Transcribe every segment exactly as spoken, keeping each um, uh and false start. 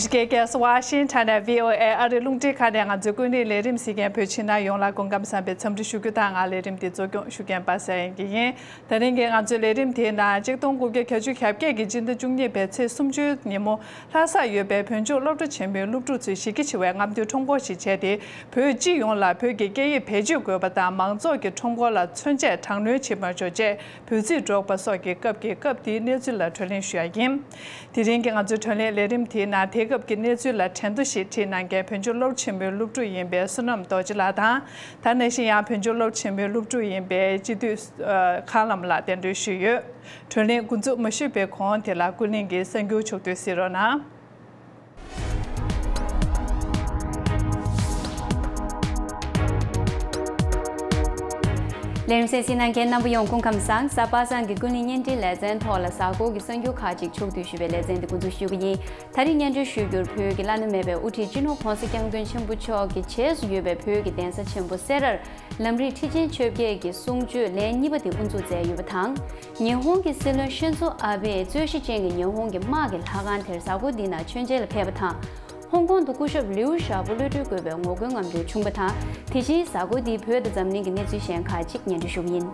ཨ་མི་རི་ཀའི་རྒྱལ་ས་ཝ་ཤིང་ཊོན་ནས་བྷི་ཨོ་ཨེ་ཨ་རིའི་རླུང་འཕྲིན་ཁང་ནས་ང་ཚོའི་ཀུན་གླེང་ལས་རིམ་གཟིགས་མཁན་བོད་ཕྱི་ནང་ཡོངས་ལ་སྐུ་ཁམས་བཟང་བའི་འཚམས་འདྲི་ཞུ་རྒྱུ་དང་། ང་ལས་རིམ་འདི་གཙོ་སྐྱོང་ཞུ་མཁན་པ་སངས་དབྱངས་སྐྱིད་ཡིན། དེ་རིང་གི་ང་ཚོའི་ལས་རིམ་དེའི་ནང་གཅིག་སྟོང་དགུ་བརྒྱ་གྱ་གཅིག་གི་སྤྱི་ཟླ་བཅུ་གཉིས་པའི་ཚེས་སུམ་ཅུའི་ཉིན་མོ། ལྷ་སར་ཡོད་པའི་བོད་ལྗོངས་སློབ་གྲྭ་ཆེན་མོའི་སློབ་ཕྲུག་ཚོས་གཞིས་ཀ་ཆེ་བའི་རྔམ་སྟོན་ཁྲོམ་སྐོར་ཞིག་བྱས་ཏེ། བོད་སྤྱི་ཡོངས་ལ་བོད་ཀྱི་སྐད་ཡིག་བེད་སྤྱོད་དགོས་པ་དང་། མང་ཚོགས་ཀྱི་ཁྲོམ་སྐོར་ལ་མཚོན་ཆས་དྲག་གནོན་བྱེད་མ་ཆོག་ཅེས་འབོད་ཚིག་སྒྲོག་པ་སོགས་ཀྱི་སྐབས་ཀྱི་སྐབས་དེའི་གནས་ཚུལ་ལ་བགྲོ་གླེང་ཞུ་ཡ་ཡིན། དེ་རིང་གི་ང་ཚོའི་བགྲོ་གླེང་ལས་རིམ་དེའི་ནང་དེ་སྐབས་ཀྱི་གནས་ཚུལ་ལ་དྲན་ཐོ་ཞིག་བྲིས་གནང་མཁན་བོད་ལྗོངས་སློབ་གྲྭ་ཆེན་མོའི་སློབ་ཕྲུག་ཡིན་པའི་བསོད་ནམས་རྡོ་རྗེ་ལགས་དང་། ད་ག་ནང་བཞིན་ཡང་བོད་ལྗོངས་སློབ་གྲྭ་ཆེན་མོའི་སློབ་ཕྲུག་ཡིན་པའི་སྤྱི་འཐུས་ཨ་མཁན་བླ་མ་ལགས་གདན་འདྲེན་ཞུས་ཡོད། བགྲོ་གླེང་འགོ་འཛུགས་མ་ཞུས་པའི་གོང་དེ་ལ་ཀུན་གླེང་གི་གསར་འགྱུར་ཕྱོགས་བསྡུས་གཟིགས་རོགས་གནང་། ལས་རིམ་གསན་གཟིགས་གནང་མཁན་རྣམ་པ་ཡོངས་སྐུ་ཁམས་བཟང་། གཟའ་པ་སངས་ཀྱི་ཀུན་གླེང་བརྙན་འཕྲིན་ལེ་ཚན་ཐོག་ལ་གཟའ་འཁོར་གྱི་གསར་འགྱུར་ཁག་ཅིག་ཕྱོགས་བསྡུས་ཞུས་པའི་ལེ་ཚན་འདི་འགོ་འཛུགས་ཞུ་གི་ཡིན། ད་རིང་སྙན་སྒྲོན་ཞུ་རྒྱུར། བོད་ཀྱི་བླ་ན་མེད་པའི་དབུ་ཁྲིད་སྤྱི་ནོར་༸གོང་ས་༸སྐྱབས་མགོན་ཆེན་པོ་མཆོག་གི་བྱེས་སུ་ཡོད་པའི་བོད་ཀྱི་གདན་ས་ཆེན་པོ་སེ་རར་ལམ་རིམ་ཁྲི་ཆེན་བཅོ་བརྒྱད་ཀྱི་གསུང་ཆོས་ལན་གཉིས་པ་དེ་དབུ་འཛུགས་མཛད་ཡོད་པ་དང་། ཉི་ཧོང་གི་སྲིད་བློན་ཤིན་ཛོ་ཨ་བྷེ་རྩོད་གཞི་ཅན་གྱི་ཉི་ཧོང་གི་དམག་གི་ལྷ་ཁང་དེར་གཟའ་འཁོར་འདིའི་ནང་མཆོད་མཇལ་ལ་ཕེབས་པ་དང་། ཧོང་ཀོང་དུ་སྐུ་ཞབས་ལིའུ་ཞའོ་པོ་གློད་གྲོལ་དགོས་པའི་ངོ་རྒོལ་རྔམ་སྟོན་བྱུང་བ་དང་། དེ་བཞིན་གཟའ་འཁོར་འདིའི་བོད་དང་འཛམ་གླིང་གི་གནས་ཚུལ་གཞན་ཁག་ཅིག་སྙན་སྒྲོན་ཞུ་གི་ཡིན།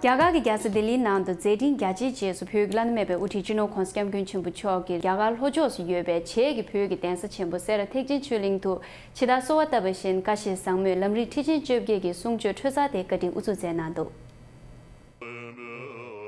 རྒྱ་གར་གྱི་རྒྱལ་ས་ལྡི་ལིའི་ནང་དུ་མཛད་འཕྲིན་རྒྱ་ཆེའི་རྗེས་སུ་བོད་ཀྱི་བླ་ན་མེད་པའི་དབུ་ཁྲིད་སྤྱི་ནོར་༸གོང་ས་༸སྐྱབས་མགོན་ཆེན་པོ་མཆོག་གིས་རྒྱ་གར་ལྷོ་ཕྱོགས་སུ་ཡོད་པའི་བྱེས་ཀྱི་བོད་ཀྱི་གདན་ས་ཆེན་པོ་སེ་ར་ཐེག་ཆེན་ཆོས་གླིང་དུ་ཇི་ལྟར་གསོལ་བ་བཏབ་པ་བཞིན་བཀའ་བཞེས་བཟང་མོས་ལམ་རིམ་ཁྲི་ཆེན་བཅོ་བརྒྱད་ཀྱི་གསུང་ཆོས་འཕྲོས་ཚར་དེ་བཀའ་དྲིན་དབུ་འཛུགས་མཛད་གནང་འདུག།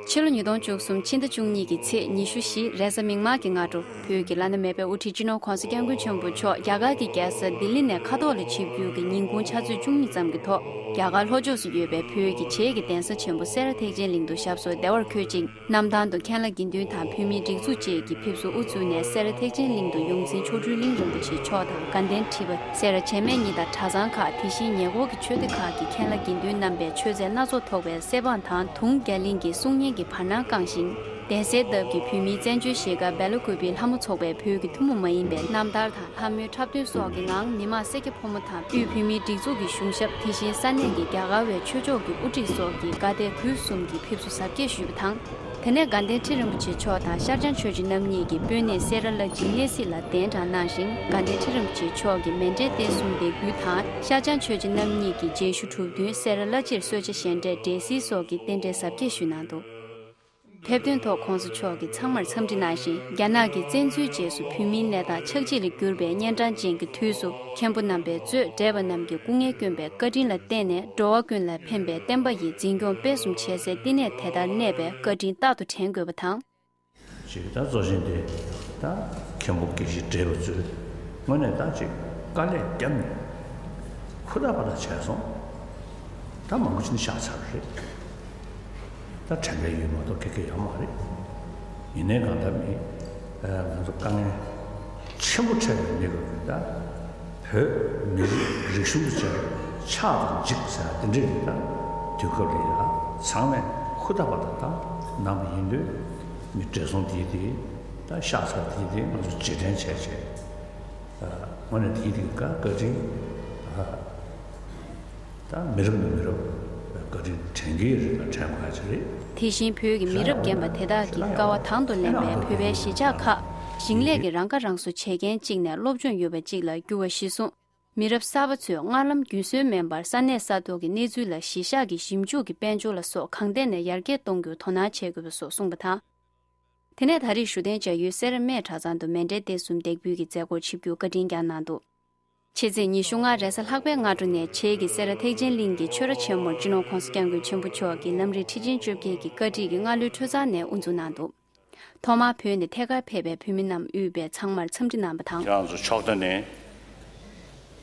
ཕྱི་ལོ་ཉིས་སྟོང་བཅུ་གསུམ་ཕྱི་ཟླ་བཅུ་གཉིས་ཀྱི་ཚེས་ཉི་ཤུ་བཞི་རེས་གཟའ་མིག་དམར་གྱི་སྔ་དྲོ། བོད་ཀྱི་བླ་ན་མེད་པའི་དབུ་ཁྲིད་སྤྱི་ནོར་༸གོང་ས་༸སྐྱབས་མགོན་ཆེན་པོ་མཆོག་རྒྱ་གར་གྱི་རྒྱལ་ས་ལྡི་ལི་ནས་ཁ་ཐོག་ལ་ཆིབས་བསྒྱུར་གྱིས་ཉིན་གུང་ཕྱག་ཚོད་བཅུ་གཉིས་ཙམ་གྱི་ཐོག་རྒྱ་གར་ལྷོ་ཕྱོགས་སུ་ཡོད་པའི་བོད་ཀྱི་བྱེས་ཀྱི་གདན་ས་ཆེན་པོ་སེ་ར་ཐེག་ཆེན་གླིང་དུ་ཞབས་སོར་བདེ་བར་འཁོད་ཅིང་། གནམ་ཐང་དུ་མཁན་བླ་དགེ་འདུན་དང་བོད་མིའི་སྒྲིག་འཛུགས་བཅས་ཀྱིས་ཕེབས་བསུ་དབུ་བཙུགས་ནས། སེ་ར་ཐེག་ཆེན་གླིང་དུ་ཡོངས་འཛིན་མཆོག་སྤྲུལ་གླིང་རིན་པོ་ཆེ་མཆོག་དང་དགའ་ལྡན་ཁྲི་པ། སེ་ར་བྱེས་སྨད་གཉིས་དང་གྲྭ་ཚང་ཁག་དེ་བཞིན་ཉེ་འཁོར་གྱི་ཆོས་སྡེ་ཁག་གི་མཁན་བླ་དགེ་འདུན་རྣམ་པས་མཆོད་རྫས་སྣ་ཚོགས་ཐོགས་པའི་གསེར་སྦང་དང་དུང་རྒྱ་གླིང་གི་གསུང་སྙན་གྱི་བར་སྣང་བསྐངས་ཤིང་། གདན་སའི་འདབས་ཀྱི་བོད་མིའི་བཙན་བྱོལ་གཞིས་ཀ་སྦེལ་ཀོབ་པི་ལྷ་མོ་ཚོགས་པའི་བོད་ཀྱི་ཐུན་མོང་མ་ཡིན་པའི་རྣམ་ཐར་དང་ལྷ་མོའི་འཁྲབ་སྟོན་སོགས་ཀྱི་ངང་། མི་དམངས་སེར་སྐྱ་ཕོ་མོ་དང་དབུས་བོད་མིའི་སྒྲིག་འཛུགས་ཀྱི་གཞུང་ཞབས། དེ་བཞིན་ས་གནས་ཀྱི་རྒྱ་གར་བའི་ཆོས་ཕྱོགས་ཀྱི་དབུ་ཁྲིད་སོགས་ཀྱིས་དགའ་དད་གུས་གསུམ་གྱིས་ཕེབས་བསུ་གཟབ་རྒྱས་ཞུས་པ་དང་། དེ་ནས་དགའ་ལྡན་ཁྲི་རིན་པོ་ཆེ་མཆོག་དང་ཤར་བྱང་ཆོས་རྗེ་རྣམ་གཉིས་ཀྱིས་སྤོས་སྣེ་སེ་ར་བླ་སྤྱིའི་གནས་གཟིགས་ལ་གདན་དྲངས་གནང་ཞིང་། དགའ་ལྡན་ཁྲི་རིན་པོ་ཆེ་མཆོག་གིས་མཎྜལ་རྟེན་གསུམ་འདེགས་འབུལ་དང་། ཤར་བྱང་ཆོས་རྗེ་རྣམ་གཉིས་ཀྱིས་མཇལ་ཞུ་གྲུབ་བསྟུན་སེ་ར་བླ་སྤྱིར་གསོལ་ཇ་ཞལ་འདྲེན་འབྲས་སིལ་སོགས་ཀྱི་རྟེན་འབྲེལ་གཟབ་རྒྱས་ཞུས་གནང་འདུག། ཕེབས་ཐོན་ཐོག་༸གོང་ས་མཆོག་གིས་ཚང་མར་འཚམས་འདྲི་གནང་ཞིང་། རྒྱ་ནག་གི་བཙན་འཛུལ་རྗེས་སུ་བོད་མིའི་གནས་སྟངས་ཆག་འཇིག་ལ་གྱུར་པའི་གཉན་འཕྲང་ཅན་གྱི་དུས་སུ། མཁན་པོ་རྣམ་པས་གཙོས་འདྲེས་པ་རྣམས་ཀྱིས་སྐུ་ངལ་བསྐྱོན་པའི་བཀའ་དྲིན་ལ་བརྟེན་ནས། འགྲོ་བ་ཀུན་ལ་ཕན་པའི་བསྟན་པ་ཡི་འཛིན་སྐྱོང་སྤེལ་གསུམ་བྱེད་སའི་བསྟི་གནས་དེ་ལྟར་གནས་པའི་བཀའ་དྲིན་རྟག་ཏུ་དྲན་དགོས་པ་དང་། ཅིག་ད་གཙོ་ཆེན་དེ་ད་མཁན་པོ་དགེ་བཤེས་བགྲེས་པ་ཚོས་དངོས་གནས་ད་ཅིག་དཀའ་ལས་བརྒྱབ་ནས་ཧུར་ཐག་པ་ཐག་བྱས་སོང་། ད་མང་པོ་ཅིག་ནི་བཞག་ཚར་བ་རེད། ད་དྲན་པའི་ཡུལ་མ་གཏོགས་ཁེ་ཁེ་ཡོད་མ་རེད། ཡིན་ནའི་གང་ལྟར་མི་ང་ཚོ་དཀའ་ངལ་ཆེན་པོ་འཕྲད་པའི་མི་དགོས་པའི་ད། བོད་མི་རིགས་རིག་གཞུང་དུ་བྱས་ཕྱག་དང་འཇིགས་ཟེར་དེ་འདྲའི་ད་དུས་སྐབས་ལ་ཡ་ཚང་མས་ཧུར་ཐག་པ་དང་ད་གནང་བ་ཡིན་དུས། མི་བགྲེས་སོང་དེའི་དེ་ད་ཤག་ཚ་དེའི་དེ་ང་ཚོ་རྗེས་དྲན་བྱས་བྱས། དངོས་གནས་དེའི་དེ་ཀ་བཀའ་དྲིན་ད་མི་རབས་ནས་མི་རབས་བཀའ་དྲིན་དྲན་གྱི་རེད་ལ་དྲན་དགོས་ཡ་ཅིག་རེད། དེ་བཞིན་བོད་ཀྱི་མི་རབས་རྒན་པ་དེ་དག་གི་དཀའ་བ་དང་དུ་ལེན་པའི་བོད་པའི་གཞིས་ཆགས་ཁག་ཞིང་ལས་ཀྱི་རང་ཁ་རང་གསོ་བྱེད་མཁན་གཅིག་ནས་སློབ་སྦྱོང་ཡོད་པ་གཅིག་ལ་འགྱུར་བ་གཞིར་བཟུང་། མི་རབས་གསར་པ་ཚོས་སྔར་ལམ་རྒྱུན་སྲོལ་མིན་པར་ས་གནས་ས་ཐོག་གི་གནས་ཚུལ་ལ་གཞིས་ཆགས་ཀྱི་ཞིབ་འཇུག་གི་དཔལ་འབྱོར་ལ་སོགས་གང་ཐད་ནས་ཡར་རྒྱས་གཏོང་རྒྱུར་དོ་སྣང་བྱེད་དགོས་པ་སོགས་གསུངས་པ་དང་། དེ་ནས་ད་རེས་བཞུགས་གདན་བྱ་ཡུལ་སེ་ར་སྨད་གྲྭ་ཚང་དུ་མཎྜལ་རྟེན་གསུམ་འདེགས་འབུལ་གྱི་མཛད་སྒོར་ཆིབས་བསྒྱུར་བཀའ་དྲིན་བསྐྱངས་གནང་འདུག། ཕྱི་ཚེས་ཉི་ཤུ་ལྔ་རེས་གཟའ་ལྷག་པའི་སྔ་དྲོ་ནས་བྱེས་ཀྱིས་སེ་ར་ཐེག་ཆེན་གླིང་གི་ཆོས་ར་ཆེན་མོར་སྤྱི་ནོར་༸གོང་ས་༸སྐྱབས་མགོན་ཆེན་པོ་མཆོག་གིས་ལམ་རིམ་ཁྲི་ཆེན་བཅོ་བརྒྱད་ཀྱི་བཀའ་ཁྲིད་ཀྱི་སྔ་ལོའི་འཕྲོས་བཅར་ནས་དབུ་འཛུགས་གནང་འདུག། ཐོག་མར་བོད་ནས་ཐད་ཀར་ཕེབས་པའི་བོད་མི་རྣམས་དབུས་པས་ཚང་མར་འཚམས་འདྲི་གནང་བ་དང་། ཁྱེད་རང་ཚོ་ཕྱོགས་མཐའ་ནས་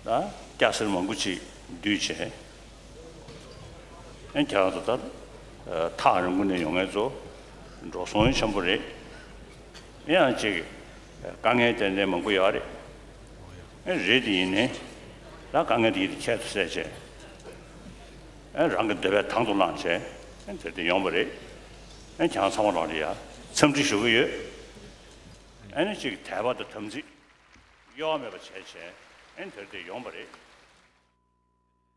ད་སྐྱ་སེར་མང་པོ་ཅིག་འདུས་བྱས། ཨེ་ཁྱེད་རང་ཚོ་ད་ཐག་རིང་པོ་ནས་ཡོང་མཁན་ཚོ་འགྲོ་སོང་ཆེན་པོ་རེད། ཨེ་ཡང་ཅིག་དཀའ་ངལ་ཏན་ཏན་མང་པོ་ཡོད་རེད། ཨེ་རེད་དེ་ཡིན་ནའི་ད་དཀའ་ངལ་དེ་ཡིན་དེ་ཁྱད་དུ་བསད་བྱས། ཨེ་རང་གི་འདོད་པ་དང་དུ་བླངས་བྱས་ཨེ་དེར་དེ་ཡོང་བ་རེད། ཨེ་ཁྱེད་རང་ཚང་མ་ལ་ཡ་འཚམས་འདྲི་ཞུ་གི་ཡོད། ཨེ་ནི་ཅིག་དད་པ་དང་དམ་ཚིག་གཡོ་བ་མེད་པ་བྱས་བྱས་ཨེ་དེར་དེ་ཡོང་བ་རེད།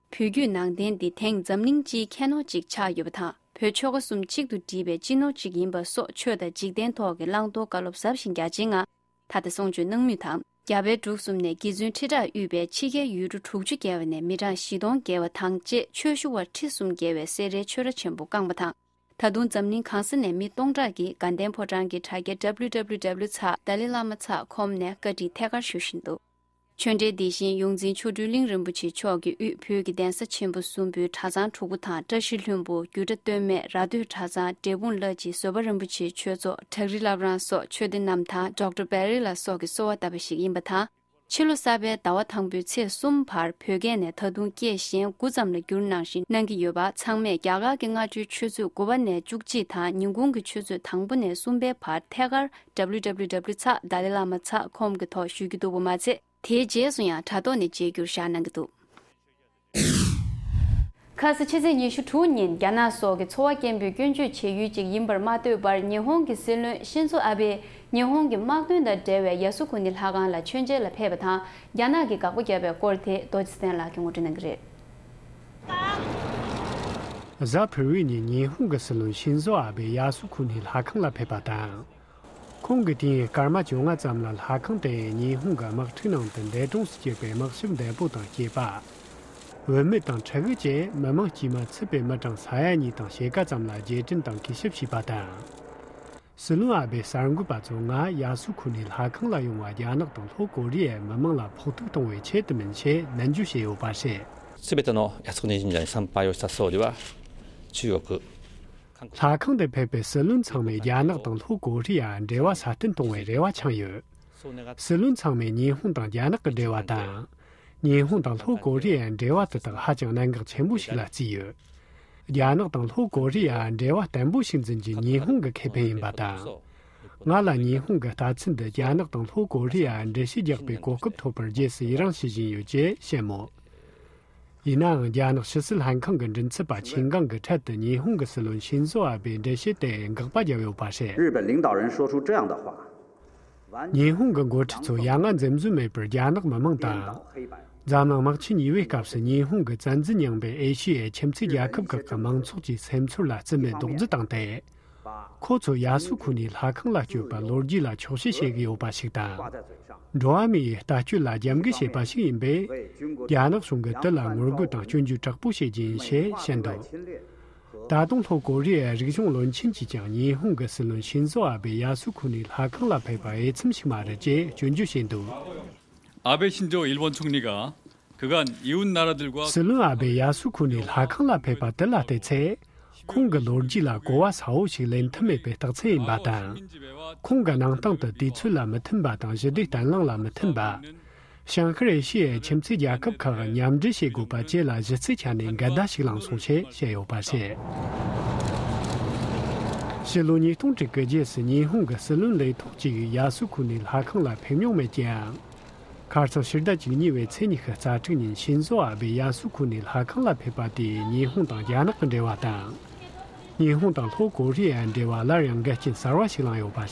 བོད་བརྒྱུད་ནང་བསྟན་འདི་དེང་འཛམ་གླིང་སྤྱིའི་ཁྱད་ནོར་ཅིག་ཆགས་ཡོད་པ་དང་ བོད་ཆོལ་ཁ་གསུམ་གཅིག་ཏུ་བསྒྲིལ་བའི་སྤྱི་ནོར་གཅིག་ཡིན་པ་སོགས་ཆོས་དང་འཇིག་རྟེན་ཐོག་གི་བླང་དོར་བཀའ་སློབ་ཟབ་ཞིང་རྒྱ་ཆེན་ལྔ། ད་ལྟ་གསུང་ཆོས་གནང་མུས་དང་། རྒྱ་བལ་འབྲུག་གསུམ་ནས་དགེ་བཙུན་ཁྲི་ཕྲག་དབུས་པའི་ཕྱི་རྒྱལ་ཡུལ་གྲུ་དྲུག་ཅུ་བརྒལ་བ་ནས་མི་གྲངས་བཞི་སྟོང་བརྒལ་བ་དང་བཅས་ཆོས་ཞུ་བ་ཁྲི་གསུམ་བརྒལ་བས་སེ་རའི་ཆོས་ར་ཆེན་པོ་བསྐངས་པ་དང་། ད་དུང་འཛམ་གླིང་གང་ས་ནས་མི་སྟོང་ཕྲག་གིས་དགའ་ལྡན་ཕོ་བྲང་གི་དྲ་རྒྱ་www.dalilama.com ནས་བཀའ་ཁྲིད་ཐད་ཀར་ཞུ་བཞིན་འདུག་ཆོས་འབྲེལ་འདི་བཞིན་ཡོངས་འཛིན་མཆོག་སྤྲུལ་གླིང་རིན་པོ་ཆེ་མཆོག་གིས་དབུས་བོད་ཀྱི་གདན་ས་ཆེན་པོ་གསུམ་པོའི་གྲྭ་ཚང་དྲུག་པོ་དང་བཀྲ་ཤིས་ལྷུན་པོ། རྒྱུད་གྲྭ་སྟོད་སྨད། ར་སྟོད་གྲྭ་ཚང་། འབྲས་སྤུངས་བླ་སྤྱི། བཟོད་པ་རིན་པོ་ཆེའི་ཆོས་ཚོགས། བྲག་རི་བླ་བྲང་སོགས་ཆོས་སྡེ་རྣམས་དང་ཌོག་ཊར་བེ་རི་ལ་སོགས་ཀྱིས་གསོལ་བ་བཏབ་པ་ཞིག་ཡིན་པ་དང་། ཕྱི་ལོ་གསར་པའི་ཟླ་བ་དང་པོའི་ཚེས་གསུམ་བར་བོད་སྐད་ནས་ད་དུང་སྐད་གཞན་དགུ་ཙམ་ལ་བསྒྱུར་གནང་བཞིན་གནང་གི་ཡོད་པ། ཚང་མས་རྒྱ་གར་གྱི་སྔ་དྲོའི་ཆུ་ཚོད་དགུ་པ་ནས་བཅུ་གཅིག་དང་ཉིན་གུང་གི་ཆུ་ཚོད་དང་པོ་ནས་གསུམ་པའི་བར་ཐད་ཀར་www.dalilama.com གི་ཐོག་ཞུ་རྒྱུ་འདུག་པ་མ་ཚད། དེའི་རྗེས་སུ་ཡང་དྲ་ཐོག་ནས་མཇལ་རྒྱུར་བཞག་གནང་གི་འདུག་ཁ་ས་ཕྱི་ཚེས་ཉི་ཤུ་དྲུག་ཉིན་རྒྱ་ནག་སོགས་ཀྱི་འཚོ་བ་སྐྱེན་པོའི་སྐྱོན་བརྗོད་བྱེད་ཡུལ་ཅིག་ཡིན་པར་མ་ལྟོས་པར་ཉི་ཧོང་གི་སྲིད་བློན་ཤིན་ཛོ་ཨ་བྷེ་ཉི་ཧོང་གི་དམག་དོན་དང་འབྲེལ་བའི་ཡ་སུ་ཁུ་ནི་ལྷ་ཁང་ལ་མཆོད་མཇལ་ལ་ཕེབས་པ་དང་རྒྱ་ནག་གིས་དགག་པ་བརྒྱབ་པའི་སྐོར་དེ་རྡོ་རྗེ་བསྟན་ལགས་ཀྱིས་ངོ་སྤྲོད་གནང་གི་རེད། གཟའ་ཕུར་བུའི་ཉིན་ཉི་ཧོང་གི་སྲིད་བློན་ཤིན་ཛོ་ཨ་བྷེ་ཡ་སུ་ཁུ་ནི་ལྷ་ཁང་ལ་ཕེབས་པ་དང་། ཁོང་གིས་དུས་ཡུན་སྐར་མ་བཅོ་ལྔ་ཙམ་ལ་ལྷ་ཁང་དེ་ཉི་ཧོང་གི་དམག་འཁྲུག་ནང་དུ་འདས་གྲོངས་སུ་གྱུར་པའི་དམག་ཞབས་འདས་པོ་དང་སྐྱེས་པ། བུད་མེད་དང་ཕྲུ་གུ་བཅས་མི་མང་དཀྱུས་མ་ཚུད་པའི་མི་གྲངས་ས་ཡ་གཉིས་དང་ཕྱེད་ཀ་ཙམ་ལ་རྗེས་དྲན་དང་གུས་ཞབས་ཞུས་པ་དང་། སྲིད་བློན་ཨ་བྷེ་གསར་འགོད་པ་ཚོ་སྔ་ཡ་སུ་ཁུ་ནི་ལྷ་ཁང་ལ་ཡོང་བ་རྒྱ་ནག་དང་ལྷོ་ཀོ་རི་ཡའི་མི་མང་ལ་ཕོག་ཐུག་གཏོང་བའི་ཆེད་དུ་མིན་ཞེས་ནན་བརྗོད་བྱས་ཡོད་པ་རེད། 全ての約束人民に参拝をした総理は中国ལྷ་ཁང་དུ་ཕེབས་པའི་སྲིད་བློན་ཚང་མས་རྒྱ་ནག་དང་ལྷོ་ཀོ་རི་ཡ་འབྲེལ་བ་སྲ་བརྟན་གཏོང་བའི་རེ་བ་འཆང་ཡོད། སྲིད་བློན་ཚང་མས་ཉི་ཧོང་དང་རྒྱ་ནག་གི་འབྲེལ་བ་དང་། ཉི་ཧོང་དང་ལྷོ་ཀོ་རི་ཡའི་འབྲེལ་བ་དེ་དག་ཧ་ཅང་གནད་འགག་ཆེན་པོ་ཞིག་ལ་བརྩིས་ཡོད། རྒྱ་ནག་དང་ལྷོ་ཀོ་རི་ཡ་འབྲེལ་བ་བརྟན་པོ་ཞིག་འཛིན་རྒྱུ་ཉི་ཧོང་གི་ཁེ་ཕན་ཡིན་པ་དང་། ང་ལ་ཉི་ཧོང་གི་ལྟ་ཚུལ་འདི་རྒྱ་ནག་དང་ལྷོ་ཀོ་རི་ཡ་འགྲེལ་བཤད་རྒྱག་པའི་གོ་སྐབས་ཐོབ་པར་རྗེས་སུ་ཡི་རང་བྱེད་བཞིན་ཡོད་ཅེས་བཤད་མོད། ཡིན་ནའང་རྒྱ་ནག་ཕྱི་སྲིད་ལྷན་ཁང་གི་མགྲིན་ཚབ་པ་ཆིན་ཀང་གིས་འཕྲལ་དུ་ཉི་ཧོང་གི་སྲིད་བློན་ཤིན་ཛོ་ཨ་བྷེའི་འགྲེལ་བཤད་དེ་དགག་པ་བརྒྱབ་ཡོད་པ་རེད། 日本领导人说出这样的话， ཉི་ཧོང་གི་འགོ་ཁྲིད་ཚོ་ཡ་ང་འཛེམ་ཟོན་མེད་པར་རྒྱ་ནག་མི་དམངས་དང་། འཛམ་གླིང་དམག་ཆེན་གཉིས་པའི་སྐབས་སུ་ཉི་ཧོང་གིས་བཙན་འཛུལ་མྱངས་པའི་ཨེ་ཤི་ཡའི་ཁྱིམ་མཚེས་རྒྱལ་ཁབ་ཁག་གི་མང་ཚོགས་ཀྱི་སེམས་ཚོར་ལ་རྩིས་མེད་རྡོག་རྫིས་བཏང་སྟེ། ཁོ་ཚོ་ཡ་སུ་ཁུ་ནི་ལྷ་ཁང་ལ་བསྐྱོད་པ་ལོ་རྒྱུས་ལ་འཁྱོག་བཤད་བྱེད་ཀྱི་ཡོད་པ་ཞིག་དང་། འགྲོ་བ་མིའི་ལྟ་སྤྱོད་ལ་རྒྱབ་འགལ་བྱེད་པ་ཞིག་ཡིན་པས། རྒྱ་ནག་གཞུང་གིས་དེ་ལ་ངོ་རྒོལ་དང་སྐྱོན་བརྗོད་དྲག་པོ་བྱེད་རྒྱུ་ཡིན་ཞེས་བཤད་འདུག་ད་དུང་ལྷོ་ཀོ་རི་ཡའི་རིག་གཞུང་བློན་ཆེན་གྱིས་ཀྱང་ཉི་ཧོང་གི་སྲིད་བློན་ཤིན་ཛོ་ཨ་བྷེ་ཡ་སུ་ཁུ་ནི་ལྷ་ཁང་ལ་ཕེབས་པ་འོས་འཚམ་ཞིག་མ་རེད་ཅེས་སྐྱོན་བརྗོད་བྱས་འདུག 安倍晋三일본 총리가 그간 이웃 나라들과 སྲིད་བློན་ཨ་བྷེ་ཡ་སུ་ཁུ་ནི་ལྷ་ཁང་ལ་ཕེབས་པ་དེ་ལ་བལྟས་ཚེ། ཁོང་གི་ལོ་རྒྱུས་ལ་གོ་བ་གསལ་བོ་ཞིག་ལེན་ཐུབ་མེད་པའི་རྟགས་མཚན་ཡིན་པ་དང་། ཁོང་གི་གནང་སྟངས་དེ་དུས་ཚོད་ལ་མི་མཐུན་པ་དང་ཞི་བདེ་བརྟན་ལྷིང་ལ་མི་མཐུན་པ། བྱང་ཤར་ཨེ་ཤི་ཡའི་ཁྱིམ་མཚེས་རྒྱལ་ཁབ་ཁག་མཉམ་འབྲེལ་བྱེད་དགོས་པ་བཅས་ལ་གཞི་རྩའི་ཆ་ནས་འགལ་ཟླ་ཞིག་བསླངས་སོང་ཞེས་བཤད་ཡོད་པ་རེད། ཕྱི་ལོ་ཉིས་སྟོང་དྲུག་གི་རྗེས་སུ་ཉི་ཧོང་གི་སྲིད་བློན་ལས་ཐོག་གཅིག་ཡ་སུ་ཁུ་ནི་ལྷ་ཁང་ལ་ཕེབས་མྱོང་མེད་ཀྱང་། ཁ་སང་ཕྱི་ཟླ་བཅུ་གཉིས་པའི་ཚེས་ཉི་ཤུ་རྩ་དྲུག་ཉིན་ཤིན་ཛོ་ཨ་བྷེ་ཡ་སུ་ཁུ་ནི་ལྷ་ཁང་ལ་ཕེབས་པ་དེས་ཉི་ཧོང་དང་རྒྱ་ནག་གི་འབྲེལ་བ་དང་། ཉི་ཧོང་དང་ལྷོ་ཀོ་རི་ཡའི་འབྲེལ་བ་སླར་ཡང་འགལ་རྐྱེན་གསར་བ་ཞིག་བསླངས་ཡོད་པ་རེད།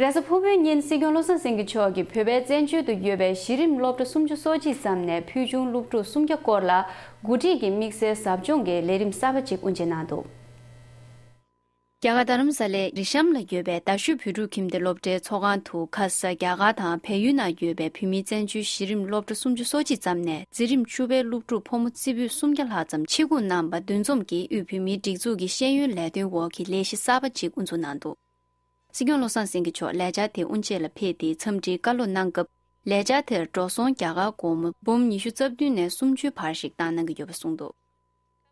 རེས་གཟའ་ཕུར་བུའི་ཉིན་སྲིད་སྐྱོང་བློ་བཟང་སེང་གེ་མཆོག་གིས་བོད་པའི་བཙན་བྱོལ་དུ་ཡོད་པའི་གཞི་རིམ་སློབ་གྲྭ་སུམ་ཅུ་སོ་གཅིག་ཙམ་ནས་ཕུལ་བྱུང་སློབ་ཕྲུག་སུམ་བརྒྱ་སྐོར་ལ་འགོ་ཁྲིད་ཀྱི་དམིགས་བསལ་ཟབ་སྦྱོང་གི་ལས་རིམ་གསར་པ་ཅིག་དབུ་འབྱེད་གནང་འདུག་རྒྱ་གར་རྡ་རམ་ས་ལའི་རི་ཤམ་ལ་ཡོད་པའི་རྡ་ཤོད་བོད་ཕྲུག་ཁྱིམ་སྡེ་སློབ་གྲྭའི་ཚོགས་ཁང་དུ་ཁ་ས་རྒྱ་གར་དང་བལ་ཡུལ་ནང་ཡོད་པའི་བོད་མིའི་བཙན་བྱོལ་གཞི་རིམ་སློབ་གྲྭ་སུམ་ཅུ་སོ་གཅིག་ཙམ་ནས་འཛིན་རིམ་བཅུ་པའི་སློབ་ཕྲུག་ཕོ་མོ་རྩེ་ཕུད་སུམ་བརྒྱ་ལྷག་ཙམ་ཆེད་འགུགས་གནང་བ་འདུ་འཛོམས་ཀྱིས་དབུས་བོད་མིའི་སྒྲིག་འཛུགས་ཀྱི་ཤེས་ཡོན་ལས་དོན་འོག་གི་ལས་གཞི་གསར་པ་ཅིག་དབུ་འཛུགས་གནང་འདུག་སྲིད་སྐྱོང་བློ་བཟང་སེང་གེ་མཆོག་ལས་འཆར་དེ་དབུ་འབྱེད་ལ་ཕེབས་ཏེ་འཚམས་འདྲིའི་བཀའ་སློབ་གནང་སྐབས། ལས་འཆར་དེར་འགྲོ་སོང་རྒྱ་གར་སྒོར་མོ་འབུམ་ཉི་ཤུ་རྩ་བདུན་ནས་སུམ་ཅུའི་བར་ཞིག་བཏང་གནང་གི་ཡོད་པ་གསུངས་འདུག་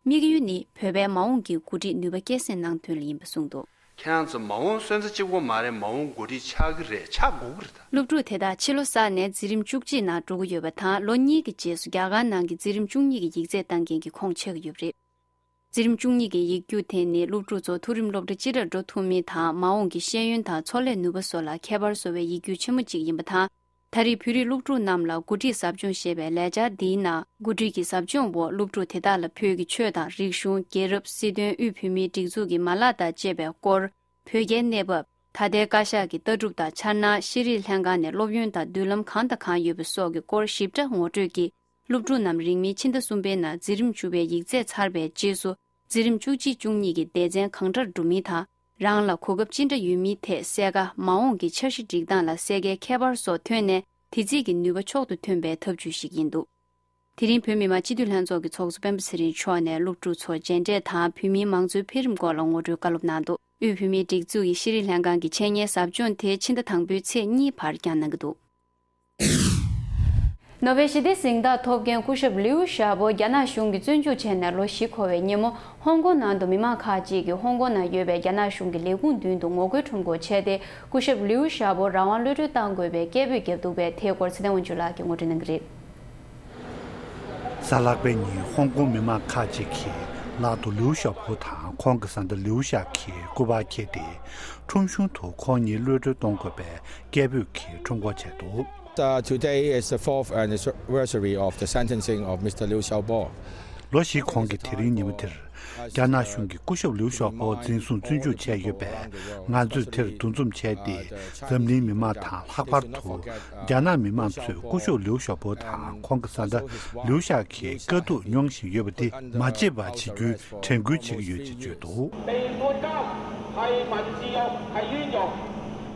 དམིགས་ཡུལ་ནི་བོད་པའི་མ་འོངས་ཀྱི་འགོ་ཁྲིད་ནུས་པ་སྐྱེད་སྲིང་གནང་དོན་ལ་ཡིན་པ་གསུངས་འདུག་ཁྱེད་རང་ཚོ་མ་འོངས་སོན་རྩ་གཅིག་པོ་མ་རེད། མ་འོངས་འགོ་ཁྲིད་ཆགས་ཀྱི་རེད། ཆགས་དགོས་ཀྱི་རེད་ད། སློབ་ཕྲུག་དེ་དག་ཕྱི་ལོ་གསར་ནས་འཛིན་རིམ་བཅུ་གཅིག་ནང་འགྲོ་གི་ཡོད་པ་དང་། ལོ་གཉིས་ཀྱི་རྗེས་སུ་རྒྱ་གར་ནང་གི་འཛིན་རིམ་བཅུ་གཉིས་ཀྱི་ཡིག་ཚད་བཏང་མཁན་གྱི་ཁོངས་ཆགས་ཀྱི་ཡོད་པ་རེད། འཛིན་རིམ་བཅུ་གཉིས་ཀྱི་ཡིག་རྒྱུགས་དེ་ནི་སློབ་ཕྲུག་ཚོ་མཐོ་རིམ་སློབ་གྲྭ་ཅི་འདྲར་འགྲོ་ཐུབ་མིན་དང་། མ་འོངས་ཀྱི་ཤེས་ཡོན་དང་ཚོང་ལས་ནུས་པ་སོགས་ལ་ཁྱད་པར་བཟོ་བའི་ཡིག་རྒྱུགས་ཆེན་མོ་གཅིག་ཡིན་པ་དང་། ད་རེས་བོད་རིགས་སློབ་ཕྲུག་རྣམས་ལ་འགོ་ཁྲིད་ཟབ་སྦྱོང་ཞེས་པའི་ལས་འཆར་འདིའི་ནང་། འགོ་ཁྲིད་ཀྱི་ཟབ་སྦྱོང་འོག་སློབ་ཕྲུག་དེ་དག་ལ་བོད་ཀྱི་ཆོས་དང་རིག་གཞུང་། རྒྱལ་རབས། སྲིད་དོན། དབུས་བོད་མིའི་སྒྲིག་འཛུགས་ཀྱི་མ་ལག་དང་བཅས་པའི་སྐོར། བོད་རྒྱའི་གནས་བབ། ད་ལྟའི་བཀའ་ཤག་གི་ལྟ་གྲུབ་དང་འཆར་སྣང་། ཤེས་རིག་ལྷན་ཁང་ནས་སློབ་ཡོན་དང་མདུན་ལམ་གང་དང་གང་ཡོད་པ་སོགས་ཀྱི་སྐོར་ཞིབ་ཕྲ་ངོ་སྤྲོད་ཀྱིས། སློབ་ཕྲུག་རྣམས་རིང་མིན་ཕྱི་ཟླ་གསུམ་པའི་ནང་འཛིན་རིམ་བཅུ་པའི་ཡིག་ཚད་ཚར་བའི་རྗེས་སུ། འཛིན་རིམ་བཅུ་གཅིག་བཅུ་གཉིས་ཀྱི་སྡེ་ཚན་གང་འདྲར་འགྲོ་མིན་དང་། རང་ལ་གོ་སྐབས་ཅི་འདྲ་ཡོད་མིན་ཐད་གསལ་ཁ་མ་འོངས་ཀྱི་འཆར་གཞི་སྒྲིག་སྟངས་ལ་གསལ་ཁའི་ཁྱད་པར་སོགས་ཐོན་ནས། དེ་རྩིས་ཀྱི་ནུས་པ་མཆོག་ཏུ་ཐོན་པའི་ཐབས་ཇུས་ཤིག་ཡིན་འདུག་དེ་རིང་བོད་མི་མང་སྤྱི་འཐུས་ལྷན་ཚོགས་ཀྱི་ཚོགས་གཙོ་སྤེན་པ་ཚེ་རིང་མཆོག་ནས་སློབ་ཕྲུག་ཚོར་མཇལ་འཕྲད་དང་། བོད་མིའི་མང་གཙོའི་འཕེལ་རིམ་སྐོར་ལ་ངོ་སྤྲོད་བཀའ་སློབ་གནང་འདུག་དབུས་བོད་མིའི་སྒྲིག་འཛུགས་ཀྱི་ཤེས་རིག་ལྷན་ཁང་གི་འཆད་ཉན་ཟབ་སྦྱོང་དེ་ཕྱི་ཟླ་དང་པོའི་ཚེས་གཉིས་བར་བསྐྱངས་གནང་གི་འདུག་ནོ་བེལ་ཞི་བདེའི་གཟེངས་རྟགས་ཐོབ་མཁན་སྐུ་ཞབས་ལིའུ་ཞའོ་པོ་རྒྱ་ནག་གཞུང་གིས་བཙོན་འཇུག་བྱས་ནས་ལོ་བཞི་འཁོར་བའི་ཉིན་མོ། ཧོང་ཀོང་ནང་དུ་མི་མང་ཁག་ཅིག་གིས་ཧོང་ཀོང་ནང་ཡོད་པའི་རྒྱ་ནག་གཞུང་གི་ལས་ཁུངས་མདུན་དུ་ངོ་རྒོལ་ཁྲོམ་སྐོར་བྱས་ཏེ། སྐུ་ཞབས་ལིའུ་ཞའོ་པོ་རང་དབང་གློད་གྲོལ་གཏང་དགོས་པའི་སྐད་འབོད་བརྒྱབ་འདུག་པས། དེའི་སྐོར་ཚེ་བརྟན་དབང་ཕྱུག་ལགས་ཀྱིས་ངོ་སྤྲོད་གནང་གི་རེད། གཟའ་ལྷག་པའི་ཉིན་ཧོང་ཀོང་མི་མང་ཁག་ཅིག་གིས་ལག་ཏུ་ལིའུ་ཞའོ་པོ་དང་ཁོང་གི་བཟའ་ཟླ་ལིའུ་ཞའོ་གིས་སྐུ་པར་འཁྱེར་ཏེ། ཁྲོམ་གཞུང་དུ་ཁོང་གཉིས་གློད་གྲོལ་གཏོང་དགོས་པའི་སྐད་འབོད་ཀྱིས་ཁྲོམ་སྐོར་བྱས་འདུག Uh, today is the fourth anniversary of the sentencing of Mister Liu Xiaobo. ལོ་བཞི་གོང་གི་དེ་རིང་ཉིན་མོ་དེར། རྒྱ་ནག་གཞུང་གིས་སྐུ་ཞབས་ལིའུ་ཞའོ་པོ་འཛིན་བཟུང་བཙོན་འཇུག་བྱས་ཡོད་པས། ང་ཚོས་དེར་འདུ་འཛོམས་བྱས་ཏེ། འཛམ་གླིང་མི་མང་དང་ལྷག་པར་དུ། རྒྱ་ནག་མི་མང་ཚོས་སྐུ་ཞབས་ལིའུ་ཞའོ་པོ་དང་ཁོང་གི་བཟའ་ཟླ་ལིའུ་ཞའོ་གི་དཀའ་སྡུག་མྱོང་བཞིན་ཡོད་པ་དེ་མ་བརྗེད་པ་བྱེད་རྒྱུའི་དྲན་སྐུལ་བྱེད་ཀྱི་ཡོད་ཅེས་བརྗོད་འདུག་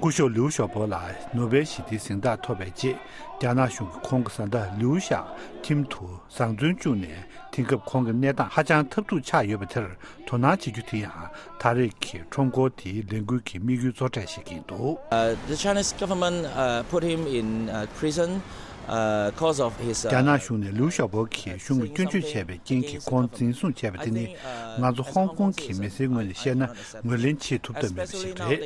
སྐུ་ཞབས་ལིའུ་ཞའོ་པོ་ལ་ནོ་བེལ་ཞི་བདེའི་གཟེངས་རྟགས་ཐོབ་པའི་རྗེས། རྒྱ་ནག་གཞུང་གིས་ཁོང་གི་བཟའ་ཟླ་ལིའུ་ཞའོ་ཁྱིམ་དུ་བཟང་བཙོན་བཅུག་ནས། དེང་སྐབས་ཁོང་གི་གནས་སྟངས་ཧ་ཅང་ཐབས་སྡུག་ཆགས་ཡོད་པ་དེར་དོ་སྣང་བྱེད་རྒྱུ་དེ་ཡང་། ད་རེས་ཀྱི་ཁྲོམ་སྐོར་དེའི་ལས་འགུལ་གྱི་དམིགས་ཡུལ་གཙོ་གྲས་ཤིག་ཡིན་འདུག Uh, the Chinese government uh, put him in uh, prison uh, cause of his. Uh, རྒྱ་ནག་གཞུང་ནས་ལིའུ་ཞའོ་པོ་གིས་གཞུང་གིས་སྐྱོན་བརྗོད་བྱས་པའི་རྐྱེན་གྱིས་ཁོང་འཛིན་བཟུང་བྱས་པ་དེ་ནི། ང་ཚོ་ཧོང་ཀོང་གི་མི་སེར་ངོས་ནས་བཤད་ན་ངོས་ལེན་བྱེད་ཐུབ་ཐབས་མེད་པ་ཞིག་རེད།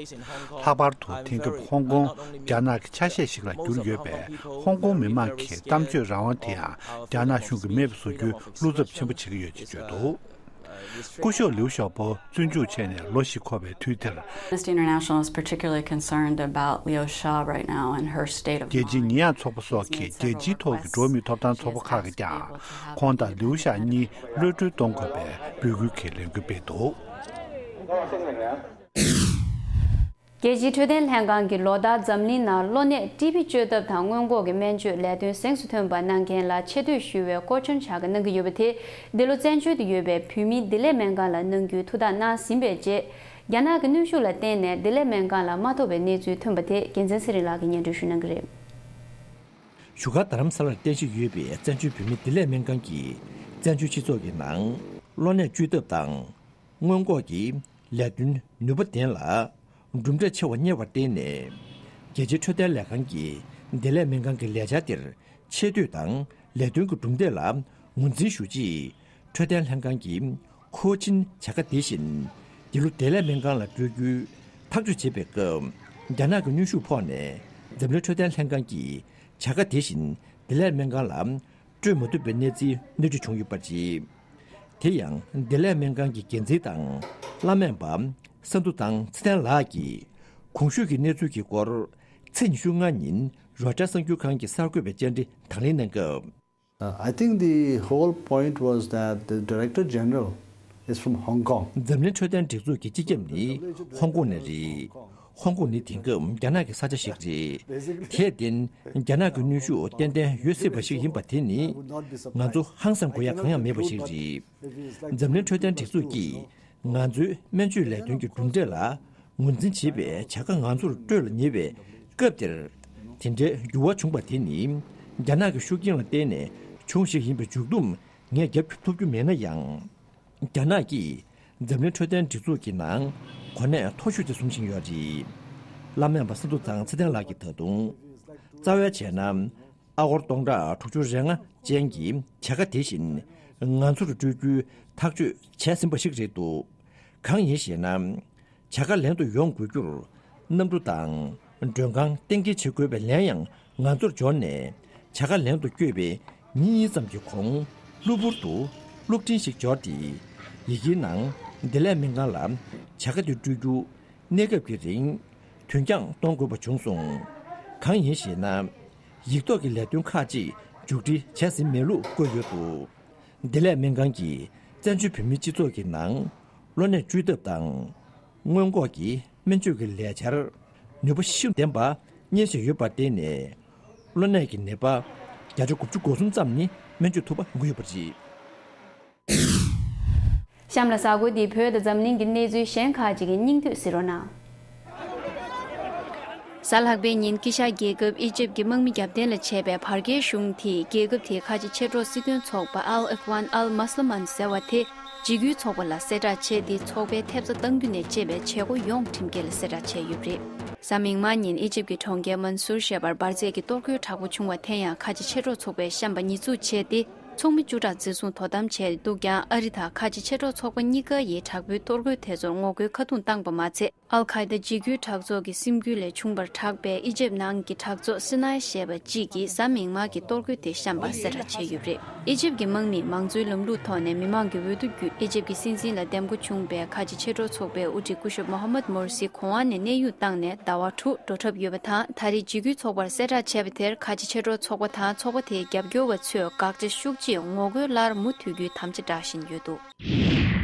ལྷག་པར་དུ་དེང་སྐབས་ཧོང་ཀོང་རྒྱ་ནག་གི་ཆ་ཤས་ཤིག་ལ་གྱུར་ཡོད་པས། ཧོང་ཀོང་མི་མང་གི་གཏམ་བརྗོད་རང་དབང་དེ་ཡང་རྒྱ་ནག་གཞུང་གིས་མེད་པ་བཟོ་རྒྱུའི་བློ་འཚབ་ཆེན་པོ་བྱེད་ཀྱི་ཡོད་ཅེས་བརྗོད་འདུག་སྐུ་ཞབས་ལིའུ་ཞའོ་པོ་བཙོན་འཇུག་བྱས་ནས་ལོ་བཞི་འཁོར་བའི་དུས་དེར། Amnesty International is particularly concerned about Liu Xia right now and her state of རྒྱལ་སྤྱིའི་ཉེས་ཡངས་ཚོགས་པ་སོགས་ཀྱིས་རྒྱལ་སྤྱིའི་ཐོག་གི་འགྲོ་བ་མིའི་ཐོབ་ཐང་ཚོགས་པ་ཁག་གིས་ཀྱང་། ཁོང་དང་ལིའུ་ཞའོ་གཉིས་གློད་གྲོལ་གཏོང་དགོས་པའི་འབོད་སྐུལ་གྱི་ལས་འགུལ་སྤེལ་འདུག་རྒྱལ་སྤྱིའི་འཕྲོད་བསྟེན་ལྷན་ཁང་གིས་ལོ་ལྟར་འཛམ་གླིང་ནང་གློ་ནད་ཊི་བི་བཅོས་ཐབས་དང་སྔོན་འགོག་གི་སྨན་བཅོས་ལས་དོན་གཟེངས་སུ་ཐོན་པ་གནང་མཁན་ལ་ཆེ་བསྟོད་ཞུ་བའི་སྐོར་བརྗོད་བྱ་དགའ་གནང་གི་ཡོད་པ་དེ། འདི་ལོ་བཙན་བྱོལ་དུ་ཡོད་པའི་བོད་མིའི་བདེ་ལེགས་སྨན་ཁང་ལ་གནང་རྒྱུའི་ཐུགས་ཐག་གནང་ཟིན་པའི་རྗེས། རྒྱ་ནག་གི་གནོན་ཤུགས་ལ་བརྟེན་ནས་བདེ་ལེགས་སྨན་ཁང་ལ་མ་ཐོབ་པའི་གནས་ཚུལ་ཐོན་པ་དེ་རྒྱལ་མཚན་ཚེ་རིང་ལགས་ཀྱིས་སྙན་སྒྲོན་ཞུ་གནང་གི་རེད། བཞུགས་སྒར་རྡ་རམ་ས་ལར་རྟེན་གཞི་ཡོད་པའི་བཙན་བྱོལ་བོད་མིའི་བདེ་ལེགས་སྨན་ཁང་གིས་བཙན་བྱོལ་སྤྱི་ཚོགས་ཀྱི་ནང་གློ་ནད་བཅོས་ཐབས་དང་སྔོན་འགོག་གི་ལས་དོན་ནུས་པ་ལྡན་ལ་གྲུབ་འབྲས་ཆེ་བ་གཉེར་བར་བརྟེན་ནས། རྒྱལ་སྤྱིའི་འཕྲོད་བསྟེན་ལས་ཁང་གིས་བདེ་ལེགས་སྨན་ཁང་གི་ལས་འཆར་དེར་ཆེ་བསྟོད་དང་ལས་དོན་གྱི་གྲུབ་འབྲས་ལ་ངོས་འཛིན་ཞུ་ཆེད། འཕྲོད་བསྟེན་ལྷན་ཁང་གི་ཁོ་ཆིན་བྱ་དགའ་དེ་བཞིན་འདི་ལོ་བདེ་ལེགས་སྨན་ཁང་ལ་སྤྲོད་རྒྱུའི་ཐག་གཅོད་བྱེད་པའི་སྐབས། རྒྱ་ནག་གི་གནོན་ཤུགས་ཕོག་ནས་འཛམ་གླིང་འཕྲོད་བསྟེན་ལྷན་ཁང་གིས་བྱ་དགའ་དེ་བཞིན་བདེ་ལེགས་སྨན་ཁང་ལ་སྤྲོད་མ་ཐུབ་པའི་གནས་ཚུལ་གནས་འདྲི་བྱུང་ཡོད་པ་རེད། དེ་ཡང་བདེ་ལེགས་སྨན་ཁང་གི་འགན་འཛིན་དང་བླ་སྨན་པ་ས་འདུ་ཐང་ཚེ་བརྟན་ལགས་ཀྱིས་གོང་ཞུས་ཀྱི་གནས་ཚུལ་གྱི་སྐོར་ཚེས་ཉི་ཤུ་ལྔ་ཉིན་རོའི་ཊར་གསར་འགྱུར་ཁང་གི་གསར་འགོད་པའི་བཅར་འདྲི་དང་ལེན་གནང་སྐབས། Uh, I think the whole point was that the Director General is from Hong Kong. འཛམ་གླིང་འཕྲོད་བསྟེན་སྒྲིག་འཛུགས་ཀྱི་སྤྱི་ཁྱབ་ནི་ཧོང་ཀོང་ནས་རེད། ཧོང་ཀོང་ནི་དེང་སྐབས་རྒྱ་ནག་གི་ས་ཆ་ཞིག་རེད། དེར་བརྟེན་རྒྱ་ནག་གི་གནོན་ཤུགས་ཏན་ཏན་ཡོད་སྲིད་པ་ཞིག་ཡིན་པ་དེ་ནི་ང་ཚོ་ཧང་སང་དགོས་ཡ་གང་ཡང་མེད་པ་ཞིག་རེད། འཛམ་གླིང་འཕྲོད་བསྟེན་སྒྲིག་འཛུགས་ཀྱིས་ང་ཚོའི་སྨན་བཅོས་ལས་དོན་གྱི་གྲུབ་འབྲས་ལ་ངོས་འཛིན་བྱེད་པའི་བྱ་དགའ་ང་ཚོར་སྤྲོད་ལ་ཉེ་བའི་སྐབས་དེར། དེ་འདྲའི་འགྱུར་བ་བྱུང་བ་དེ་ནི་རྒྱ་ནག་གི་ཤུགས་རྐྱེན་ལ་བརྟེན་ནས་བྱུང་ཞིག་ཡིན་པའི་མཇུག་སྡོམ་ངས་བརྒྱབ་ཐུབ་རྒྱུ་མེད་ན་ཡང་། རྒྱ་ནག་གིས་འཛམ་གླིང་འཕྲོད་བསྟེན་སྒྲིག་འཛུགས་ཀྱི་ནང་གོ་གནས་མཐོ་ཤོས་དེ་བཟུང་བཞིན་ཡོད་རེད། བླ་སྨན་པ་ས་འདུ་ཚང་ཚེ་བརྟན་ལགས་ཀྱིས་ད་དུང་། རྩ་བའི་བྱས་ན། ཨ་སྒོར་སྟོང་ཕྲག་དྲུག་ཅུ་རེ་ལྔ་ཅན་གྱི་བྱ་དགའ་དེ་བཞིན་ང་ཚོར་སྤྲོད་རྒྱུའི་ཐག་གཅོད་བྱས་ཟིན་པ་ཞིག་རེད་འདུག་གང་ཡིན་ཞེ་ན། བྱ་དགའ་ལེན་དུ་ཡོང་དགོས་རྒྱུར་གནམ་གྲུ་དང་མགྲོན་ཁང་གཏན་འཁེལ་བྱེད་དགོས་པའི་ལན་ཡང་ང་ཚོར་འབྱོར་ནས། བྱ་དགའ་ལེན་དུ་བསྐྱོད་པའི་ཉིན་གཉིས་ཙམ་གྱི་གོང་གློ་བུར་དུ་གློག་འཕྲིན་ཞིག་འབྱོར་ཏེ། ཡི་གེའི་ནང་བདེ་ལེགས་སྨན་ཁང་ལ་བྱ་དགའ་དེ་སྤྲོད་རྒྱུ། གནས་སྐབས་ཀྱི་རིང་དུས་འགྱངས་གཏོང་དགོས་པ་བྱུང་སོང་། གང་ཡིན་ཞེ་ན། ཡིག་ཐོག་གི་ལས་དོན་ཁག་ཅིག་མཇུག་སྒྲིལ་བྱས་ཟིན་མེད་ལུགས་བཀོད་ཡོད་འདུག་བདེ་ལེགས་སྨན་ཁང་གིས་བཙན་བྱོལ་བོད་མིའི་སྤྱི་ཚོགས་ཀྱི་ནང་གློ་ནད་བཅོས་ཐབས་དང་། སྔོན་འགོག་གི་སྨན་བཅོས་ཀྱི་ལས་འཆར་ནུས་པ་ཤུགས་ལྡན་པ་གཉེར་བཞིན་ཡོད་པར་བརྟེན་ནས། གློ་ནད་ཀྱི་ནད་པ་བརྒྱ་ཆ་དགུ་བཅུ་གོ་གསུམ་ཙམ་ནི་ སྨན་བཅོས་ཐུབ་པ་ཡོང་གི་ཡོད་པ་རེད། གཤམ་ལ་གཟའ་འཁོར་འདིའི་བོད་དང་འཛམ་གླིང་གི་གནས་ཚུལ་གཞན་ཁག་ཅིག་གི་སྙིང་བསྡུས་གཟིགས་རོགས་གནང་། གཟའ་ལྷག་པའི་ཉིན་དཀྱིལ་ཤར་རྒྱལ་ཁབ་ཨི་ཇིབ་ཀྱི་དམག་མི་རྒྱབ་རྟེན་ལ་བྱས་པའི་བར་བརྒལ་གཞུང་དེས་རྒྱལ་ཁབ་དེའི་ཁ་ཆེ་མཆེད་གྲོགས་སྲིད་དོན་ཚོགས་པ་ཨལ་ཨེག་ཝན་ཨལ་མཱ་སི་ལི་མཱན་ཟེར་བ་དེ་འཇིགས་སྐུལ་ཚོགས་པ་ལ་གསལ་བསྒྲགས་བྱས་ཏེ། ཚོགས་པའི་ཐེབས་རྩ་གཏང་རྒྱུ་ནས་གཅེས་པའི་བྱེད་སྒོ་ཡོངས་ཁྲིམས་འགལ་ལ་གསལ་བསྒྲགས་བྱས་ཡོད་པ་རེད། གཟའ་མིག་དམར་ཉིན་ཨི་ཇིབ་ཀྱི་གྲོང་ཁྱེར་མན་སུར་ཞེས་པར་འབར་རྫས་ཀྱི་གཏོར་རྒོལ་དྲག་པོ་བྱུང་བ་དེ་ཡང་ཁ་ཆེ་མཆེད་གྲོགས་ཚོགས་པའི་བཤམས་པ་ཉེས་འཛུགས་བྱས་ཏེ། ཚོགས་མི་བཅུ་ཕྲག་འཛིན་བཟུང་དོ་དམ་བྱས་འདུག་ཀྱང་། ཨ་རི་དང་ཁ་ཆེ་མཆེད་གྲོགས་ཚོགས་པ་གཉིས་ཀ་ཡིས་དྲག་པོའི་གཏོར་རྒོལ་དེ་ཚོར་ངོ་རྒོལ་ཁ་རྡུང་བཏང་པ་མ་ཚད། ཨལ་ཁ་ཨེ་ད་འཇིགས་སྐུལ་དྲག་ཚོགས་ཀྱི་སེམས་འགུལ་ལས་བྱུང་བར་གྲགས་པའི་ཨི་ཇིབ་ནང་གི་དྲག་ཚོགས་སི་ནའི་ཞེས་པ་གཅིག་གིས་གཟའ་མིག་དམར་གྱི་གཏོར་རྒོལ་དེ་བཤམས་པ་གསལ་བསྒྲགས་བྱས་ཡོད་པ་རེད། ཨི་ཇིབ་ཀྱི་དམག་མིས་མང་གཙོའི་ལམ་ལུགས་ཐོག་ནས་མི་མང་གི་འོས་བསྡུ་བརྒྱུད་ཨི་ཇིབ་ཀྱི་སྲིད་འཛིན་ལ་འདེམས་བསྐོ་བྱུང་བའི་ཁ་ཆེ་མཆེད་གྲོགས་ཚོགས་པའི་དབུ་ཁྲིད་སྐུ་ཞབས་མོ་ཧམ་མད་མོར་སི་གོང་དབང་ནས་གནས་དབྱུང་བཏང་ནས་ཟླ་བ་དྲུག་འགྲོ་གྲབས་ཡོད་པ་དང་། ད་རེས་འཇིགས་སྐུལ་ཚོགས་པར་གསལ་བསྒྲགས་བྱས་པ་དེར་ཁ་ཆེ་མཆེད་གྲོགས་ཚོགས་པ་དང་ཚོགས་པ་དེའི་རྒྱབ་སྐྱོར་བ་ཚོས་དགག་བྱ་ཤུགས་ཆེའི་ངོ་རྒོལ་སླར་མུ་མཐུད་རྒྱུའི་དམ་བཅའ་བསྒྲགས་བཞིན་ཡོད་འདུག་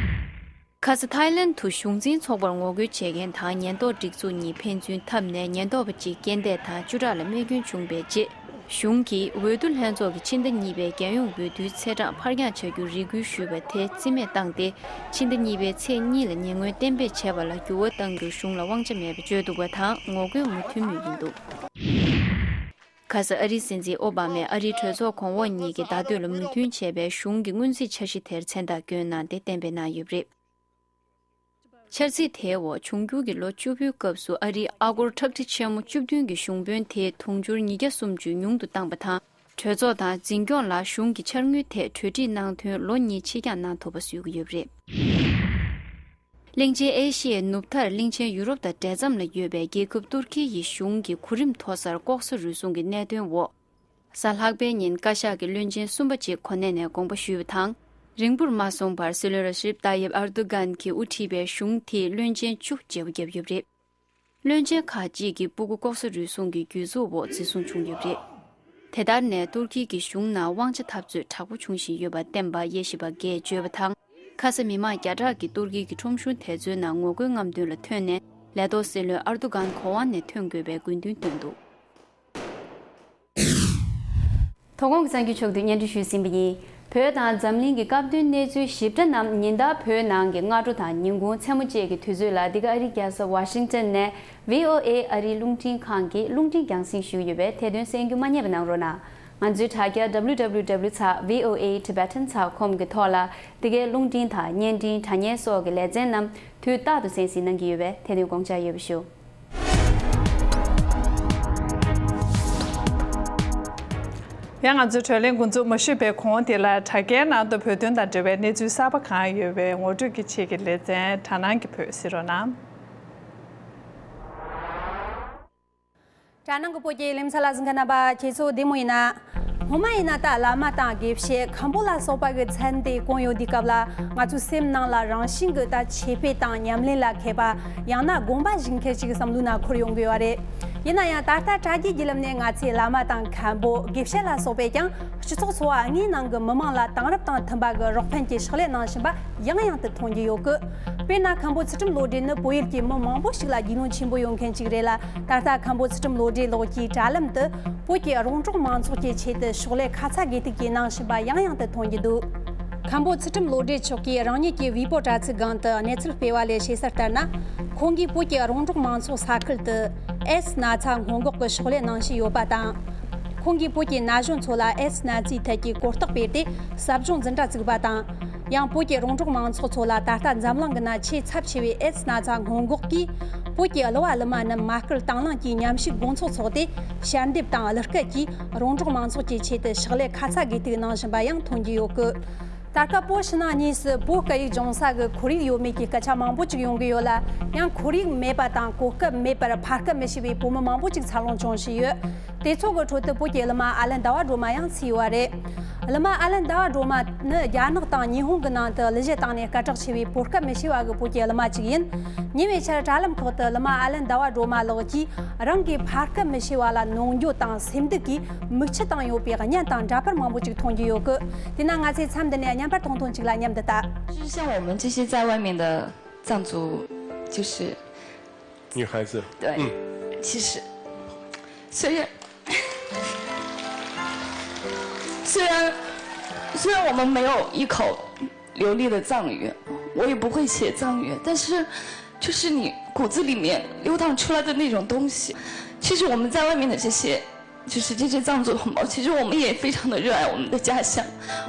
ཁ་ས་ཐའི་ལེན་དུ་གཞུང་འཛིན་ཚོགས་པར་ངོ་རྒོལ་བྱེད་མཁན་དང་ཉེན་རྟོག་སྒྲིག་འཛུགས་གཉིས་ཕན་ཚུན་འཐབ་ནས་ཉེན་རྟོག་པ་གཅིག་རྐྱེན་འདས་དང་བཅུ་ཕྲག་ལ་རྨས་སྐྱོན་བྱུང་བའི་རྗེས། གཞུང་གིས་འོས་བསྡུ་ལྷན་ཚོགས་ཀྱི་ཕྱི་ཟླ་གཉིས་པའི་རྒྱལ་ཡོངས་འོས་བསྡུའི་ཚེས་གྲངས་ཕར་འགྱངས་བྱ་རྒྱུར་རེ་སྐུལ་ཞུས་པ་དེ་རྩིས་མེད་བཏང་སྟེ། ཕྱི་ཟླ་གཉིས་པའི་ཚེས་གཉིས་ལ་ཉེ་སྔོན་གཏན་འབེབས་བྱས་པ་ལ་འགྱུར་བ་གཏང་རྒྱུར་གཞུང་ལ་དབང་ཆ་མེད་པ་བརྗོད་འདུག་པ་དང་ངོ་རྒོལ་མུ་མཐུད་མུས་ཡིན་འདུག་ཁ་ས་ཨ་རིའི་སྲིད་འཛིན་ཨོ་བྷ་མས་ཨ་རིའི་གྲོས་ཚོགས་གོང་འོག་གཉིས་ཀྱི་བརྡ་སྤྲོད་ལ་མོས་མཐུན་བྱས་པའི་གཞུང་གི་སྔོན་རྩིས་འཆར་གཞི་དེར་མཚན་རྟགས་བསྐྱོན་གནང་སྟེ་གཏན་འབེབས་གནང་ཡོད་པ་རེད། འཆར་རྩིས་དེའི་འོག་འབྱུང་འགྱུར་གྱི་ལོ་བཅུ་པོའི་སྐབས་སུ་ཨ་རིའི་ཨ་སྒོར་ཁྲག་ཁྲིག་ཆེན་མོ་བཅུ་བདུན་གྱི་གཞུང་དཔོན་དེ་དུང་ཕྱུར་ཉིས་བརྒྱ་སུམ་ཅུ་ཉུང་དུ་བཏང་པ་དང་། གྲོས་ཚོགས་དང་འཛིན་སྐྱོང་ལ་གཞུང་གི་འཆར་དངུལ་ཐད་གྲོས་སྒྲིག་གནང་དོན་ལོ་གཉིས་ཕྱིར་འགྱངས་གནང་ཐུབ་པ་བཟོ་གི་ཡོད་པ་རེད། གླིང་ཆེན་ཨེ་ཤི་ཡའི་ནུབ་མཐར་གླིང་ཆེན་ཡུ་རོབ་དང་འབྲེལ་མཚམས་ལ་ཡོད་པའི་རྒྱལ་ཁབ་ཏུར་ཀི་ཡི་གཞུང་གི་གོ་རིམ་མཐོ་སར་ལྐོག་ཟ་རུལ་སུངས་ཀྱི་གནད་དོན་འོག་གཟའ་ལྷག་པའི་ཉིན་བཀའ་ཤག་གི་བློན་ཆེན་གསུམ་པ་ཅིག་གོ་གནས་ནས་དགོངས་པ་ཞུས་པ་དང་། རིང་པོར་མ་སོང་བར་སྲིད་བློན་ར་ཤིབ་ཏཱ་ཡིབ་ཨར་དུ་གྷན་གྱིས་དབུ་ཁྲིད་པའི་གཞུང་དེས་བློན་ཆེན་བཅུ་བརྗེ་པོ་བརྒྱབ་ཡོད་པ་རེད། བློན་ཆེན་ཁག་ཅིག་གིས་སྤུ་གུ་ལྐོག་ཟ་རུལ་སུངས་ཀྱི་གྱོད་འཛུགས་འོག་འཛིན་བཟུང་བྱུང་ཡོད་པ་རེད། དེ་ལྟར་ནས་ཏུར་ཀི་གི་གཞུང་ནང་དབང་ཆ་འཐབ་རྩོད་དྲག་པོ་འབྱུང་བཞིན་ཡོད་པ་བསྟན་པ་ཡེ་ཤེས་པ་འགས་བརྗོད་པ་དང་། ཁ་ས་མི་མང་བརྒྱ་ཕྲག་གིས་ཏུར་ཀི་གི་ཁྲོམ་གཞུང་དེ་ཚོའི་ནང་ངོ་རྒོལ་རྔམ་སྟོན་ལ་ཐོན་ནས། ལས་ཐོག་སྲིད་བློན་ཨར་དུ་གྷན་གོ་དབང་ནས་ཐོན་དགོས་པའི་དགོས་འདུན་བཏོན་འདུག་དོ་དགོང་གི་གསར་འགྱུར་ཕྱོགས་བསྡུས་སྙན་སྒྲོན་ཞུས་ཟིན་པ་ཡིན། བོད་དང་འཛམ་གླིང་གི་སྐབས་བསྟུན་གནས་ཚུལ་ཞིབ་ཕྲ་རྣམས་ཉིན་ལྟར་བོད་ནང་གི་སྔ་དྲོ་དང་ཉིན་གུང་མཚན་མོ་བཅས་ཀྱི་དུས་ཚོད་ལ། འདི་ག་ཨ་རིའི་རྒྱལ་ས་ཝ་ཤིང་ཏོན་ནས་བྷི་ཨོ་ཨེ་ཨ་རིའི་རླུང་འཕྲིན་ཁང་གི་རླུང་འཕྲིན་རྒྱང་སྲིང་ཞུ་གི་ཡོད་པས། དེ་དོན་གསན་རྒྱུ་མ་བསྙེལ་བ་གནང་རོགས་གནང་། ང་ཚོའི་དྲ་རྒྱ་W W W ཚེག་V O A Tibetan ཚེག་ཁོམ་གྱི་ཐོག་ལ་འདི་གའི་རླུང་འཕྲིན་དང་བརྙན་འཕྲིན། དྲ་བརྙན་སོགས་ཀྱི་ལེ་ཚན་རྣམས་དུས་རྟག་ཏུ་གསན་གཟིགས་གནང་གི་ཡོད་པས། དེ་དོན་དགོངས་འཇགས་ཡོད་པ་ཞུ། ཡང་ང་ཚོའི་བགྲོ་གླེང་འགོ་འཛུགས་མ་ཞུས་པའི་གོང་དེ་ལ། དྲ་རྒྱའི་ནང་དུ་བོད་དོན་དང་འབྲེལ་བའི་གནས་ཚུལ་གསར་པ་གང་ཡོད་པའི་ངོ་སྤྲོད་ཀྱི་ཆེད་ཀྱི་ལེ་ཚན། དྲ་སྣང་གི་བོད་གཟིགས་རོགས་གནང་། དྲ་སྣང་གི་བོད་ཀྱི་ལེ་ཚན་ལ་གཟིགས་མཁན་རྣམ་པ་ཁྱེད་ཚོ་བདེ་མོ་ཡིན་ན། སྔོན་མ་ཡིན་ན་ད་བླ་མ་དང་དགེ་བཤེས་མཁན་པོ་ལ་སོགས་པ་གི་མཚན་དེ་གོན་ཡོད་དུས་སྐབས་ལ། ང་ཚོའི་སེམས་ནང་ལ་རང་བཞིན་གྱི་ད་ཆོས་དཔེ་དང་ཉམས་ལེན་ལ་མཁས་པ། ཡང་ན་དགོངས་པ་བཞེས་མཁན་ཞིག་བསམ་བློའི་ནང་འཁོར་ཡོང་གི་ཡོད་རེད། ཡིན་ན་ཡང་ད་ལྟ་དྲ་རྒྱའི་བརྒྱུད་ལམ་ནས་ང་ཚོས་བླ་མ་དང་མཁན་པོ། དགེ་བཤེས་ལ་སོགས་པས་ཀྱང་སྤྱི་ཚོགས་འཚོ་བ་དངོས་ནང་གི་མི་མང་ལ་དེང་རབས་དང་མཐུན་པ་གི་རོགས་ཕན་གྱི་ཕྱག་ལས་གནང་བཞིན་པ་ཡང་ཡང་དུ་མཐོང་རྒྱུ་ཡོད་གི། དཔེར་ན། མཁན་པོ་ཚུལ་ཁྲིམས་བློ་གྲོས་ནི་བོད་ཡུལ་གྱི་མི་མང་པོ་ཞིག་ལ་རྒྱུས་ལོན་ཆེན་པོ་ཡོད་མཁན་ཅིག་རེད་ལ། ད་ལྟ་མཁན་པོ་ཚུལ་ཁྲིམས་བློ་གྲོས་ཀྱིས་དྲ་ལམ་དུ་བོད་ཀྱི་རོང་འབྲོག་མང་ཚོགས་ཀྱི་ཆེད་དུ་ཕྱག་ལས་ཁ་ཚ་དགོས་གཏུགས་ཀྱིས་གནང་བཞིན་པ་ཡང་ཡང་དུ་མཐོང་རྒྱུ་འདུག་མཁན་པོ་ཚུལ་ཁྲིམས་བློ་གྲོས་མཆོག་གིས་རང་ཉིད་ཀྱི་ཝི་པོ་དྲ་ཚིགས་སྒང་དུ་གནས་ཚུལ་སྤེལ་བ་ལས་ཤེས་གསལ་ལྟར་ན། ཁོང་གིས་བོད་ཀྱི་རོང་འབྲོག་མང་ཚོགས་ས་ཁུལ་དུ་ཨེ་ཙི་ན་ཚ་སྔོན་འགོག་གི་ཕྱག་ལས་གནང་བཞིན་ཡོད་པ་དང་། ཁོང་གིས་བོད་ཀྱི་ན་གཞོན་ཚོ་ལ་ཨེ་ཙི་ན་ཚའི་ཐད་ཀྱི་གོ་རྟོགས་སྤེལ་ཏེ་ཟབ་སྦྱོང་འཛིན་གྲྭ་བཙུགས་པ་དང་། ཡང་བོད་ཀྱི་རོང་འབྲོག་མང་ཚོགས་ཚོ་ལ་ད་ལྟ་འཛམ་གླིང་གི་ནང་ཆེས་ཚབས་ཆེ་བའི་ཨེ་ཙི་ན་ཚ་སྔོན་འགོག་གིས། བོད་ཀྱི་གླུ་བ་གླུ་མ་རྣམས་མ་སྐུལ་དང་བླངས་ཀྱིས་ཉམས་ཞིབ་དགོང་ཚོགས་འཚོགས་ཏེ། ཞལ་འདེབས་དང་གླུ་སྐད་ཀྱིས་རོང་འབྲོག་མང་ཚོགས་ཀྱི་ཆེད་དུ་ཕྱག་ལས་ཁ་ཚ་དགོས་གཏུགས་གནང་བཞིན་པ་ཡང་མཐོང་རྒྱུ་ཡོད་གི། ད་སྐབས་བོད་ཕྱི་ནང་གཉིས་སུ་བོད་སྐད་ཡིག་སྦྱོང་ས་གི་ཁོར་ཡུག་ཡོད་མེད་ཀྱི་སྐད་ཆ་མང་པོ་ཅིག་ཡོང་གི་ཡོད་ལ། ཡང་ཁོར་ཡུག་མེད་པ་དང་གོ་སྐབས་མེད་པར་ཕ་སྐད་མི་ཤེས་པའི་བོད་མི་མང་པོ་ཅིག་འཚར་ལོངས་བྱུང་བཞིན་ཡོད། དེ་ཚོ་གི་ཁྲོད་དུ་བོད་ཀྱི་གླུ་མ་ཨ་ལན་ཟླ་བ་སྒྲོལ་མ་ཡང་ཚུད་ཡོད་པ་རེད། གླུ་མ་ཨ་ལན་ཟླ་བ་སྒྲོལ་མ་ནི་རྒྱ་ནག་དང་ཉི་ཧོང་གི་ནང་དུ་གླུ་གཞས་བཏང་ནས་སྐད་གྲགས་ཆེ་བའི་བོད་སྐད་མི་ཤེས་པ་གི་བོད་ཀྱི་གླུ་མ་ཅིག་ཡིན། ཉེ་བའི་ཆར་དྲ་ལམ་ཁག་ཏུ་གླུ་མ་ཨ་ལན་ཟླ་བ་སྒྲོལ་མ་ལགས་ཀྱིས་རང་གིས་ཕ་སྐད་མི་ཤེས་པ་ལ་ནོངས་འགྱོད་དང་སེམས་སྡུག་གིས་མིག་ཆུ་བཏང་ཡོད་པའི་བརྙན་དང་འདྲ་པར་མང་པོ་ཅིག་མཐོང་རྒྱུ་ཡོད་གི། དེས་ན་ང་ཚོས་མཚམས་འདི་ནས་བརྙན་པར་ཐུང་ཐུང་ཅིག་ལ་མཉམ་དུ་ལྟ། 就是像我们这些在外面的藏族，就是女孩子，对，嗯，其实虽然虽然虽然我们没有一口流利的藏语，我也不会写藏语，但是就是你骨子里面流淌出来的那种东西，其实我们在外面的这些，就是这些藏族同胞，其实我们也非常的热爱我们的家乡，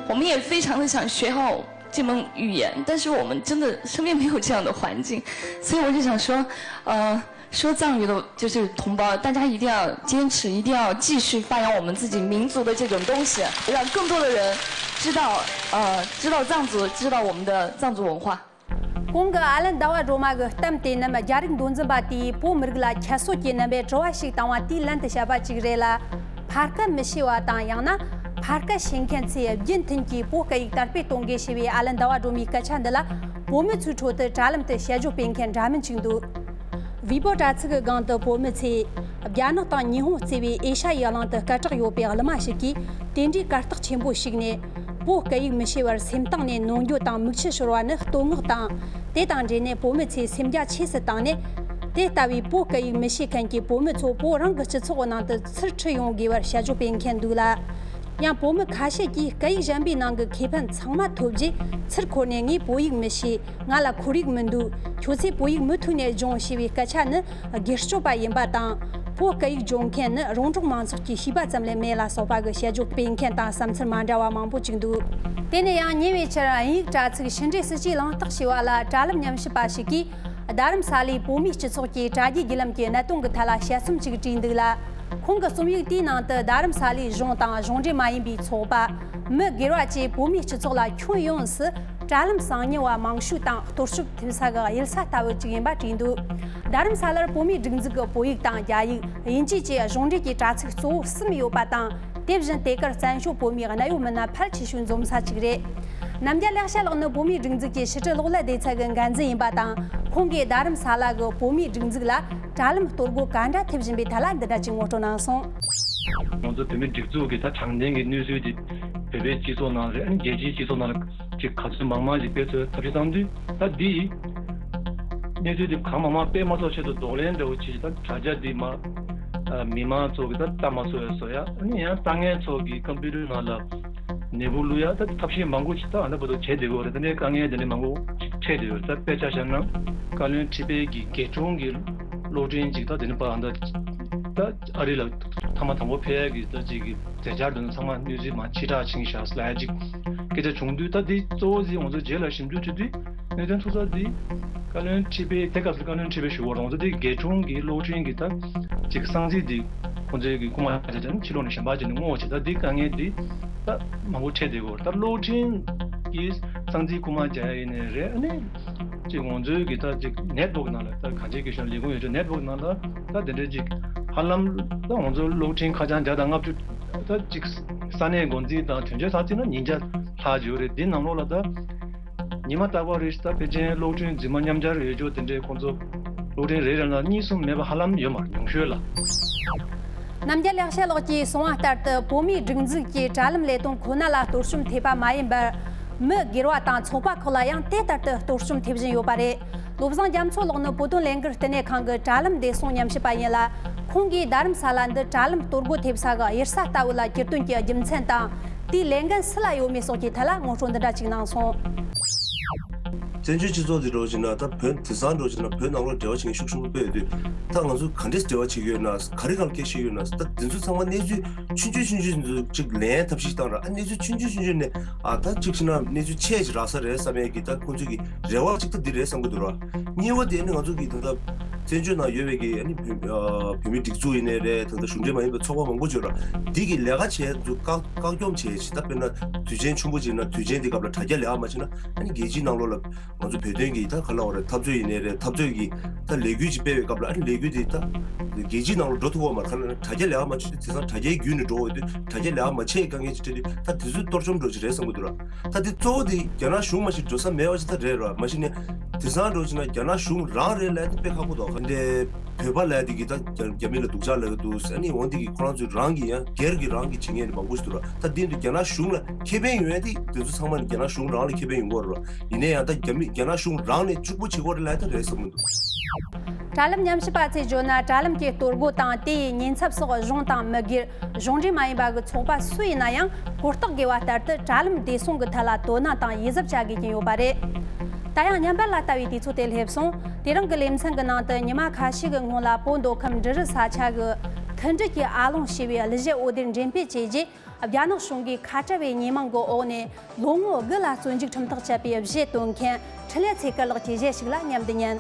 我们也非常的想学好这门语言，但是我们真的身边没有这样的环境，所以我就想说，呃，说藏语的就是同胞，大家一定要坚持，一定要继续发扬我们自己民族的这种东西，让更多的人知道，呃，知道藏族，知道我们的藏族文化。 གོང་གི་ཨ་ལན་ཟླ་བ་སྒྲོལ་མ་གི་གཏམ་དེ་རྣམས་རྒྱ་རིགས་མདོ་འཛིན་པ་དེས་བོད་མི་རིགས་ལ་ཁྱད་གསོད་ཀྱི་རྣམ་པའི་དྲི་བ་ཞིག་བཏང་བ་དེའི་ལན་དུ་བཤད་པ་ཅིག་རེད་ལ། ཕར་སྐད་མི་ཤེས་པ་དང་ཡང་ན་ཕར་སྐད་ཤེས་མཁན་ཚོས་རྒྱུན་མཐུན་གྱིས་བོད་སྐད་ཡིག་དར་སྤེལ་གཏོང་དགོས་ཞེས་པའི་ཨ་ལན་ཟླ་བ་སྒྲོལ་མའི་སྐད་ཆ་འདི་ལ། བོད་མི་ཚོའི་ཁྲོད་དུ་དྲ་ལམ་དུ་དཔྱད་བརྗོད་སྤེལ་མཁན་འདྲ་མིན་ཅིག་འདུག། ཝི་པོ་དྲ་ཚིགས་ཀྱི་སྒང་དུ་བོད་མི་ཚོས་རྒྱ་ནག་དང་ཉི་ཧོང་གཙོས་པའི་ཨེ་ཤ་ཡའི་གླིང་དུ་སྐད་གྲགས་ཡོད་པའི་གླུ་མ་ཞིག་གིས་དེ་འདྲའི་གར་སྟེགས་ཆེན་པོ་ཞིག་ནས་བོད་སྐད་ཡིག་མི་ཤེས་པར་སེམས་གཏིང་ནས་གནོན་འགྱོད་དང་མིག་ཆུ་ཤོར་བ་ནི་བསྟོད་བསྔགས་དང་། དེ་དང་འབྲེལ་ནས་བོད་མི་ཚོས་སེམས་རྒྱ་ཆེ་སུ་བཏང་ནས། དེ་ལྟ་བུའི་བོད་སྐད་ཡིག་མི་ཤེས་མཁན་གྱི་བོད་མི་ཚོ་བོད་རང་གི་སྤྱི་ཚོགས་ནང་དུ་ཚུར་ཁྲིད་ཡོང་དགོས་པར་དཔྱད་བརྗོད་སྤེལ་མཁན་འདུག་ལ། ཡང་བོད་མི་ཁ་ཤས་ཀྱིས་སྐད་ཡིག་གཞན་པའི་ནང་གི་ཁེ་ཕན་ཚང་མ་ཐོབ་རྗེས་ཚུར་འཁོར་ནས་ངས་བོད་ཡིག་མི་ཤེས། ང་ལ་ཁོར་ཡུག་མི་འདུག། ཁྱོད་ཚོས་བོད་ཡིག་མུ་མཐུད་ནས་སྦྱོངས་ཞེས་པའི་སྐད་ཆ་ནི་སྒེར་གཅོད་པ་ཡིན་པ་དང་། བོད་སྐད་ཡིག་སྦྱོང་མཁན་ནི་རོང་འབྲོག་མང་ཚོགས་ཀྱི་ཤེས་པ་ཙམ་ལས་མེད་ལ་སོགས་པ་གི་དཔྱད་བརྗོད་སྤེལ་མཁན་དང་བསམ་ཚུལ་མ་འདྲ་བ་མང་པོ་ཅིག་འདུག། དེ་ནས་ཡང་ཉེ་བའི་ཆར་དབྱིན་ཡིག་དྲ་ཚིགས་ཕྱི་འབྲེལ་སྲིད་ཇུས་གླེང་སྟེགས་ཞེས་པ་ལ་དྲ་ལམ་ཉམས་ཞིབ་པ་ཞིག་གིས། རྡ་རམ་ས་ལའི་བོད་མིའི་སྤྱི་ཚོགས་ཀྱི་དྲ་རྒྱའི་བརྒྱུད་ལམ་གྱི་གནད་དོན་གྱི་ཐད་ལ་དཔྱད་རྩོམ་ཅིག་བྲིས་འདུག་ལ། ཁོང་གི་རྩོམ་ཡིག་དེའི་ནང་དུ་རྡ་རམ་ས་ལའི་གཞུང་དང་གཞུང་འབྲེལ་མ་ཡིན་པའི་ཚོགས་པ། མི་སྒེར་བ་བཅས་བོད་མིའི་སྤྱི་ཚོགས་ལ་ཁྱོན་ཡོངས་སུ་དྲ་ལམ་གསང་ཉུལ་བ་མང་ཤོས་དང་གཏོར་བཤིག་ཐེབས་ས་གི་གཡུལ་ས་ལྟ་བུ་ཅིག་ཡིན་པ་བྲིས་འདུག། རྡ་རམ་ས་ལར་བོད་མིའི་སྒྲིག་འཛུགས་ཀྱི་བོད་ཡིག་དང་རྒྱ་ཡིག་དབྱིན་ཇི་བཅས་གཞུང་འབྲེལ་གྱི་དྲ་ཚིགས་གཙོ་བོ་གསུམ་ཡོད་པ་དང་། དེ་བཞིན་དེ་གར་བཙན་བྱོལ་བོད་མིའི་གནད་ཡོད་མི་སྣ་ཕལ་ཆེ་ཤོས་འཛོམས་ས་ཅིག་རེད། རྣམ་རྒྱལ་ལེགས་བཤད་ལགས་ནི་བོད་མིའི་སྒྲིག་འཛུགས་ཀྱི་ཕྱི་དྲིལ་གློག་ཀླད་སྡེ་ཚན་གྱི་འགན་འཛིན་ཡིན་པ་དང་། ཁོང་གིས་རྡ་རམ་ས་ལ་གི་བོད་མིའི་སྒྲིག་འཛུགས་ལ་དྲ་ལམ་གཏོར་རྒོལ་ག་འདྲ་ཐེབས་བཞིན་པའི་ཐད་ལ་འདི་འདྲ་ཅིག་ངོ་སྤྲོད་གནང་སོང་། ང་ཚོ་བོད་མིའི་སྒྲིག་འཛུགས་ཀྱི་ད་དྲང་བདེན་གྱི་གནས་ཚུལ་དེ་བོད་པའི་སྤྱི་ཚོགས་ནང་རེད། ཨ་ནི་རྒྱལ་སྤྱིའི་སྤྱི་ཚོགས་ནང་ལ་ཅིག་ག་ཚོད་མང་མང་ཞིག་སྤེལ་ཐུབ་ཐབས་ཤེས་བཏང་དུས། ད་འདི་གནས་ཚུལ་དེ་གང་མང་མང་སྤེལ་མ་ཐུབ་ཆེད་དུ་གདོང་ལེན་འདྲ་བོ་བྱེད་ཅིག་ད་དྲ་རྒྱ་འདི་མ་མི་མང་ཚོ་གི་ད་ལྟ་མ་ཚོ་ཡ་བཟོ་ཡ། ཨ་ནི་ཡང་ལྟ་མཁན་ཚོ་གི་ཀམ་པུ་ཊར་ནང་ལ་ནད་འབུ་བླུག་ཡ་ད་ཐབས་ཤེས་མང་པོ་ཅིག་ད་ཨ་ནི་བར་དུ་བྱས་བསྡད་ཡོད་རེད། ད་ནི་དཀའ་ངལ་དེ་འདྲ་མང་པོ་འཕྲད་བསྡད་ཡོད་རེད། ད་དཔེ་ཆ་བཞག་ན་བཀའ་བློན་ཁྲི་པའི་གི་རྒས་གྲོང་གི་གློག་འཕྲིན་ཅིག་ད་དེ་ནི་པ་ཨ་ད་ད་ཨ་རི་ལ་ཐེངས་མ་དང་པོ་ཕེབས་ཡ་གི་ད་ཅིག་གི་དེ་ཆར་དུ་ཚང་མ་གནས་ཚུལ་མ་ཕྱི་དྲགས་ཕྱིན་ཤག་ལབ་ཡ་ཅིག་སྐད་ཆ་བྱུང་དུས། ད་འདི་གཙོ་བོ་ཟིག་ང་ཚོ་རྗེས་ལ་ཞིབ་འཇུག་བྱེད་དུས་གནད་དོན་ཐུག་ས་འདི་བཀའ་བློན་ཁྲི་པའི་དེ་སྐབས་སུ་བཀའ་བློན་ཁྲི་པའི་ཞུ་བ་རང་ཚོ་དེ་རྒས་གྲོང་གི་གློག་འཕྲིན་གྱི་ད་ཅིག་གསང་ཚིག་འདི་ཁོང་ཚོའི་གི་རྐུ་མ་བྱས་ཏེ་ཕྱི་ལོགས་ནས་གཞན་པ་ཅིག་ནས་སྔོག་བྱས། ད་འདི་དཀའ་ངལ་འདི་ད་མང་པོ་འཕྲད་བསྡད་ཡོད། ད་གློག་འཕྲིན་གྱི་གསང་ཚིག་རྐུ་མ་བྱས་ཡ་ཡིན་ནའི་རེད། ཨ་ནི་ཅིག་ང་ཚོའི་གི་ད་ཅིག་ནེཊ་ཝོག་ནང་ལ་ད་གང་ཅིའི་གི་ཤོད་ལས་ཁུངས་ཡོད་ཅོག་ནེཊ་ཝོག་ནང་ལ་ད་དེ་འདྲའི་ཅིག་ཧ་ལམ་ད་ང་ཚོ་གློག་འཕྲིན་ཁ་བྱང་བརྒྱ་དང་ལྔ་བཅུ་ད་ཅིག་ས་གནས་འགོ་འཛིན་དང་དོན་གཅོད་ཚགས་ཚིག་ན་ཉིས་བརྒྱ་ལྷག་ཅིག་ཡོད་རེད། འདི་ནང་ལོགས་ལ་ད་ཉི་མ་རྟག་པར་རེ་བཞིན་ད་ཕལ་ཆེར་གློག་འཕྲིན་རྫུན་མ་མཉམ་སྦྱར་ཡོད་ཅོག་དེ་འདྲའི་ཁོང་ཚོ་གློག་འཕྲིན་རེ་རེ་ལ་གཉིས་གསུམ་མེད་པ་ཧ་ལམ་ཡོད་མ་རེད། ཉུང་ཤོས་ལ། རྣམ་རྒྱལ་ལེགས་བཤད་ལགས་ཀྱིས་གསུངས་པ་ལྟར་དུ་བོད་མིའི་སྒྲིག་འཛུགས་ཀྱི་དྲ་ལམ་ལས་དོན་ཁོ་ན་ལ་གཏོར་བཅོམ་ཐེབས་པ་མ་ཡིན་པར། མི་སྒེར་བ་དང་ཚོགས་པ་ཁག་ལ་ཡང་དེ་ལྟར་དུ་གཏོར་བཅོམ་ཐེབས་བཞིན་ཡོད་པ་རེད། བློ་བཟང་རྒྱ་མཚོ་ལགས་ནི་བོད་དོན་ལས་འགུལ་བསྟི་གནས་ཁང་གི་དྲ་ལམ་བདེ་སྲུང་ཉམས་ཞིབ་པ་ཡིན་ལ། ཁོང་གིས་རྡ་རམ་ས་ལ་འདི་དྲ་ལམ་གཏོར་རྒོལ་ཐེབས་ས་གི་གཡུལ་ས་ལྟ་བུ་ལ་གྱུར་དོན་གྱི་རྒྱུ་མཚན་དང་། དེའི་ལས་འགན་སུ་ལ་ཡོད་མེད་སོགས་ཀྱི་ཐད་ལ་ངོ་སྤྲོད་འདི་འདྲ་ཅིག་གནང་སོང་། བཙན་བྱོལ་སྤྱི་ཚོགས་འདི་འདྲ་བྱས་ན་ད་བོད་དེང་སང་འདྲ་བྱས་ན་བོད་ནང་ལོགས་འབྲེལ་བ་བྱེད་མཁན་ཤུགས་ཆེན་པོ་དཔེ་ཡོད་དུས། ད་ང་ཚོ་ག་འདྲས་འབྲེལ་བ་བྱེད་ཀྱི་ཡོད་ན། ག་རེ་སྒང་ལ་སྐད་ཆ་བཤད་ཀྱི་ཡོད་ན། ད་འདི་ཚོ་ཚང་མ་གནས་ཚུལ་ཆུང་ཆུང་ཆུང་ཆུང་ཚོ་ཅིག་ལེན་ཐབས་ཤེས་བཏང་ར། ཨ་གནས་ཚུལ་ཆུང་ཆུང་ཆུང་ཆུང་ནས་ཨ་ད་ཅིག་བྱས་ན་གནས་ཚུལ་ཆེ་ཅིག་རག་ས་རེད་བསམ་ཡས་ཀྱི་ད་ཁོང་ཚོ་གི་རེ་བ་ཅིག་ད་འདི་རེད་བསམ་གྱི་འདུག་ར། གཉིས་པ་དེ་ནི་ང་ཚོ་གི་ད་ལྟ་བཙན་བྱོལ་ནང་ཡོད་པའི་གི་ཨ་ནི་བོད་ཨ་བོད་མིའི་སྒྲིག་འཛུགས་ཡིན་ནའི་རེད། ད་ལྟ་གཞུང་འབྲེལ་མ་ཡིན་པའི་ཚོགས་པ་མང་པོ་ཅིག་ཡོད་ར། འདི་གི་ལས་ཀ་བྱས་ཚུལ་བཀག་བཀག་སྐྱོམ་བྱས་ཅིག་ད་དཔེར་ན་དུས་ཆེན་ཆེན་པོ་ཅིག་ཡིན་ན་དུས་ཆེན་འདི་སྐབས་ལ་དྲ་རྒྱ་ལས་ཀ་མ་བྱས་ན། ཨ་ནི་རྒྱལ་སྤྱིའི་ནང་ལོགས་ལ་ང་ཚོ་བོད་དོན་གྱི་ད་ག་ལབ་དགོས་རེད། འཐབ་རྩོད་ཡིན་ནའི་རེད། འཐབ་རྩོད་ཀྱི་ད་ལས་འགུལ་ཅིག་སྤེལ་བའི་སྐབས་ལ་ཨ་ནི་ལས་འགུལ་དེ་ད་རྒྱལ་སྤྱིའི་ནང་ལ་འགྲོ་ཐུབ་ཀྱི་ཡོད་མ་རེད། ག་ལབ་ན་དྲ་རྒྱ་ལས་ཀ་མ་བྱས་དུས་དེང་སང་དྲ་རྒྱའི་བརྒྱུད་ནས་འགྲོ་འོས་དུས་དྲ་རྒྱ་ལས་ཀ་མ་བྱས་དཀའ་ངལ་ཅིག་འཕྲད་དུས་ད་དེ་ཚོ་གཏོར་བཅོམ་འགྲོ་ཅིག་རེད་བསམ་གྱི་འདུག་ར། ད་དེ་གཙོ་བོ་དེ་རྒྱ་ནག་གཞུང་མ་གཞི་འགྲོ་ས་མེད་པ་ཅིག་ད་རེད་ར། མ་གཞི་ནས་དེང་སང་འགྲོ་ཅིག་ན་རྒྱ་ནག་གཞུང་རང་རེད་ལབ་དེ་དཔེ་ཁག་པོ་འདུག། འདི་བོད་པ་ལབ་དེ་གི་ད་རྒྱ་རྒྱ་མི་ལ་སྡུག་ཅག་ལབ་གི་འདུག་ཨ་ནི་འོ་འདི་གི་ཁོ་རང་ཚོའི་རང་གི་ཡང་སྒེར་གྱི་རང་གི་བྱེད་མཁན་དེ་མང་པོ་ཞིག་འདུག་ར། ད་འདི་འདི་རྒྱ་ནག་གཞུང་ལ་ཁེ་ཕན་ཡོད་ཡ་དེ་དེ་ཚོ་ཚང་མ་ནི་རྒྱ་ནག་གཞུང་རང་ལ་ཁེ་ཕན་ཡོང་གི་ཡོད་རེད་ར། ཡིན་ན་ཡང་ད་རྒྱ་མི་རྒྱ་ནག་གཞུང་རང་ནས་གཅིག་པོ་བྱེད་ཀྱི་ཡོད་རེད་ལབ་ཡ་དེ་རེད་བསམ་གི་མི་འདུག་དྲ་ལམ་ཉམས་ཞིབ་པ་ཚོས་བརྗོད་ན། དྲ་ལམ་གྱི་གཏོར་རྒོལ་དང་དེ་ཡི་ཉེན་ཚབས་སོགས་གཞུང་དང་མི་སྒེར། གཞུང་འབྲེལ་མ་ཡིན་པ་གི་ཚོགས་པ་སུ་ཡིན་ན་ཡང་གོ་རྟོགས་དགོས་པ་ལྟར་དུ་དྲ་ལམ་བདེ་སྲུང་གི་ཐད་ལ་དོ་སྣང་དང་ཡིད་གཟབ་བྱ་དགོས་ཀྱི་ཡོད་པ་རེད། ད་ཡང་ཉམས་པ་ལ་ལྟ་བའི་དུས་ཚོད་དེ་སླེབས་སོང་། དེ་རིང་གི་ལེ་ཚན་གྱི་ནང་དུ་ཉི་མ་ཁ་ཤས་ཀྱི་སྔོན་ལ་བོད་མདོ་ཁམས་འབྲི་རུ་ས་ཆ་གི་མཐུན་སྒྲིལ་གྱི་ཨ་ལོང་ཞེས་པའི་གླུ་གཞས་འོད་སྡེར་འགྲེམས་སྤེལ་བྱས་རྗེས། རྒྱ་ནག་གཞུང་གིས་ཁ་བྲལ་བའི་ཉེས་མིང་གི་འོག་ནས་ལོ་ངོ་དགུ་ལ་བཙོན་འཇུག་ཁྲིམས་ཐག་བཅད་པའི་གཞས་བཏོན་མཁན་འཕྲིན་ལས་ཚེ་དཀར་ལགས་ཀྱི་གཞས་ཤིག་ལ་མཉམ་དུ་ཉན།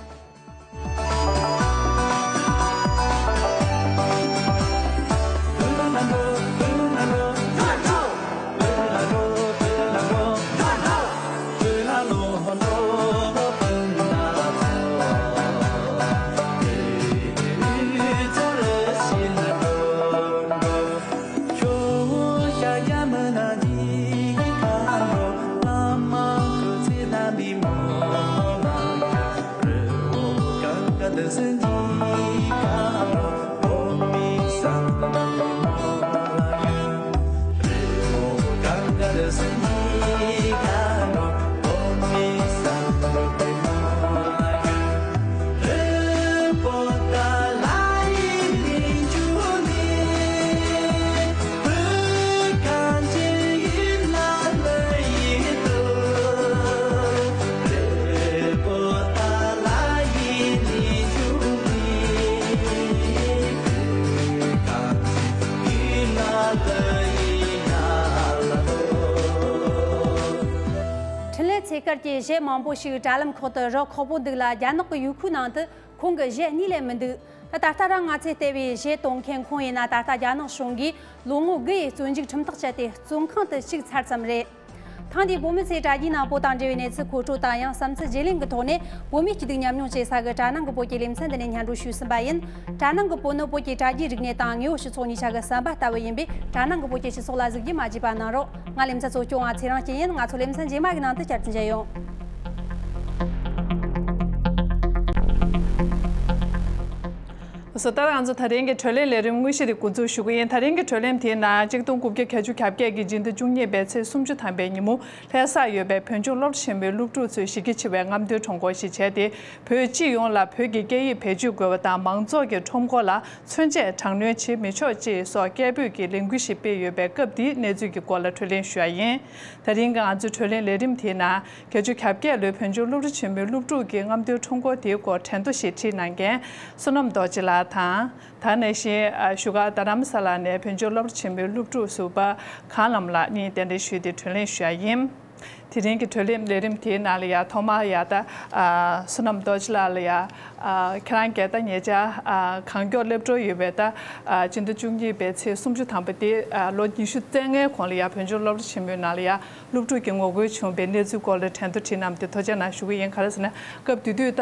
འཕྲིན་ལས་ཚེ་དཀར་གྱི་གཞས་མང་པོ་ཞིག་དྲ་ལམ་ཁོག་ཏུ་རུ་ཁག་པོ་འདུག་ལ། རྒྱ་ནག་གི་ཡུལ་ཁུལ་ནང་དུ་ཁོང་གི་གཞས་གཉིས་ལས་མི་འདུག་ད་ལྟ་རང་ང་ཚོས་བལྟས་པའི་གཞས་གཏོང་མཁན་ཁོང་ཡིན་ན། ད་ལྟ་རྒྱ་ནག་གཞུང་གིས་ལོ་ངོ་དགུ་ཡི་བཙོན་འཇུག་ཁྲིམས་ཐག་བཅད་དེ་བཙོན་ཁང་དུ་བཅུག་ཚར་ཙམ་རེད། ཐེངས་འདིའི་བོད་མི་ཚོའི་དྲ་རྒྱའི་ནང་བོད་དང་འབྲེལ་བའི་གནས་ཚུལ་མཁོ་སྤྲོད་དང་ཡང་བསམ་ཚུལ་བརྗེ་ལེན་གྱི་ཐོག་ནས། བོད་མིའི་སྐྱིད་སྡུག་མཉམ་མྱོང་བྱེད་ས་གི་དྲ་ནང་གི་བོད་ཀྱི་ལེ་ཚན་འདི་ནས་སྙན་སྒྲོན་ཞུས་ཟིན་པ་ཡིན། དྲ་ནང་གི་བོད་ནི་བོད་ཀྱི་དྲ་རྒྱའི་རིག་གནས་དང་དངོས་པོ་སྤྱི་ཚོགས་གཉིས་ཆ་གི་ཟམ་པ་ལྟ་བུ་ཡིན་པས། དྲ་ནང་གི་བོད་ཀྱི་སྤྱི་ཚོགས་ལ་གཟིགས་རྒྱུ་མ་བརྗེད་པ་གནང་རོགས། ང་ལེ་ཚན་གཙོ་སྐྱོང་བ་ཚེ་རིང་སྐྱིད་ཡིན། ང་ཚོ་ལེ་ཚན་རྗེས་མ་གི་ནང་དུ་བསྐྱར་དུ་མཇལ་ཡོང་། སོ་ད་ང་ཚོ་ད་རིང་གི་བགྲོ་གླེང་ལས་རིམ་དངོས་གཞི་དེ་འགོ་འཛུགས་ཞུ་གི་ཡིན། ད་རིང་གི་བགྲོ་གླེང་དེའི་ནང་ཆིག་སྟོང་དགུ་བརྒྱ་བརྒྱད་ཅུ་གྱ་བརྒྱད་ཀྱི་སྤྱི་ཟླ་བཅུ་གཉིས་པའི་ཚེས་སུམ་ཅུ་ཐམ་པའི་ཉིན་མོ། ལྷ་སར་ཡོད་པའི་བོད་ལྗོངས་སློབ་གྲྭ་ཆེན་མོའི་སློབ་ཕྲུག་ཚོས་གཞི་རྒྱ་ཆེ་བའི་རྔམ་སྟོན་ཁྲོམ་སྐོར་ཞིག་བྱས་ཏེ། བོད་སྤྱི་ཡོངས་ལ་བོད་ཀྱི་སྐད་ཡིག་བེད་སྤྱོད་དགོས་པ་དང་། མང་ཚོགས་ཀྱི་ཁྲོམ་སྐོར་ལ་མཚོན་ཆས་དྲག་གནོན་བྱེད་མི་ཆོག་ཅེས་སོགས་སྐད་འབོད་ཀྱི་ལས་འགུལ་ཞིག་སྤེལ་ཡོད་པའི་སྐབས་དེའི་གནས་ཚུལ་གྱི་སྐོར་ལ་བགྲོ་གླེང་ཞུ་ཡ་ཡིན། ད་རིང་གི་ང་ཚོའི་བགྲོ་གླེང་ལས་རིམ་དེའི་ནང་། བརྒྱད་ཅུ་གྱ་བརྒྱད་ལོའི་བོད་ལྗོངས་སློབ་གྲྭ་ཆེན་མོའི་སློབ་ཕྲུག་གི་རྔམ་སྟོན་ཁྲོམ་སྐོར་དེའི་སྐོར་དྲན་ཐོ་ཞིག་བྲིས་གནང་མཁན་བསོད་ནམས་རྡོ་རྗེ་ལགས་དང་། ད་ནང་བཞིན་བཞུགས་སྒར་རྡ་རམ་ས་ལ་ནས་བོད་ལྗོངས་སློབ་གྲྭ་ཆེན་མོའི་སློབ་ཕྲུག་ཟུར་པ་གངས་ལམ་ལགས་གཉིས་གདན་འདྲེན་ཞུས་ཏེ་བགྲོ་གླེང་ཞུ་ཡ་ཡིན། དེ་རིང་གི་བགྲོ་གླེང་ལས་རིམ་དེའི་ནང་ལ་ཡ་ཐོག་མར་ཡ་ད་བསོད་ནམས་རྡོ་རྗེ་ལགས་ལ་ཡ། ཁྱེད་རང་གིས་ད་ཉེ་ཆར་གང་མགྱོགས་སླེབས་འགྲོ་ཡོད་པའི་ད་སྤྱི་ཟླ་བཅུ་གཉིས་པའི་ཚེས་སུམ་ཅུ་ཐམ་པ་དེ་ལོ་ཉི་ཤུ་རྩ་ལྔའི་གོང་ལ་ཡ་བོད་ལྗོངས་སློབ་གྲྭ་ཆེན་མོའི་ནང་ལ་ཡ་སློབ་ཕྲུག་གི་ངོ་རྒོལ་བྱུང་བའི་གནས་ཚུལ་སྐོར་ལ་དྲན་ཐོ་བྲིས་གནང་བ་དེ་ཐུགས་རྗེ་གནང་ཞུ་གི་ཡིན། ག་རེ་ཟེར་ན་སྐབས་དེ་དུས་ད་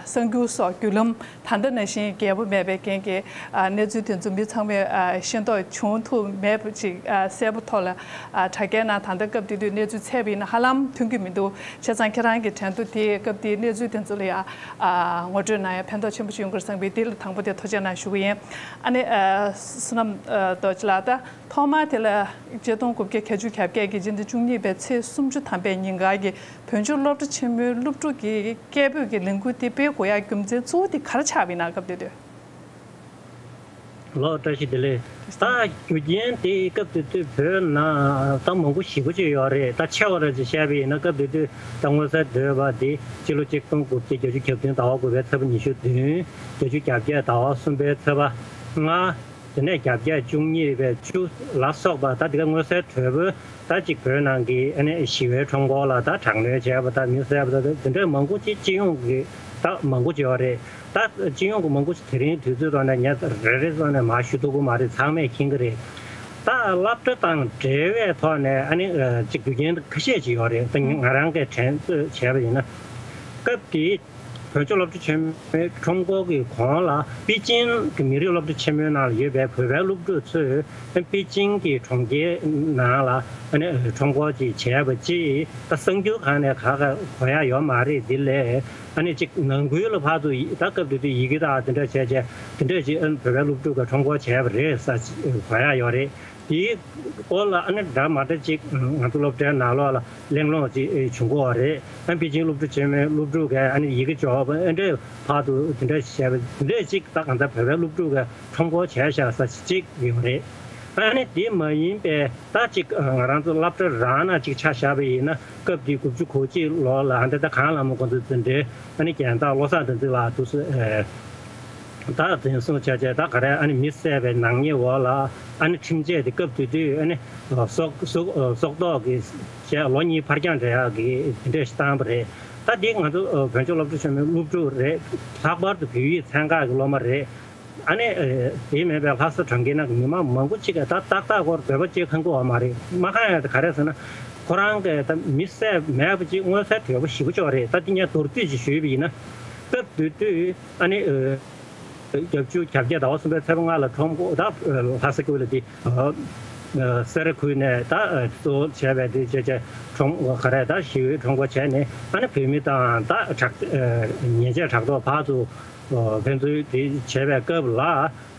གསར་འགྱུར་སོགས་བརྒྱུད་ལམ་ད་ལྟ་ནང་བཞིན་རྒྱས་པོ་མེད་པའི་རྐྱེན་གྱིས་གནས་ཚུལ་དེ་ཚོ་མི་ཚང་མས་ཤེས་རྟོགས་བྱུང་ཐུབ་མེད་པ་ཅིག་གསལ་པོ་ཐོག་ལ་དྲ་རྒྱའི་ནང་ད་ལྟ་སྐབས་དེ་དུས་གནས་ཚུལ་ཚད་པ་ཡིན་ན་ཧ་ལམ་ཐོན་གྱི་མི་འདུག་བྱས་ཙང་ཁྱེད་རང་གི་དྲན་ཐོ་དེ་སྐབས་དེའི་གནས་ཚུལ་དེ་ཚོ་ལ་ཡ་ངོ་སྤྲོད་གནང་ཡ་ཕན་ཐོགས་ཆེན་པོ་ཞིག་ཡོང་གི་རེད་བསམ་པའི་དེ་ལ་དང་པོ་དེ་ཐུགས་རྗེ་གནང་ཞུ་གི་ཡིན། ཨ་ནི་བསོད་ནམས་རྡོ་རྗེ་ལགས། ད་ཐོག་མར་དེ་ལ་ཆིག་སྟོང་དགུ་བརྒྱ་བརྒྱད་ཅུ་གྱ་བརྒྱད་ཀྱི་སྤྱི་ཟླ་བཅུ་གཉིས་པའི་ཚེས་སུམ་ཅུ་ཐམ་པའི་ཉིན་འགར་གྱི་བོད་ལྗོངས་སློབ་གྲྭ་ཆེན་མོའི་སློབ་ཕྲུག་གི་སྐད་འབོད་ཀྱི་ལས་འགུལ་དེ་སྤེལ་དགོས་ཡ་རྒྱུ་མཚན་གཙོ་བོ་དེ་ག་རེ་ཆགས་པ་ཡིན་ན། སྐབས་དེ་དུས། ལགས་བཀྲ་ཤིས་བདེ་ལེགས། ད་རྒྱུ་རྐྱེན་དེ་སྐབས་དེ་དུས་བོད་ནང་ད་མང་པོ་ཞེ་པོ་ཅིག་ཡོད་རེད། ད་ཆེ་བ་ར་ཅིག་བཤད་པ་ཡིན་ན་སྐབས་དེ་དུས་ད་མངོན་གསལ་དོད་པ་དེ་སྤྱི་ལོ་ཆིག་སྟོང་དགུ་བརྒྱ་བརྒྱད་ཅུ་གྱ་བདུན་ཟླ་བ་དགུ་པའི་ཚེས་པ་ཉི་ཤུ་བདུན། བརྒྱད་ཅུ་གྱ་བརྒྱད་ཟླ་བ་གསུམ་པའི་ཚེས་པ་ལྔ། དེ་ནས་བརྒྱད་ཅུ་གྱ་གཉིས་པའི་བཅུ་ལ་སོགས་པ་ད་དེ་ག་མངོན་གསལ་དོད་པོས་ད་ཅིག་བོད་ནང་གི་ཨ་ནི་ཞི་བའི་ཁྲོམ་སྐོར་ལ་ད་དྲག་གནོན་བྱས་པ་དང་མི་བསད་པ་དང་དེ་འདྲའི་མང་པོ་ཅིག་སྤྱི་ཡོངས་ཀྱི་ད་མང་པོ་ཅིག་ཡོད་རེད། ད་སྤྱི་ཡོངས་ཀྱི་མང་པོ་ཅིག་དེ་རིང་དུས་ཚོད་ཐོག་ནས་ངས་རེ་རེ་བསམ་ནས་མར་ཞུ་ཐུབ་ཀྱི་མ་རེད། ཚང་མས་མཁྱེན་གྱི་རེད། ད་སློབ་གྲྭ་དང་འབྲེལ་བའི་ཐོག་ནས་ཨ་ནི་ཅིག་རྒྱུ་རྐྱེན་ཁ་ཤས་ཅིག་ཡོད་རེད། ད་ང་རང་གིས་དྲན་གསོ་བྱས་པ་ཡིན་ན། སྐབས་དེའི་བོད་ལྗོངས་སློབ་གྲྭ་ཆེན་མོའི་ཁྲོམ་སྐོར་གྱི་གོང་ལ་པེ་ཅིང་གི་མི་རིགས་སློབ་གྲྭ་ཆེན་མོའི་ནང་ལ་ཡོད་པའི་བོད་པའི་སློབ་ཕྲུག་ཚོས་པེ་ཅིང་གི་གྲོང་ཁྱེར་ནང་ལ་ཁྲོམ་སྐོར་ཅིག་བྱས་པ་ཅིག་ད་གསར་འགྱུར་སྒང་ནས་ག་ག་གོ་ཡ་ཡོད་མ་རེད། འདི་ལས་ ཨ་ནི་ཅིག་ནང་ཁུལ་ལ་ཕར་ཚུར་ད་སྐབས་དེ་དུས་ཡི་གེ་དང་དེ་འདྲ་བྱས་བྱས་དེ་འདྲ་ཅིག་ཨ་ནི་བོད་པའི་སློབ་ཕྲུག་གི་ཁྲོམ་སྐོར་བྱས་པ་རེད་ས་གོ་ཡ་ཡོད་རེད། དེའི་སྐོར་ལ་ཨ་ནི་འདྲ་མ་འདྲ་ཅིག་ང་ཚོ་སློབ་གྲྭའི་ནང་ལོགས་ལ་གླེང་སློང་ཅིག་བྱུང་གི་ཡོད་རེད། ཨ་པེ་ཅིང་སློབ་ཕྲུག་ཆེན་མོའི་སློབ་ཕྲུག་གིས་ཨ་ནི་ཡི་གེ་འབྱོར་བ་ཨ་འདྲས་ཕར་དུ་དེ་འདྲ་བྱས་པ་དེ་འདྲས་ཅིག་ད་གང་ལྟར་བོད་པའི་སློབ་ཕྲུག་གི་ཁྲོམ་སྐོར་བྱས་བཞག་ས་ཅིག་ཡོད་རེད། ཨ་ནི་དེ་མ་ཡིན་པའི་ད་ཅིག་ང་རང་ཚོ་སློབ་གྲྭ་རང་ན་ཅིག་ཆ་བཞག་པ་ཡིན་ན་སྐབས་དེ་དགུ་བཅུ་གོ་གཅིག་ལོ་ལ་ཨ་འདྲ་ད་གངས་ལྷ་མོ་ཁོང་ཚོ་འཛིན་གྲྭའི་ཨ་ནི་རྒན་བདག་བློ་བཟང་བསྟན་འཛིན་ལགས་འདུག་སེ་ད་འཛིན་བཟུང་བྱས་བྱས་ད་ག་རེ་ཨ་ནི་མི་བསད་པའི་ནག་ཉེས་འོག་ལ་ཨ་ནི་ཁྲིམས་ཆད་དེ་སྐབས་དེ་དུས་ཨ་ནི་སྲོག་སྲོག་སྲོག་ཐོག་གི་བྱས་ལོ་གཉིས་ཕར་འགྱངས་འདྲ་ཡག་གི་དེ་འདྲ་ཞིག་བཏང་བ་རེད། ད་འདི་ང་ཚོ་བོད་ལྗོངས་སློབ་གྲྭ་ཆེན་མོའི་སློབ་ཕྲུག་རེད། ལྷག་པར་དུ་བོད་ཡིག་ཚན་ཁག་གི་སློབ་མ་རེད། ཨ་ནི་དེ་མིན་པའི་ལྷ་ས་གྲོང་ཁྱེར་ནང་གི་མི་མང་མང་པོ་ཅིག་གིས་ད་ཏག་ཏག་སྐོར་བོད་པ་ཅིག་ཁེངས་ཀྱི་ཡོད་མ་རེད། མ་ཁེངས་ཡ་དེ་ག་རེ་ཟེར་ན་ཁོ་རང་གིས་ད་མི་བསད་མེད་པ་ཅིག་མངོན་གསལ་དོད་པོ་ཞེ་པོ་ཅིག་རེད། ད་འདི་ངས་མདོར་བསྡུས་ཅིག་ཞུས་པ་ཡིན་ན་སྐབས་དེ་དུས་ཨ་ནི་བརྒྱད་ཅུ་གྱ་བརྒྱད་ཟླ་བ་གསུམ་པའི་ཚེས་པ་ལྔ་ལ་ཁྲོམ་སྐོར་ད་ལྷ་ས་ཁུལ་ལ་དེ་སེ་ར་ཁུལ་ནས་ད་གཙོ་བོ་བྱས་པའི་དེ་བྱས་བྱས་ཁྲོམ་ག་རེ་ད་ཞི་བའི་ཁྲོམ་སྐོར་བྱས་ནས་ཨ་ནི་བོད་མི་དང་ད་དྲག་ཉེས་ཆད་དྲག་ཐོག་ཕར་ཚུར་ཕན་ཚུན་དེ་བྱས་པའི་སྐབས་ལ་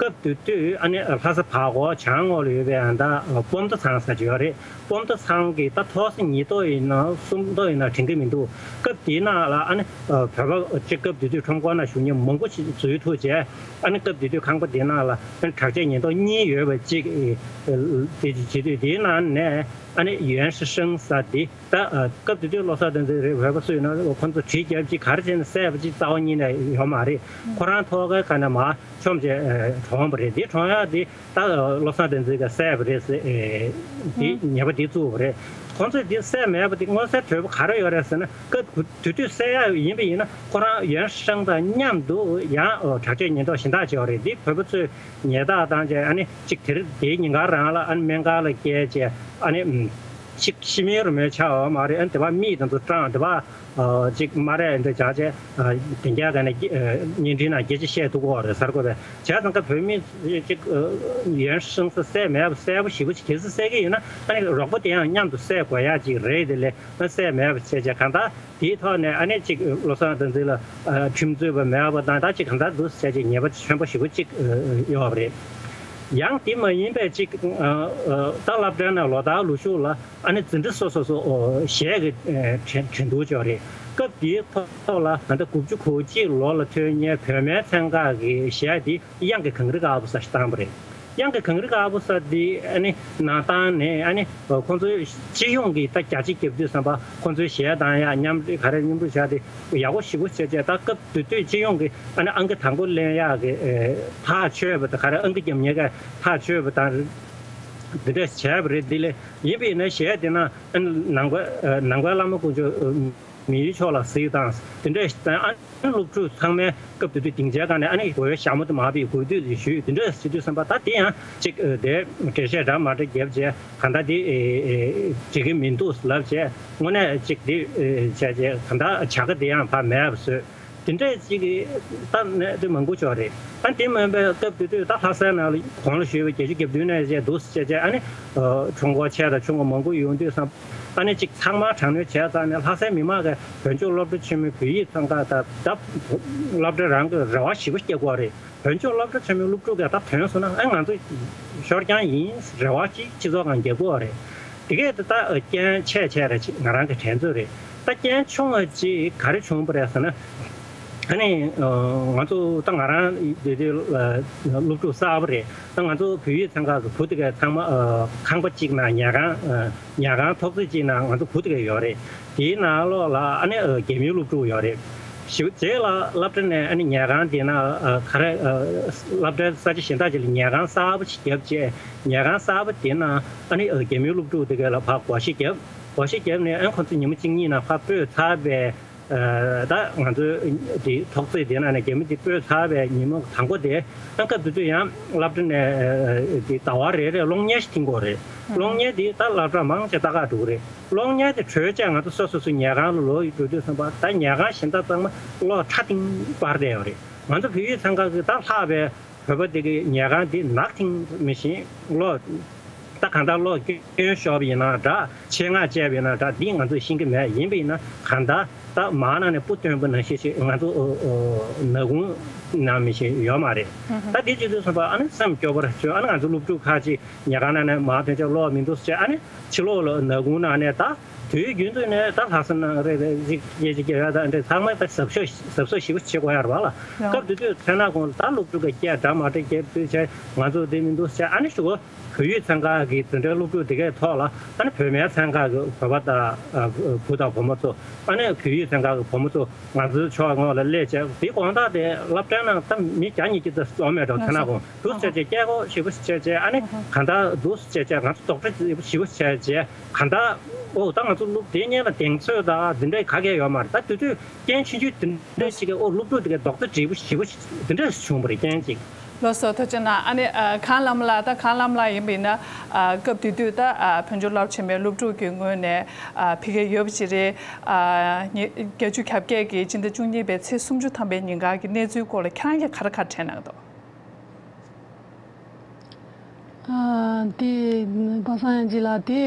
སྐབས་དེ་དུས་ཨ་ནི་ལྷ་ས་བར་སྐོར་བྱང་ངོས་ལ་ཡོད་པའི་ཨ་ད་སྤོམ་མདའ་ཚང་ཟེར་གྱི་ཡོད་རེད། སྤོམ་མདའ་ཚང་གི་ད་ཐོག་ས་ཉིས་ཐོག་ཡིན་ན་གསུམ་ཐོག་ཡིན་ན་དྲན་གྱི་མི་འདུག་སྐབས་དེའི་ནང་ལ་ཨ་ནི་བོད་པ་ཅིག་སྐབས་དེ་དུས་ཁྲོམ་སྐོར་ནང་ཞུགས་མཁན་མང་པོ་ཞིག་འཛུལ་ཐུབ་བྱས་ཨ་ནི་སྐབས་དེ་དུས་ཁང་པ་དེའི་ནང་ལ་ཨ་ནི་དྲག་ཆས་ཉེན་རྟོག་གཉིས་ཡོད་པ་ཅིག་དེ་བྱེད་དུས་དེའི་ནང་ནས་ཨ་ནི་ཡོན་ཧྲི་ཧྲེང་ཟེར་དེ། ད་སྐབས་དེ་དུས་བློ་བཟང་བསྟན་འཛིན་རེད། བོད་པ་སུ་ཡིན་ན་ཁོ་ཚོ་གྲི་རྒྱབ་ཅིག་ག་རེ་བྱས་ནས་བསད་པ་ཅིག་རྩ་བ་ཉིད་ནས་ཡོད་མ་རེད། ཁོ་རང་ཐོག་ཁའི་ཁ་ནས་མར་མཆོངས་བྱས་གྲོངས་པ་རེད། དེ་གྲོངས་ཡག་དེ་ད་བློ་བཟང་བསྟན་འཛིན་གྱིས་བསད་པ་རེད་ཟེར་དེ་ཉེས་པ་དེ་བཙུགས་པ་རེད། ཁོ་ཚོས་དེ་བསད་མེད་པ་དེ་མངོན་གསལ་དོད་པོ་ག་རེ་ཡོད་རེད་ཟེར་ན་སྐབས་དེ་དུས་བསད་ཡག་ཡིན་པ་ཡིན་ན་ཁོ་རང་ཡོན་ཧྲི་ཧྲེང་དང་མཉམ་དུ་ཡང་དྲག་ཆས་ཉེན་རྟོག་གཞན་དག་བྱས་པ་རེད། དེ་བོད་པ་ཚོས་ཉེས་རྡུང་བཏང་བྱས་ཨ་ནི་ཅིག་དེར་དེའི་ཉིན་གང་རང་ལ་ཨ་ནི་སྨན་ཁང་ལ་བསྐྱལ་བྱས་ཨ་ནི། ཅིག་ཤི་མིན་རུ་མིན་ཆགས་ཡོད་མ་རེད། ཨ་ནི་དེ་བ་མིག་དེ་ཚོ་སྐྲངས་དེ་བ་ཅིག་སྨ་རས་འདྲ་བྱས་བྱས་དེ་འདྲ་ག་ནས་བརྙན་འཕྲིན་ནང་སྐད་ཆ་བཤད་ཐུབ་ཀྱི་ཡོད་རེད་ཟེར་དགོས་པས། བྱས་ཙང་ཀ་བོད་མི་ཅིག་ཡོན་ཧྲི་ཧྲེང་ཟེར་བསད་མེད་པ་གསལ་པོ་ཞེ་པོ་ཅིག་གལ་སྲིད་བསད་ཀྱི་ཡོད་ན་ཨ་ནི་རོགས་པ་དེ་ཡང་མཉམ་དུ་བསད་དགོས་ཡག་ཅིག་རེད། དེ་ལས་ཨ་བསད་མེད་པ་བྱས་བྱས་གང་ལྟར་དེའི་ཐོག་ནས་ཨ་ནི་ཅིག་བློ་བཟང་བསྟན་འཛིན་ལ་ཁྲིམས་རྩོད་པ་མེད་པ་དང་ད་ཅིག་གང་ལྟར་འདུག་ཟེར་བྱས་ཉེས་པ་ཆེན་པོ་ཞེ་པོ་ཅིག་ཡོད་པ་རེད། ཡང་དེ་མ་ཡིན་པའི་ཅིག་ད་སློབ་གྲྭའི་ནང་ལོ་ལྟར་ལོ་ཤུགས་ལ་ཨ་ནི་འཛིན་གྲྭ་སོ་སོ་སོ་གཞས་ཀྱི་འགྲན་བསྡུར་ཅིག་ཡོད་རེད། སྐབས་དེའི་ཐོག་ལ་ད་ལྟ་དགུ་བཅུ་གོ་གཅིག་ལོ་ལ་ཐོན་མཁན་བོད་སྨན་ཚན་ཁག་གི་གཞས་དེ་གཡང་གི་གངས་རི་དཀར་པོ་ཟེར་ཞིག་བཏང་པ་རེད། གཡང་གི་གངས་རི་དཀར་པོ་ཟེར་དེ་ཨ་ནི་ནང་བཏང་ནས་ཨ་ནི་ཁོང་ཚོའི་སྤྱི་ཡོངས་ཀྱི་ད་རྒྱ་ཆེ་རྒྱབ་དུས་ཙམ་པ་ཁོང་ཚོའི་གཞས་བཏང་ཡག་མཉམ་འབྲེལ་ག་རེ་མཉམ་རུབ་བྱས་ཏེ་ཡག་པོ་ཞེ་པོ་བྱས་བྱས་ད་སྐབས་དེ་དུས་སྤྱི་ཡོངས་ཀྱི་ཨ་ནི་ཨང་ཀི་དང་པོ་ལེན་ཡག་གི་ཐག་ཆོད་པ་དང་ག་རེ་ཨང་ཀི་རྒྱབ་མཁན་གྱི་ཐག་ཆོད་པ་དང་འདི་འདྲ་བྱས་པ་རེད། འདི་ལས་ཡིན་པས་ན་གཞས་དེ་ན་ཨ་ནི་ནང་པ་ནང་པའི་བླ་མ་དཀོན་མཆོག་མི་ཡུལ་ཕྱོགས་ལ་གཟིགས་དང་དེ་འདྲ་ཞིག་དང་ཨ་ནི་སློབ་ཕྲུག་ཚང་མས་སྐབས་དེ་དུས་སྡིངས་ཆའི་སྒང་ནས་ཨ་ནི་གོས་ཞྭ་མོ་དེ་མར་བི་གོས་དུས་དེ་ཞུས་དེ་འདྲ་ཞུ་དུས་ཙམ་པ་ད་དེ་ཡང་ཅིག་དེ་འགྲེལ་བཤད་འདྲ་མ་འདྲ་བརྒྱབ་བྱས་གང་ལྟར་དེ་འགྲིག་གི་མི་འདུག་ལབ་བྱས་དངོས་གནས་ཅིག་དེ་བྱས་བྱས་གང་ལྟར་བྱ་དགའ་དེ་ཡང་ཕར་མེད་པ་བཟོས། དེ་འདྲས་ཅིག་གི་ད་ནས་དེ་མང་པོ་ཅིག་རེད། ད་དེ་མིན་པའི་སྐབས་དེ་དུས་ད་ལྷ་སའི་ནང་ལ་གོང་ལ་ཞུས་པའི་བརྒྱད་ཅུ་གྱ་བདུན་ནས་བྱས་འདུག་ཟེར་བྱས་ཨ་ནི་ཁྲོམ་སྐོར་ཆེ་དང་ཆུང་ངུ་མང་པོ་ཡོང་དུས་སམ་ཨ་ནི་ཅིག་ཚང་མ་དྲག་གནོན་བྱས་ཙང་ནས་ལྷ་སའི་མི་མང་གིས་བོད་ལྗོངས་སློབ་གྲྭ་ཆེན་མོའི་བོད་ཡིག་ཚང་ཁ་ད་ད་སློབ་གྲྭ་རང་གི་རེ་བ་ཞེ་པོ་སྐྱེ་གི་རེད། བོད་ལྗོངས་སློབ་གྲྭ་ཆེན་མོའི་སློབ་ཕྲུག་གིས་ད་ཐོན་སོང་ན་ཨ་ང་ཚོ་ཤོར་རྐྱང་ཡིན་རེ་བ་ཅིག་སྤྱི་ཚོགས་ཁང་རྒྱག་གི་རེད། དེ་གས་དེ་ད་རྐྱེན་ཆེ་ཆེ་རེད་ཅིག་ང་རང་གི་དྲན་ཚོད་རེད། ད་རྐྱེན་ཆུང་བ་ཅིག་ག་རེ་བྱུང་བ་རེད་ཟེར་ན། ཨ་ནི་ང་ཚོ་ད་ང་རང་དེ་དུས་སློབ་ཕྲུག་གསར་པ་རེད། ད་ང་ཚོ་བོད་ཡིག་ཚན་ཁག་གི་བུ་དེ་གས་ཚང་མ་ཁང་པ་གཅིག་ནང་ཉལ་ཁང་ཉལ་ཁང་ཐོག་བརྩེགས་གཅིག་ནང་ང་ཚོ་བུ་དེ་གས་ཡོད་རེད། དེའི་ནང་ལོགས་ལ་ཨ་ནི་རྒྱ་མིའི་སློབ་ཕྲུག་ཡོད་རེད། ཞེ་པོ་རྗེས་ལ་སློབ་གྲྭ་ནས་ཨ་ནི་ཉལ་ཁང་དེ་ན་ག་རེ་སློབ་གྲྭའི་ས་ཆ་གཞན་དག་ཅིག་ལ་ཉལ་ཁང་གསར་པ་ཞིག་བརྒྱབ་རྗེས་ཉལ་ཁང་གསར་པ་དེ་ན་ཨ་ནི་རྒྱ་མིའི་སློབ་ཕྲུག་དེ་གས་ལ་ཕར་སྒོར་གཞས་བརྒྱབ། སྒོར་གཞས་བརྒྱབ་ནས་ཨ་ཁོང་ཚོ་ཉིན་མོ་གཅིག་གཉིས་ནང་ཕར་སྤོས་ཚར་བའི་ད་ང་ཚོའི་དེ་ཐོག་བརྩེགས་དེ་ནང་ནས་རྒྱ་མི་དེ་སྤོས་ཚར་བའི་ཉིན་མོ་དང་པོ་དེ་ཨ་སྐབས་དེ་དུས་ཡང་སློབ་གྲྭ་ནས་དེ་ཟླ་བ་རེ་རེ་གློག་བརྙན་ཞིག་འཐེན་དགོས་རེད། གློག་བརྙན་དེ་ད་སློབ་གྲྭ་མང་ཆེ་ལྟ་ག་འགྲོ་གི་རེད། གློག་བརྙན་དེ་འཕྲོས་རྗེས་ང་ཚོ་སོ་སོ་སོའི་ཉལ་ཁང་ལ་ལོག་ཡོང་དུས་ཙམ་པ་ད་ཉལ་ཁང་གཞན་དག་ཚང་མ་གློག་ཁྲ་ཐིང་སྤར་བསྡད་ཡོད་རེད། ང་ཚོ་བོད་ཡིག་ཚན་ཁག་གི་ད་ལྷག་པའི་བོད་པ་དེ་གི་ཉལ་ཁང་དེ་ནག་ཐིང་མི་ཤེས་གློག་ད་གང་ལྟར་གློག་སྐྱོན་ཤོར་བ་ཡིན་ན་འདྲ་ཆེད་མངགས་བྱས་པ་ཡིན་ན་འདྲ་འདི་ང་ཚོས་ཤེས་ཀྱི་མེད། ཡིན་པ་ཡིན་ན་གང་ལྟར་ ད་མར་ནང་ནས་སྤུ་བཏོན་པ་ནང་བཞིན་ཞིག་ང་ཚོ་ཨོ་ཨོ་ནག་ཁུང་ནང་མི་ཞིག་ཡོད་མ་རེད། ད་དེ་བྱེད་དུས་ཙམ་པ་ཨ་ནི་སེམས་སྐྱོ་པོ་རེད། ཨ་ནི་ང་ཚོ་སློབ་ཕྲུག་ཁག་ཅིག་ཉལ་ཁང་ནང་ནས་མར་ཐོན་ཆོག་ལོག་མི་འདུག་ཟེར། ཨ་ནི་ཕྱི་ལོགས་ལ་ནག་ཁུང་ནང་ནས་ད་དུས་རྒྱུན་དུ་ནས་ད་ལྷག་བསམ་ནང་རེ་རེ་ཅིག་སྐད་ཅིག་རྒྱག་ཡ་ད་འདྲ་ཚང་མས་ད་གཟབ་གཟབ་གཟབ་གཟབ་ཞེ་པོ་བྱེད་དགོས་ཡ་རེད་བ་ལ། སྐབས་དེ་དུས་མཚན་ནག་ཁུང་ལ་ད་སློབ་ཕྲུག་གི་སྐད་འདྲ་མ་འདྲ་རྒྱབ་དུས་བྱས་ང་ཚོ་དེ་མི་འདུག་ཟེར། ཨ་ནི་ཞུ་གོ་བོད་ཡིག་ཚན་ཁག་གི་འཛིན་གྲྭའི་སློབ་ཕྲུག་དེ་གའི་ཐོག་ལ་ཨ་ནི་བོད་སྨན་ཚན་ཁག་གི་བོད་པ་དང་བུ་དང་བུ་མོ་ཚོ་ཨ་ནི་བོད་ཡིག་ཚན་ཁག་གི་བུ་མོ་ཚོ་ང་ཚོའི་ཕྱོགས་ངོས་ལ་སླེབས་བྱས། དེ་དགོང་དག་དེ་སློབ་གྲྭའི་ནང་ད་མི་བརྒྱ་ཉིས་བརྒྱ་ཙམ་འཛོམས་མེད་འགྲོ། ཐ་ན་དགོང་འདུག་བྱས་བྱས་སྐད་ཁོག་ཞེ་པོ་བྱས་བྱས། ཨ་ནི་གང་ལྟར་འདུག་བྱས་བྱས་ང་ཚོ་རྡོག་ཁྲེས་ཞེ་པོ་བྱས་བྱས། གང་ལྟར་ཨོ་ད་ང་ཚོ་སློབ་དེ་སྔོན་ལ་གདེང་ཚོད་དང་འཛིན་གྲྭ་ག་གེ་ཡོད་མ་རེད། ད་དེ་དུས་རྐྱེན་ཆུང་ཆུང་དེ་འདྲ་ཞིག་གིས་ཨོ་སློབ་ཕྲུག་དེ་གའི་རྡོག་རྩ་བྲེལ་པོ་ཞེ་པོ་དེ་འདྲ་བྱུང་བ་རེད། རྐྱེན་ཅིག་ལགས་སོ། ཐུགས་རྗེ་གནང་། ཨ་ནི་ཨ་གངས་ལམ་ལགས། ད་གངས་ལམ་ལགས་ཡིན་པ་ཡིན་ན་ཨ་སྐབས་དེ་དུས་ད་ཨ་བོད་ལྗོངས་རླབས་ཆེན་པའི་སློབ་ཕྲུག་གི་ངོས་ནས་ཨ་ཕ་གིར་ཡོད་པ་ཅིག་རེད། ཨ་ཉི་བརྒྱད་ཅུ་གྱ་བརྒྱད་ཀྱི་སྤྱི་ཟླ་བཅུ་གཉིས་པའི་ཚེས་སུམ་ཅུ་ཐམ་པའི་ཉིན་ག་གི་གནས་ཚུལ་སྐོར་ལ་ཁྱེད་རང་གིས་ག་རེ་ག་རེ་དྲན་གནང་གི་འདུག་ཨ་དེ་པ་སངས་ཡང་ཅིག་ལགས། དེ་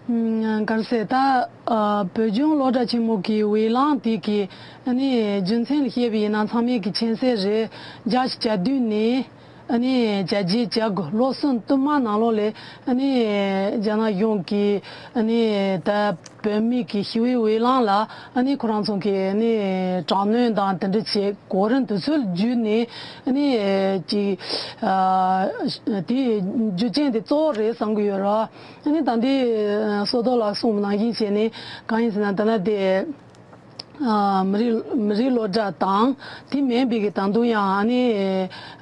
ཨ་ག་རེ་ཟེར། ད་ཨ་བོད་ལྗོངས་སློབ་གྲྭ་ཆེན་མོ་གི་འོས་ལངས་དེ་གི་ཨ་ནི་རྒྱུ་མཚན་ལ་བཤད་པ་ཡིན་ན་ཚང་མས་ཀྱི་མཁྱེན་གསལ་རེད། བརྒྱ་ཆ་གྱ་བདུན་ནས་ཨ་ནི་བརྒྱ་ཆ་བརྒྱད་ཅུ་གྱ་དགུ། ལོ་གསུམ་བསྟུད་མར་ནང་ལོགས་ལ་ཨ་ནི་རྒྱ་ནག་གཞུང་གིས་ཨ་ནི་ད་བོད་མི་གི་ཞི་བའི་འོས་ལངས་ལ་ཨ་ནི་ཁོ་རང་ཚོ་གིས་ཨ་ནི་དྲག་གནོན་དང་དེ་འདྲ་བྱས། གོ་རིམ་དེ་ཚོ་བརྒྱུད་ནས་ཨ་ནི་ཅིག་ཨ་དེ་རྒྱུ་རྐྱེན་དེ་གཙོ་བོ་རེད་བསམ་གྱི་ཡོད་ར། ཨ་ནི་ད་ལྟའི་བསོད་རྡོར་ལགས་གསུངས་པ་ནང་བཞིན་བྱས་ནས་གང་ཡིན་ཟེར་ན། ད་ལྟ་དེ་ཨ་མི་རིགས་མི་རིགས་སློབ་གྲྭ་དང་དེ་མིན་པའི་གི་ད་དུང་ཡང་ཨ་ནི་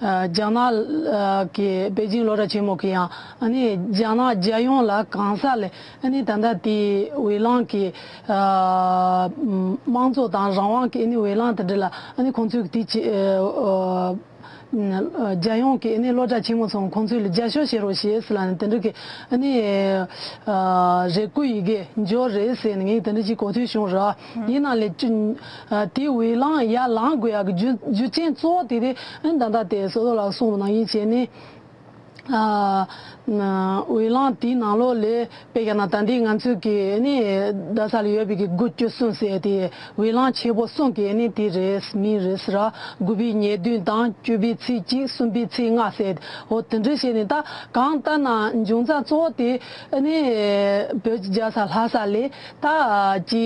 ཨ་རྒྱ་ནག་ཨ་གི་པེ་ཅིང་སློབ་གྲྭ་ཆེན་མོ་གི་ཡང་ཨ་ནི་རྒྱ་ནག་རྒྱལ་ཡོངས་ལ་གང་ས་ལ་ཨ་ནི་ད་ལྟ་དེ་འོས་ལངས་ཀྱི་ཨ་དམངས་གཙོ་དང་རང་དབང་གི་ཨ་ནི་འོས་ལངས་དེ་འདྲ་ལ་ཨ་ནི་ཁོང་ཚོས་དེ་ཅི་ཨ་ཨ་རྒྱལ་ཡོངས་ཀྱི་ཨ་ནི་སློབ་གྲྭ་ཆེན་མོ་ཚོ་ཁོང་ཚོས་ལ་རྒྱབ་སྐྱོར་བྱེད་རོགས་ཞེས་ཟེར་ལབ་ནས་དེ་འདྲ་གི་ཨ་ནི་ཨ་རེ་སྐུལ་ཡི་གེ་འབྱོར་རེད་ཟེར་ནས་ངས་དེ་འདྲ་ཅིག་གོ་ཐོས་བྱུང་ར། ཡིན་ན་ལས་ཅི་ཨ་དེ་འོས་ལངས་ཡར་ལངས་དགོས་ཡག་གི་རྒྱུ་རྒྱུ་རྐྱེན་གཙོ་བོ་དེ་རེད། ཨ་ནི་ད་ལྟ་དེ་བསོད་རྡོར་ལགས་གསུངས་པ་ནང་བཞིན་བྱས་ནས། ཨ་འོས་ལངས་དེའི་ནང་ལོགས་ལས་དཔེ་བཞག་ན་ད་ལྟའི་ང་ཚོས་ཀྱི་ནི་རྡ་ས་ལ་ཡོད་པའི་གི་དགུ་བཅུ་གསུམ་ཟེར་དེ་འོས་ལངས་ཆེ་བོ་གསུམ་གྱི་ནི་དེ་རེད། མིང་རེད་ཟེར་ར། དགུ་པའི་ཉེར་བདུན་དང་། བཅུ་པའི་ཚེས་གཅིག། གསུམ་པའི་ཚེས་ལྔ་ཟེར། འོ་དེ་འདྲ་བྱས་ནས་ད་གང་ལྟར་ན་འབྱུང་རྩ་གཙོ་བོ་དེ་ནི་བོད་ཀྱི་རྒྱལ་ས་ལྷ་ས་ལས། ད་ཅི་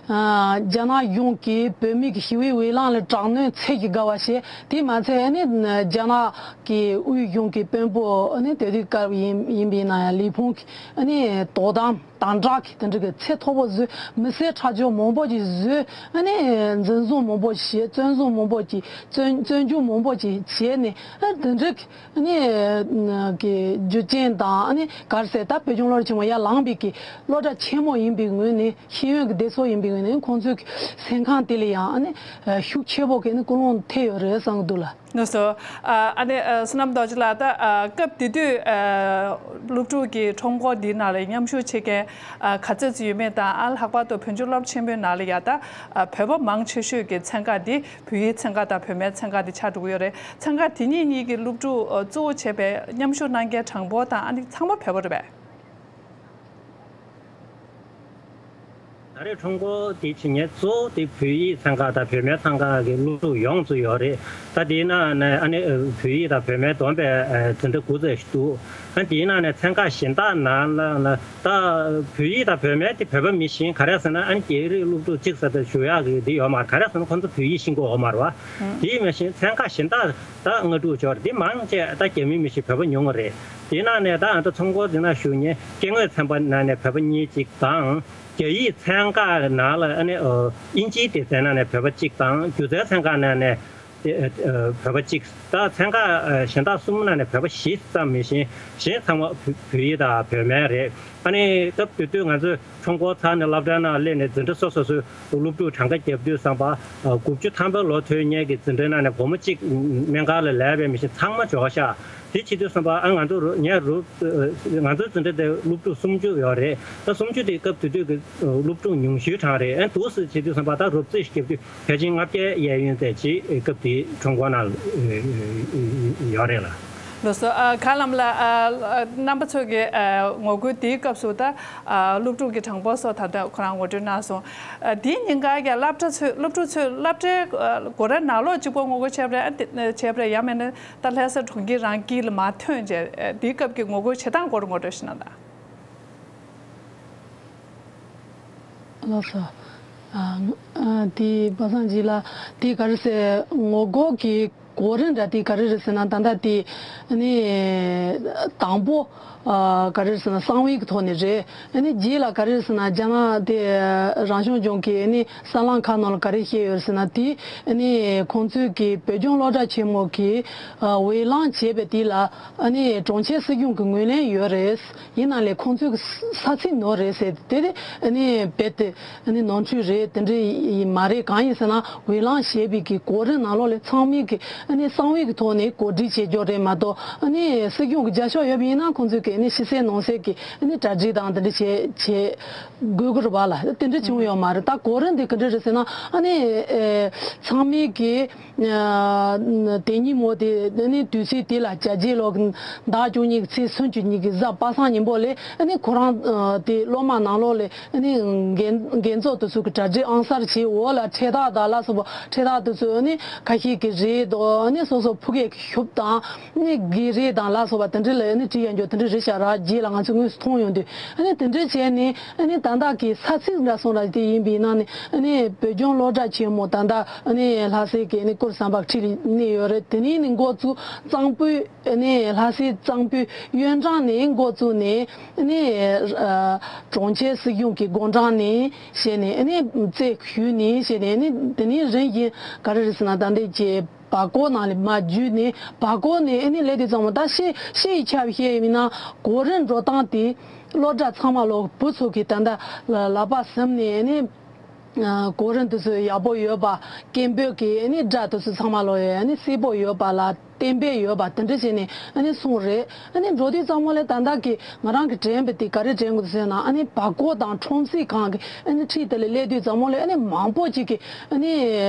ཨ་རྒྱ་ནག་གཞུང་གིས་བོད་མི་གི་ཞི་བའི་འོས་ལངས་ལ་དྲག་གནོན་ཚད་ཀྱིས་བརྒལ་བ་བྱས། དེ་མ་ཚད་ཨ་ནི་རྒྱ་ནག་གི་དབུས་གཞུང་གི་དཔོན་པོ་ཨ་ནི་དེ་དུས་སྐབས་ཡིན་ཡིན་པ་ཡིན་ན་ཡང་ལི་ཕུང་གིས་ཨ་ནི་དོ་དམ་དམ་དྲག་གི་དེ་འདྲ་གི་ཚད་མཐོ་པོ་བཟོས། མི་སེར་ཁྲག་སྦྱོར་མང་པོ་ཅིག་བཟོས། ཨ་ནི་འཛིན་བཟུང་མང་པོ་ཞིག་བྱས། བཙོན་བཟུང་མང་པོ་ཅིག་བཙོན་བཙོན་འཇུག་མང་པོ་ཅིག་བྱས་ནས། ཨ་དེ་འདྲ་གི་ཨ་ནི་གི་རྒྱུ་རྐྱེན་དང་། ཨ་ནི་ག་རེ་ཟེར། ད་བོད་ལྗོངས་སློབ་གྲྭ་ཆེན་མོ་ཡར་ལངས་པའི་གི་སློབ་གྲྭ་ཆེན་མོ་ཡིན་པའི་ངོས་ནས། ཤེས་ཡོན་གྱི་སྡེ་ཚོགས་ཡིན་པའི་ངོས་ནས་ཁོང་ཚོའི་གི་སེམས་ཁམས་དེ་ལ་ཡང་ཨ་ནི་ཤུགས་ཆེ་པོ་གི་ཨ་ནི་ཀུན་སློང་ཐེབས་ཡོད་རེད་བསམ་གྱི་འདུག་ལ། ལགས་སོ། ཨ་ཨ་ནི་ཨ་བསོད་ནམས་རྡོ་རྗེ་ལགས། ད་ཨ་སྐབས་དེ་དུས་ཨ་སློབ་ཕྲུག་གི་ཁྲོམ་སྐོར་འདིའི་ནང་ལ་མཉམ་ཞུགས་བྱེད་མཁན་ཨ་ག་ཚོད་ཙམ་ཡོད་མེད་དང་། ཨ་ལྷག་པར་དུ་བོད་ལྗོངས་སློབ་ཆེན་པོའི་ནང་ལ་ཡ་ད་ཨ་བོད་པ་མང་ཆེ་ཤོས་ཀྱི་ཚན་ཁག་འདི་བོད་ཡིག་ཚན་ཁག་དང་བོད་སྨན་ཚན་ཁག་འདི་ཆགས་འགྲོ་གི་ཡོད་རེད། ཚན་ཁག་དེ་གཉིས་གཉིས་ཀྱི་སློབ་ཕྲུག་ཨ་གཙོ་བོ་བྱས་པའི་མཉམ་ཞུགས་གནང་མཁན་གྲངས་འབོར་དང་། ཨ་ནི་ཚང་མ་བོད་པ་རེད་པས། ད་རེས་ཁྲོམ་སྐོར་དེ་བྱེད་མཁན་གཙོ་བོ་དེ་བོད་ཡིག་ཚན་ཁག་དང་བོད་སྨན་ཚན་ཁག་གི་སློབ་ཕྲུག་ཡོངས་སུ་ཡོད་རེད། ད་དེའི་ནང་ནས་ཨ་ནི་བོད་ཡིག་དང་བོད་སྨན་བསྡོམས་པས་འཛིན་གྲྭ་དགུ་ཙམ་ཞིག་འདུག་ཨ་དེའི་ནང་ནས་ཚན་ཁག་གཞན་དག་ནང་ལ་ལ་ད་བོད་ཡིག་དང་བོད་སྨན་དེ་བོད་པ་མི་གཞན་ག་རེ་ཟེར་ན། ཨ་ནི་རྒྱ་རིགས་སློབ་ཕྲུག་གཅིག་ཙམ་དེ་ཞུགས་ཡག་གི་དེ་ཡོད་མ་རེད། ག་རེ་ཟེར་ན་ཁོང་ཚོ་བོད་ཡིག་ཤེས་ཀྱི་ཡོད་མ་རེད་བ། དེ་མ་གཞན་ཚན་ཁག་གཞན་དག་ད་ལྔ་དྲུག་ཅིག་ཡོད་རེད། དེ་མང་ཆེ་ད་རྒྱ་མི་མི་གཞན་བོད་པ་ཉུང་ངུ་རེད། དེའི་ནང་ནས་ད་ང་ཚོ་ཚོང་སྐོར་འདི་ན་ཞུགས་མཁན་སྐྱེ་དངོས་ཚན་པ་ནང་ནས་བོད་པ་གཉིས་གཅིག་དང་། རྒྱ་ཡིག་ཚན་ཁག་ནང་ལ་ཨ་ནི་ཨ་དབྱིན་ཇིའི་སྡེ་ཚན་ནང་ནས་བོད་པ་གཅིག་དང་། སྒྱུ་རྩལ་ཚན་ཁག་ནང་ནས་ཨ་ཨ་བོད་པ་གཅིག་ད་ཚན་ཁག་ཨ་གཞན་དག་གསུམ་ནང་ནས་བོད་པ་བཞི་ཙམ་མི་གཞན། གཞན་ཚང་མ་བོད་བོད་ཡིག་དང་བོད་སྨན་རེད། ཨ་ནི་སྐབས་དེ་དུས་ང་ཚོས་ཁྲོམ་སྐོར་ཚར་ནས་སློབ་གྲྭའི་ནང་སླེབས་ནས་འཛིན་གྲྭ་སོ་སོ་སོའི་སློབ་ཕྲུག་གྲངས་ཀ་བརྒྱབ་དུས་ཙམ་པ། ཨ་དགུ་བཅུ་ཐམ་པའི་ལོ་ཐོན་མཁན་གྱི་འཛིན་གྲྭའི་ནང་ནས་སྒོར་མོ་གཅིག་སྨན་ཁང་ལ་ལས་པའི་མི་གཞན་ཚང་མ་འབྱོར་ཤག་དེ་བྱེད་དུས་ཙམ་པ་ཨ་ང་ཚོ་རུ་ངས་རུ་ང་ཚོའི་འཛིན་གྲྭ་དེ་སློབ་ཕྲུག་སུམ་ཅུ་ཡོད་རེད། ད་སུམ་ཅུ་དེ་སྐབས་དེ་དུས་ཀྱི་སློབ་ཕྲུག་ཉུང་ཤོས་གྲངས་རེད། ཨ་འདུག་སེ་བྱེད་དུས་ཙམ་པ་ད་རོབ་རྩིས་ཤིག་བརྒྱབ་དུས་ཕལ་ཆེར་ལྔ་བརྒྱ་གཡས་གཡོན་ཙམ་ཅིག་སྐབས་དེའི་ཁྲོམ་སྐོར་ནང་ཡོད་རེད་ལ། ལགས་སོ། ཨ། ག་ལམ་ལ། ཨ། རྣམ་པ་ཚོ་གི། ཨ། ངོ་རྒོལ་དེའི་སྐབས་སུ་ད། ཨ། སློབ་ཕྲུག་གི་གྲངས་འབོར་སོགས་ད་ལྟ་ཁོ་རང་ངོ་སྤྲོད་གནང་སོང་། ཨ། དེའི་ཉིན་ག་གི་སློབ་གྲྭ་ཚོས། སློབ་ཕྲུག་ཚོས་སློབ་གྲྭའི། ཨ། སྒོ་ར་ནང་ལོགས་གཅིག་པོ་ངོ་རྒོལ་བྱས་པ་རེད། ཨ། དེ་བྱས་པ་རེད། ཡང་མིན་ན་ད་ལྷ་ས་གྲོང་ཁྱེར་རང་དཀྱིལ་ལ་མར་ཐོན་བྱས། ཨ། དེའི་སྐབས་ཀྱི་ངོ་རྒོལ་བྱེད་སྟངས་སྐོར་ངོ་སྤྲོད་ཞིག་གནང་དང་། ལགས་སོ། ཨ། ཨ། དེ་པ་སངས་སྐྱིད་ལགས། དེ་ག་རེ་ཟེར། ངོ་རྒོལ་གྱི་གོ་རིམ་འདྲ་དེ་ག་རེ་རེད་ཟེར་ན། ད་ལྟ་དེ་ནི་དང་པོ། ཨ། ག་རེ་རེད་ཟེར་ན་གསང་བའི་གི་ཐོག་ནས་རེད། ཨ་ནི་རྗེས་ལ་ག་རེ་རེད་ཟེར་ན། རྒྱ་ནག་དེ་རང་སྐྱོང་ལྗོངས་ཀྱི་ཨ་ནི་གསར་ལམ་ཁག་ནང་ལ་ག་རེ་བཤད་ཡོད་ཟེར་ན། དེ་ཨ་ནི་ཁོང་ཚོས་ཀྱི་བོད་ལྗོངས་སློབ་གྲྭ་ཆེན་མོ་གི། ཨ། འོས་ལངས་བྱས་པ་དེ་ལ་ཨ་ནི་གྲོང་ཁྱེར་སྲིད་གཞུང་གི་ངོས་ལེན་ཡོད་རེད། ཡིན་ནའང་ལས་ཁོང་ཚོའི་ས་ཚིགས་ནང་རེད་ཟེར་ཏེ། དེ་ནི་རྦད་དེ་ནོར་འཁྲུལ་རེད། དེ་འདྲ་མ་རེད། གང་ཡིན་ཟེར་ན། འོས་ལངས་བྱས་པའི་གི་གོ་རིམ་ནང་ལོགས་ལ་ཚང་མས་གི་གསང་བའི་གི་ཐོག་ནས་གོ་སྒྲིག་བྱེད་རྒྱུ་རེད་མ་གཏོགས། སྲིད་སྐྱོང་གི་བརྒྱ་ཤོག་ཡོད་པ་ཡིན་ན། ཁོང་ཚོས་གི་ཕྱི་གསལ་ནང་གསལ་གི་གྲ་སྒྲིག་དང་དེ་འདྲ་བྱེད་བྱེད་དགོས་ཀྱི་རེད་པ་ལགས། དེ་འདྲ་བྱུང་ཡོད་མ་རེད། ད་གོ་རིམ་དེ་ག་འདྲ་རེད་ཟེར་ན། ཚང་མས་གི་ཨ། དེ་ཉིན་མོ་དེ་ནི་དུས་ཚོད་དེ་ལ་བྱས་རྗེས་ལོ་ཟླ་བཅུ་གཉིས་ཀྱི་ཚེས་སུམ་ཅུ་གཉིས་ཀྱི་གཟའ་པ་སངས་ཉིན་མོ་ལ་ཨ་ནི་ཁོ་རང་དེ་སློབ་མ་ནང་ལོགས་ལ་ཨ་ནི་འགན་འགན་ཚོགས་དེ་ཚོ་གི་གྲ་སྒྲིག་ཨང་གསར་བྱས། འོག་ལ་འཕྲེད་ཐག་དང་ལ་སོགས་པ། འཕྲེད་ཐག་དེ་ཚོ་ཨ་ནི་ཁ་ཤས་ཀྱིས་རལ་དང་། ཨ་ནི་སོ་སོ་ཕུ་གུ་གི་ཤུབས་དང་། ཨ་ནི་སྒལ་རལ་དང་ལ་སོགས་པ་དེ་འདྲ་ལ་ཨ་ནི་བྲིས་ཡོད་རྒྱུ་དེ་འདྲ་རེད་ཤག་ར། རྗེས་ལ་ང་ཚོས་དངོས་སུ་མཐོང་ཡོང་དུས། ཨ་ནི་དེ་འདྲ་བྱས་ནས། ཨ་ནི་ད་ལྟ་གི་ས་ཚིགས་འདྲ་སོང་ར་དེ་ཡིན་པ་ཡིན་ན་ནི། ཨ་ནི་བོད་ལྗོངས་སློབ་གྲྭ་ཆེན་མོ་ད་ལྟ་ཨ་ནི་ལྷ་སའི་གི་ཨ་ནི་གུར་ཟམ་པ་ཁྲི་ལ་གནས་ཡོད་རེད། དེ་ནས་ནི་འགོ་བཙུགས་གཙང་པོའི། ཨ་ནི་ལྷ་སའི་གཙང་པོའི་གཡོན་འབྲང་ནས་འགོ་བཙུགས་ནས། ཨ་ནི་ཨ་གྲོང་ཁྱེར་སྲིད་གཞུང་གི་སྒོ་འགྲམ་ནས་བྱས་ནས། ཨ་ནི་རྩེ་ཞུས་ནས་བྱས་ནས། ཨ་ནི་དེ་ནས་རིམ་བཞིན་ག་རེ་རེད་ཟེར་ན། ད་ལྟའི་གི་བར་སྐོར་ནང་ལ་མར་བརྒྱུད་ནས། བར་སྐོར་ནས་ཨ་ནི་སླེབས་དུས་ཙམ་པ། ད་ཤེས་ཤེས་ཡིན་ཆ་བཞག་ཡིན་ན། གོ་རིམ་འགྲོ་སྟངས་དེ་སློབ་གྲྭ་ཚང་མ་ལོ་བུ་ཚོ་གིས་ད་ལྟ་ལག་པ་ཟིན་ནས། ཨ་ནི་གོ་རིམ་དེ་ཚོ་ཡག་པོ་ཡོད་པ། སྐད་འབོད་ཀྱི་ཨ་ནི་སྒྲ་དེ་ཚོ་ཚང་མ་ལོ་ཡ་ཨ་ནི་གསལ་པོ་ཡོད་པ་ལ་གཏན་འབེབས་ཡོད་པ་དེ་འདྲ་བྱས་ནས་ཨ་ནི་སོང་རེད། ཨ་ནི་འགྲོ་དུས་ཙམ་པ་ལ་ད་ལྟ་གི་ང་རང་གིས་དྲན་པ་དེ་ག་རེ་དྲན་གྱི་འདུག་ཟེར་ན། ཨ་ནི་བར་སྐོར་དང་ཁྲོམ་གཟིགས་ཁང་གི་ཨ་ནི་འཁྲིས་དེ་ལ་སླེབས་དུས་ཙམ་པ་ལ། ཨ་ནི་མང་པོ་ཅིག་གིས་ཨ་ནི་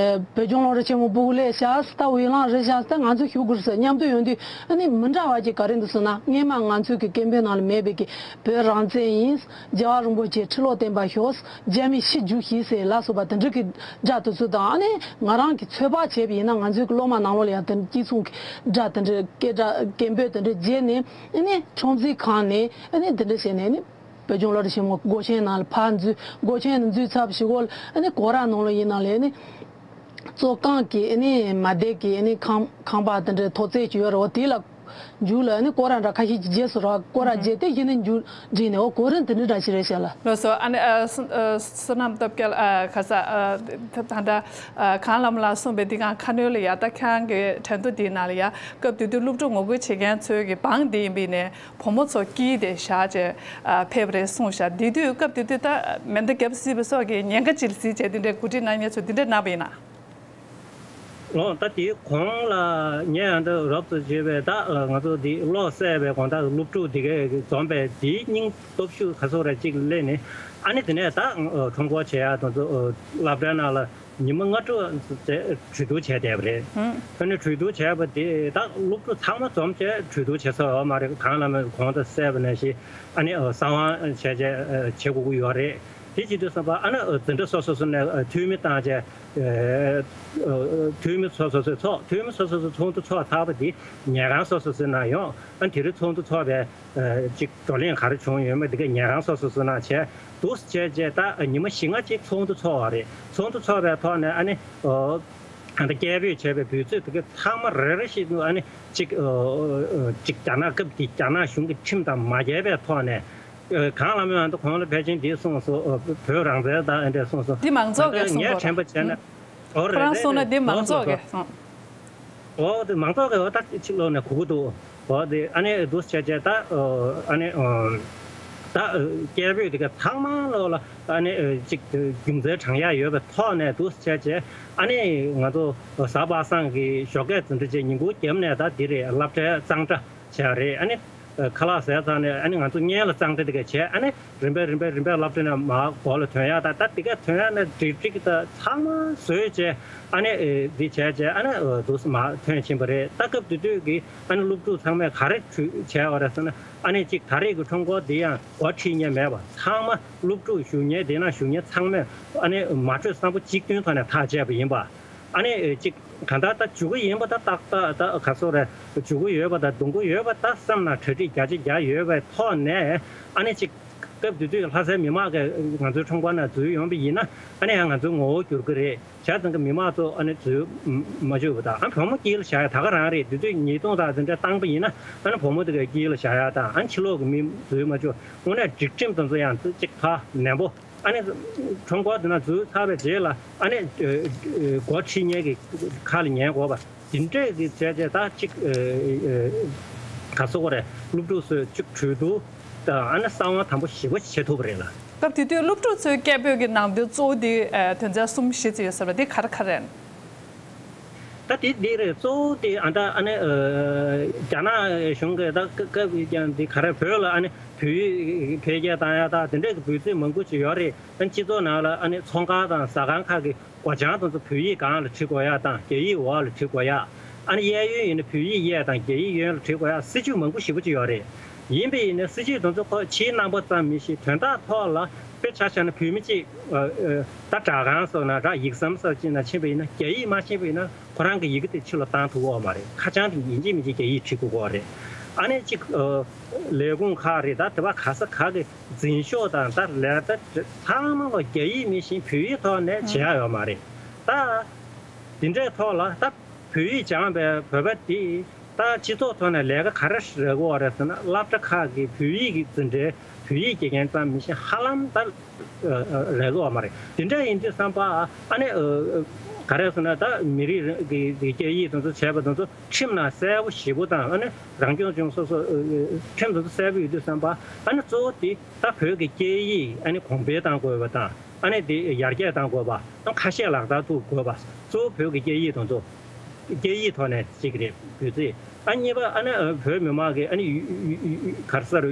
བོད་ལྗོངས་སློབ་གྲྭ་ཆེན་མོ་སྤུ་གུ་སླེབས་ཤག་ད་འོས་ལངས་རེད་ཤག་ད་ང་ཚོ་ཞུགས་དགོས་རེད་ཟེར་མཉམ་དུ་ཡོང་དུས། ཨ་ནི་མི་འདྲ་བ་ཅིག་ག་རེ་འདུག་ཟེར་ན། སྔོན་མ་ང་ཚོའི་གི་སྐད་འབོད་ནང་ལ་མེད་པའི་གི་བོད་རང་བཙན་ཡིན། རྒྱལ་བ་རིན་པོ་ཆེ་ཁྲི་ལོ་བརྟན་པར་ཤོག་རྒྱ་མི་ཤི་རྒྱུ་ཞིག་ཟེར་ལ་སོགས་པ་དེ་འདྲ་གི་སྒྲ་དེ་ཚོ་དང་། ཨ་ནི་ང་རང་གིས་ཚོད་དཔག་བྱས་པ་ཡིན་ན། ང་ཚོའི་གི་སློབ་མ་ནང་ལོགས་ལ་ཡང་དེ་སྐྱིད་ཚོང་གི་སྒྲ་དེ་འདྲ། སྐད་སྒྲ། སྐད་འབོད་དེ་འདྲ་བརྗེས་ནས། ཨ་ནི་ཁྲོམ་གཟིགས་ཁང་ནས་ཨ་ནི་དེ་འདྲ་བྱས་ནས། ཨ་ནི་བོད་ལྗོངས་སློབ་གྲྭ་ཆེན་མོ་སྒོ་ཆེན་ནང་ལ་ཕར་འཛུལ། སྒོ་ཆེན་ནང་འཛུལ་ཚར་བ་ཞིག་འོག་ལ་ཨ་ནི་སྒོ་ར་ནང་ལོགས་ཡིན་ན་ལས། ཨ་ནི་བཙོན་ཁང་གི་ཨ་ནི་མ་བསྡད་ཀྱི་ཨ་ནི་ཁང་ཁང་པ་དེ་འདྲ་ཐོག་བརྩེགས་ཅིག་ཡོད་རེད། འོ་དེ་ལ་མཇུག་ལ་ཨ་ནི་སྐོར་ར་འདྲ་ཁ་ཤས་ཀྱི་རྗེས་སུ་ར། སྐོར་ར་རྗེས་དེ་གཞི་ནས་མཇུག་བསྒྲིལ་ནས། འོ་གོ་རིམ་དེ་འདྲ་འདྲ་ཞིག་རེད་ཤག་ལགས། ལགས་སོ། ཨ་ནི་ཨ་བསོད་ནམས་སྟོབས་རྒྱལ། ཨ་ག་ས། ཨ་ད་ལྟ་ཨ་གངས་ལམ་ལགས་གསུངས་པའི་འདི་ག་ཁ་སྣོན་ལ་ཡ། ད་ཁྱེད་རང་གི་དྲན་ཐོ་འདིའི་ནང་ལ་ཡ། སྐབས་དེ་དུས་སློབ་ཕྲུག་ངོ་རྒོལ་བྱེད་མཁན་ཚོའི་གི་འབངས་འདི་ཡིན་པ་ཡིན་ནའི་བུ་མོ་ཚོ་དཀྱིལ་དེ་བཞག་བྱས་ཨ་ཕེབས་པ་རེད་གསུངས་ཤག་དེ་དུས་སྐབས་དེ་དུས་ད་མེ་མདའ་བརྒྱབ་སྲིད་པ་སོགས་ཀྱི་ཉེན་ཁ་ཅིག་ལ་གཟིགས་བྱས་དེ་འདྲའི་གོ་སྒྲིག་གནང་མཁན་ཚོས་དེ་འདྲ་གནང་པ་ཡིན་ན། འོ་ད་དེའི་གོང་ལ་ངས་ཡང་འདི་རོབ་ཙམ་བརྗོད་པའི། ད་ང་ཚོ་འདི་བློ་གསལ་བའི་དགོང་དག་སློབ་ཕྲུག་འདི་གས་འཛོམས་པའི་དེའི་སྙིང་སྟོབས་ཤུགས་ག་ཚོད་རེ་ཅིག་སླེབས་ནས། ཨ་ནི་དེ་ནས་ད་ཁྲོམ་སྐོར་བྱེད་ཡག་དེ་ཚོ་སློབ་གྲྭའི་ནང་ལ་ཉི་མ་ལྔ་དྲུག་ཙམ་གྲོས་བསྡུར་བྱས་བསྡད་པ་རེད། ཨ་ནི་གྲོས་བསྡུར་བྱས་པ་དེ་ད་སློབ་ཕྲུག་ཚང་མ་འཛོམས་བྱས་གྲོས་བསྡུར་བྱས་ཚར་ཡོད་མ་རེད། གངས་ལམ་གོང་དུ་གསལ་བ་ནང་བཞིན་ཨ་ནི་གསང་བ་བྱས་བྱས་བྱེད་དགོས་ཀྱི་ཡོད་རེད། དེ་བྱེད་དུས་ཙམ་པ་ཨ་ནི་འཛིན་གྲྭ་སོ་སོ་སོ་ནས་འཐུས་མི་བཏང་བྱས། འཐུས་མི་སོ་སོ་སོས་ཚོགས། འཐུས་མི་སོ་སོ་སོས་ཚོགས་དུས་ཚོགས་ཚར་བ་དེ་ཉལ་ཁང་སོ་སོ་སོའི་ནང་ཡོང་། ཨ་དེ་རིང་ཚོགས་འདུ་ཚོགས་པའི་ཅིག་བགྲོ་གླེང་ག་རེ་བྱུང་ཡོད་མེད་དེ་ག་ཉལ་ཁང་སོ་སོ་སོའི་ནང་བྱས་འདུག་བྱས་བྱས། ད་ཉི་མ་བཞི་ལྔ་ཅིག་ཚོགས་འདུ་ཚོགས་པ་རེད། ཚོགས་འདུ་ཚོགས་པའི་ཐོག་ནས་ཨ་ནི་ཨ་ད་སྐད་འབོད་བྱས་པའི་འབོད་ཚིག་དེ་ག་ཚང་མ་རེ་རེ་བཞིན་དུ་ཨ་ནི་ཅིག་ཅིག་རྒྱ་ནག་སྐབས་དེ་རྒྱ་ནག་གཞུང་གི་ཁྲིམས་དང་མ་འགལ་བའི་ཐོག་ནས། གངས་ལམ་ཡང་ད་གོང་ལ་ཕལ་ཆེར་འདི་གསུངས་སོང་། བོད་རང་བཙན་དང་ཨ་འདྲས་གསུངས་སོང་། འདི་མང་ཚོགས་ཀྱིས་གསུངས་པ་རེད། ངས་དྲན་པ་བྱས་ན། འོ་རེད་རེད། ཁོ་རང་གསུངས་ན་འདི་མང་ཚོགས་ཀྱིས་གསུངས། འོ་དེ་མང་ཚོགས་ཀྱིས་འོ་ད་ཕྱི་ལོགས་ནས་གོ་གི་འདུག་འོ་དེ་ཨ་ནི་འདུག་བྱས་བྱས་ད་ཨ་ནི་ད་སྐད་འབོད་དེ་ག་ཚང་མ་ལོག་ལ་ཨ་ནི་ཅིག་རྒྱུ་མཚན་དྲང་ཡག་ཡོད་པའི་ཐོག་ནས་འདུག་བྱས་བྱས། ཨ་ནི་ང་ཚོ་གཟའ་པ་སངས་ཀྱི་ཞོགས་ཀས་འཛིན་གྲྭ་བཅས་ཉིན་གུང་རྒྱབ་ནས་ད་འདི་རེད། སློབ་གྲྭའི་གཙང་སྦྲ་བྱས་རེད། ཨ་ནི། ཁ་ལག་ཟས་ཚར་ནས་ཨ་ནི་ང་ཚོ་སྔོན་ལ་གཙང་སྦྲ་དེ་ག་བྱས། ཨ་ནི་རིམ་པས་རིམ་པས་རིམ་པས་སློབ་གྲྭ་ནས་མར་སྒོ་ལ་ཐོན་ཡག་དང་། ད་དེ་ག་ཐོན་ཡག་ནས་སྒྲིག་སྒྲིག་དང་ཚང་མ་བཟོས་བྱས། ཨ་ནི་འདི་བྱས་བྱས་ཨ་ནི་འདུག་སེ་མར་ཐོན་ཕྱིན་པ་རེད། ད་སྐབས་དེ་དུས་ཀྱི་ཨ་ནི་སློབ་ཕྲུག་ཚང་མས་ག་རེ་བྱས་པ་རེད་ཟེར་ན། ཨ་ནི་གཅིག་ད་རེས་ཀྱི་ཁྲོམ་སྐོར་འདི་ཡང་འགོ་ཁྲིད་མཁན་མེད་པ། ཚང་མ་སློབ་ཕྲུག་བཞུགས་མཁན་དེ་ན་བཞུགས་མཁན་ཚང་མས་ཨ་ནི་མ་གྲོས་བསམ་པ་གཅིག་མཐུན་ཐོག་ནས་ཐག་བཅད་པ་ཡིན་པ། ཨ་ནི་གཅིག་གང་ལྟར་ད་འཇུག་གི་ཡིན་པ་ད་ཏག་ཏག་ད་ག་སོ་རེད། འཇུག་གི་ཡོད་པ་ད་འདོན་གི་ཡོད་པ་ད་བསམ་ན་གྲ་སྒྲིག་རྒྱ་ཆེ་རྒྱག་ཡོད་པའི་ཐོག་ནས། ཨ་ནི་གཅིག་སྐབས་དེ་དུས་ལྷ་སའི་མི་མང་གིས་ང་ཚོའི་ཁྲོམ་སྐོར་ནང་འཛུལ་ཡོང་པ་ཡིན་ན། ཨ་ནི་ཡང་ང་ཚོའི་ངོ་བོ་འགྱུར་གི་རེད། བྱས་ཙང་གི་མི་མང་ཚོ་ཨ་ནི་འཛུལ་མ་བཅུག་པ་དང་། ཨ་བུ་མོ་དཀྱིལ་ལ་བཞག་ཡ་ད་ག་རང་རེད། དེ་དུས་ཉེས་རྡུང་དང་དེ་འདྲ་བཏང་པ་ཡིན་ན། ཨ་ནི་བུ་མོ་དེ་ག་དཀྱིལ་ལ་བཞག་ཡ་དང་། ཨ་ནི་ཕྱི་ལོགས་ཀྱི་མི་འཛུལ་མ་བཅུག་དངོས་གནས་སྒྲིག་ཁྲིམས་དེ་ཚོ་ཡང་གཅིག་ཕར་ནན་པོ། ཨ་ནི་ཁྲོམ་སྐོར་དེ་ན་འཛུལ་ཚར་བའི་རྗེས་ལ་ཨ་ནི་འགོ་ཁྲིད་མཁན་གྱི་ཁ་ལ་ཉན་དགོས་པ་དེ་འདྲས་ཀྱི་བྱས་བྱས། ད་གཅིག་ག་སོ་གོ་རེད། སློབ་ཕྲུག་ཚོས་གཅིག་གྲོས་བསྡུར་དང་ཨ་ནི་གསང་བ་དམ་པོ་ཞེ་པོ་བྱེད་ཐུབ་པ་རེད་ལ། སྐབས་དེ་དུས་སློབ་ཕྲུག་ཚོའི་སྐད་འབོད་ཀྱི་ནང་དོན་གཙོ་བོ་དེ་དོན་ཚན་གསུམ་བཞི་ཙམ་ཡོད་ས་རེད། དེ་ག་རེ་ག་རེ་རེད། ད་དེ་འདི་རེད། གཙོ་བོ་དེ་ཨ་ད་ཨ་ནི་རྒྱ་ནག་གཞུང་གིས་ད་སྐབས་ཀྱང་འདི་ག་རེ་བོད་ལ་ཨ་ནི་བོད་ཡིག་འཕེལ་རྒྱས་བཏང་ཡ་ད་དེ་འདྲས་ཀྱི་འབོད་ཚིག་མང་པོ་ཅིག་ཡོད་རེད། ཨ་ནི་སྤྱི་ཚོགས་ནང་ལ་ཨ་ནི་ཚོང་ཁང་དང་ཟ་ཁང་ཁག་གི་སྒོ་བྱང་དེ་ཚོ་བོད་ཡིག་སྒང་ལ་བྲི་དགོས་ཡ་དང་རྒྱ་ཡིག་འོག་ལ་བྲི་དགོས་ཡ། ཨ་ནི་གཡས་གཡོན་ཡིན་ན་བོད་ཡིག་གཡས་དང་རྒྱ་ཡིག་གཡོན་ལ་བྲི་དགོས་ཡ། སྲིད་ཇུས་མང་པོ་ཞེ་པོ་ཅིག་ཡོད་རེད། ཡིན་པ་ཡིན་ན་སྲིད་ཇུས་དེ་ཚོ་ཁོ་ཕྱིའི་རྣམ་པ་ཙམ་མི་ཤེས། དོན་དག་ཐོག་ལ་དཔེ་ཆ་བཞག་ན་བོད་མི་གཅིག་ད་སྦྲག་ཁང་སོགས་ན་ར་ཡིག་ཟམ་སོགས་ཅིག་ན་ཕྱིན་པ་ཡིན་ན། རྒྱ་ཡིག་མ་ཤེས་པ་ཡིན་ན་ཁོ་རང་གི་ཡི་གེ་དེ་ཕྱི་ལ་བཏང་ཐུབ་ཀྱི་ཡོད་མ་རེད། ཁ་བྱང་དེ་ཡིན་གཅིག་མིན་གཅིག་རྒྱ་ཡིག་བྲིས་དགོས་ཀྱི་ཡོད་རེད། ཨ་ནི་གཅིག་ལས་ཁུངས་ཁག་རེད། ད་དེ་བ་ག་ས་ག་གི་འཛིན་ཤོག་དང་ད་ལས་ད་ཚང་མ་ལ་རྒྱ་ཡིག་མི་ཤེས་བོད་ཡིག་ཐོག་ནས་བྱེད་ཡ་ཡོད་མ་རེད། ད་དེ་འདྲའི་ཐོག་ལ་ད་བོད་ཡིག་སྦྱངས་པའི་བོད་པ་དེ་ད་སྤྱི་ཚོགས་ཐོག་ནས་ལས་ཀ་ག་རེ་རག་གི་ཡོད་རེད་ཟེར་ན། སློབ་གྲྭ་ཁག་གི་བོད་ཡིག་གི་འཛིན་གྲྭའི་བོད་ཡིག་དགེ་རྒན་ཙམ་མི་ཤེས་ཧ་ལམ་ད་རག་གི་ཡོད་མ་རེད། དེ་འདྲ་ཡིན་དུས་ཙམ་པ་ཨ་ནི་ག་རེ་ཟེར་ན། ད་མི་རིགས་གི་སྐད་ཡིག་དེ་ཚོ་བྱས་པ་དེ་ཚོ་ཁྲིམས་ནང་གསལ་པོ་ཞེ་པོ་དང་། ཨ་ནི་རང་སྐྱོང་ལྗོངས་སོ་སོ་ཁྲིམས་དེ་ཚོ་གསལ་པོ་ཡོད་དུས་ཙམ་པ། ཨ་ནི་གཙོ་བོ་དེ་ད་བོད་ཀྱི་སྐད་ཡིག་ཨ་ནི་གོང་འཕེལ་གཏང་དགོས་པ་དང་། ཨ་ནི་དེ་ཡར་རྒྱས་གཏང་དགོས་པ་དང་། ཁ་ཤས་ལག་བསྟར་ཐུབ་དགོས་པ། གཙོ་བོ་བོད་ཀྱི་སྐད་ཡིག་དེ་ཚོ་སྐད་ཡིག་ཐོག་ནས་གཅིག་རེད་འབོད་ཚིག་ཨ་གཉིས་པ་ཨ་ནི་བོད་མི་མང་གི་ཨ་ནི་ཡུ་ཡུ་ཡུ་ཡུ་ག་རེ་ཟེར།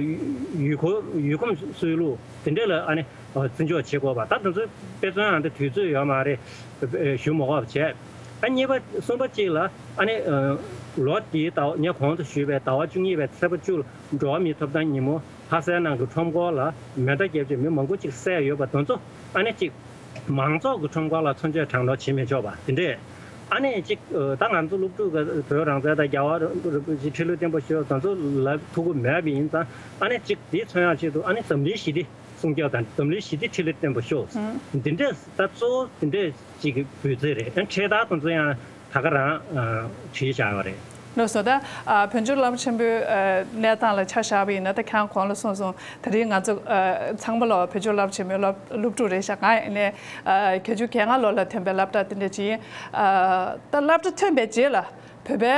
ཡུལ་གོམས་ཡུལ་གོམས་སྲོལ་ལུགས་དེ་འདྲ་ལ་ཨ་ནི་བརྩི་འཇོག་བྱེད་དགོས་པ། ད་དེ་ཚོ་དཔེ་མཚོན་ཨ་འདི་དུས་ཚོད་ཡོད་མ་རེད། ཞུ་མ་དགོས་པ་བྱས། ཨ་གཉིས་པ་གསུམ་པ་གཅིག་ལ་ཨ་ནི་ལོ་འདིའི་ཟླ་བ་ངས་གོང་དུ་ཞུས་པའི་ཟླ་བ་བཅུ་གཉིས་པའི་ཚེས་པ་བཅུ་ལ་འགྲོ་བ་མིའི་ཐོབ་ཐང་ཉིན་མོ། ལྷ་སའི་ནང་གི་ཁྲོམ་སྐོར་ལ་མེ་མདའ་བརྒྱབ་བྱས་མི་མང་པོ་ཅིག་བསད་ཡོད་པ་དེ་ཚོ་ཨ་ནི་གཅིག་མང་ཚོགས་ཀྱི་ཁྲོམ་སྐོར་ལ་མཚོན་ཆ་དྲག་གནོན་བྱེད་མི་ཆོག་པ་དེ་འདྲས། ཨ་ནི་གཅིག་ད་ང་ཚོ་སློབ་ཕྲུག་གི་བོད་རང་བཙན་དང་རྒྱལ་བ་རིན་པོ་ཆེ་ཁྲི་ལོ་བརྟན་པོ་ཞེས་དེ་ཚོ་ལབ་ཐུབ་ཀྱི་མེད་པ་ཡིན་ཙང་། ཨ་ནི་གཅིག་དེ་མཚོན་ཡག་ཆེད་དུ་ཨ་ནི་འཛམ་གླིང་ཞི་བདེ་སྲུང་སྐྱོབ་དང་འཛམ་གླིང་ཞི་བདེ་ཁྲི་ལོ་བརྟན་པོ་ཤོག་འདི་འདྲས་ད་གཙོ་བོ་དེ་འདྲས་ཅིག་གི་འབོད་ཚིག་རེད། ཨ་ནི་འཕྲེད་དར་དེ་ཚོ་ཡང་ད་ག་རང་བྲིས་བཞག་ཡོད་རེད། ལགས་སོ། ད་བོད་ལྗོངས་སློབ་གྲྭ་ཆེན་པོའི་གནས་སྟངས་ལ་ཆ་བཞག་པ་ཡིན་ན། ད་ཁྱེད་རང་གོང་ལ་གསུངས་སོང་། ད་རིང་ང་ཚོ་ཚང་མ་ལོ་བོད་ལྗོངས་སློབ་གྲྭ་ཆེན་པོའི་སློབ་སློབ་ཕྲུག་རེད་ཤག་ང་ཡིན་ནའི་བརྒྱད་ཅུ་གྱ་ལྔ་ལོ་ལ་ཐོན་པའི་སློབ་གྲྭ་དེ་འདྲ་ཅིག་ཡིན། ད་སློབ་གྲྭ་ཐོན་པའི་རྗེས་ལ་བོད་པའི་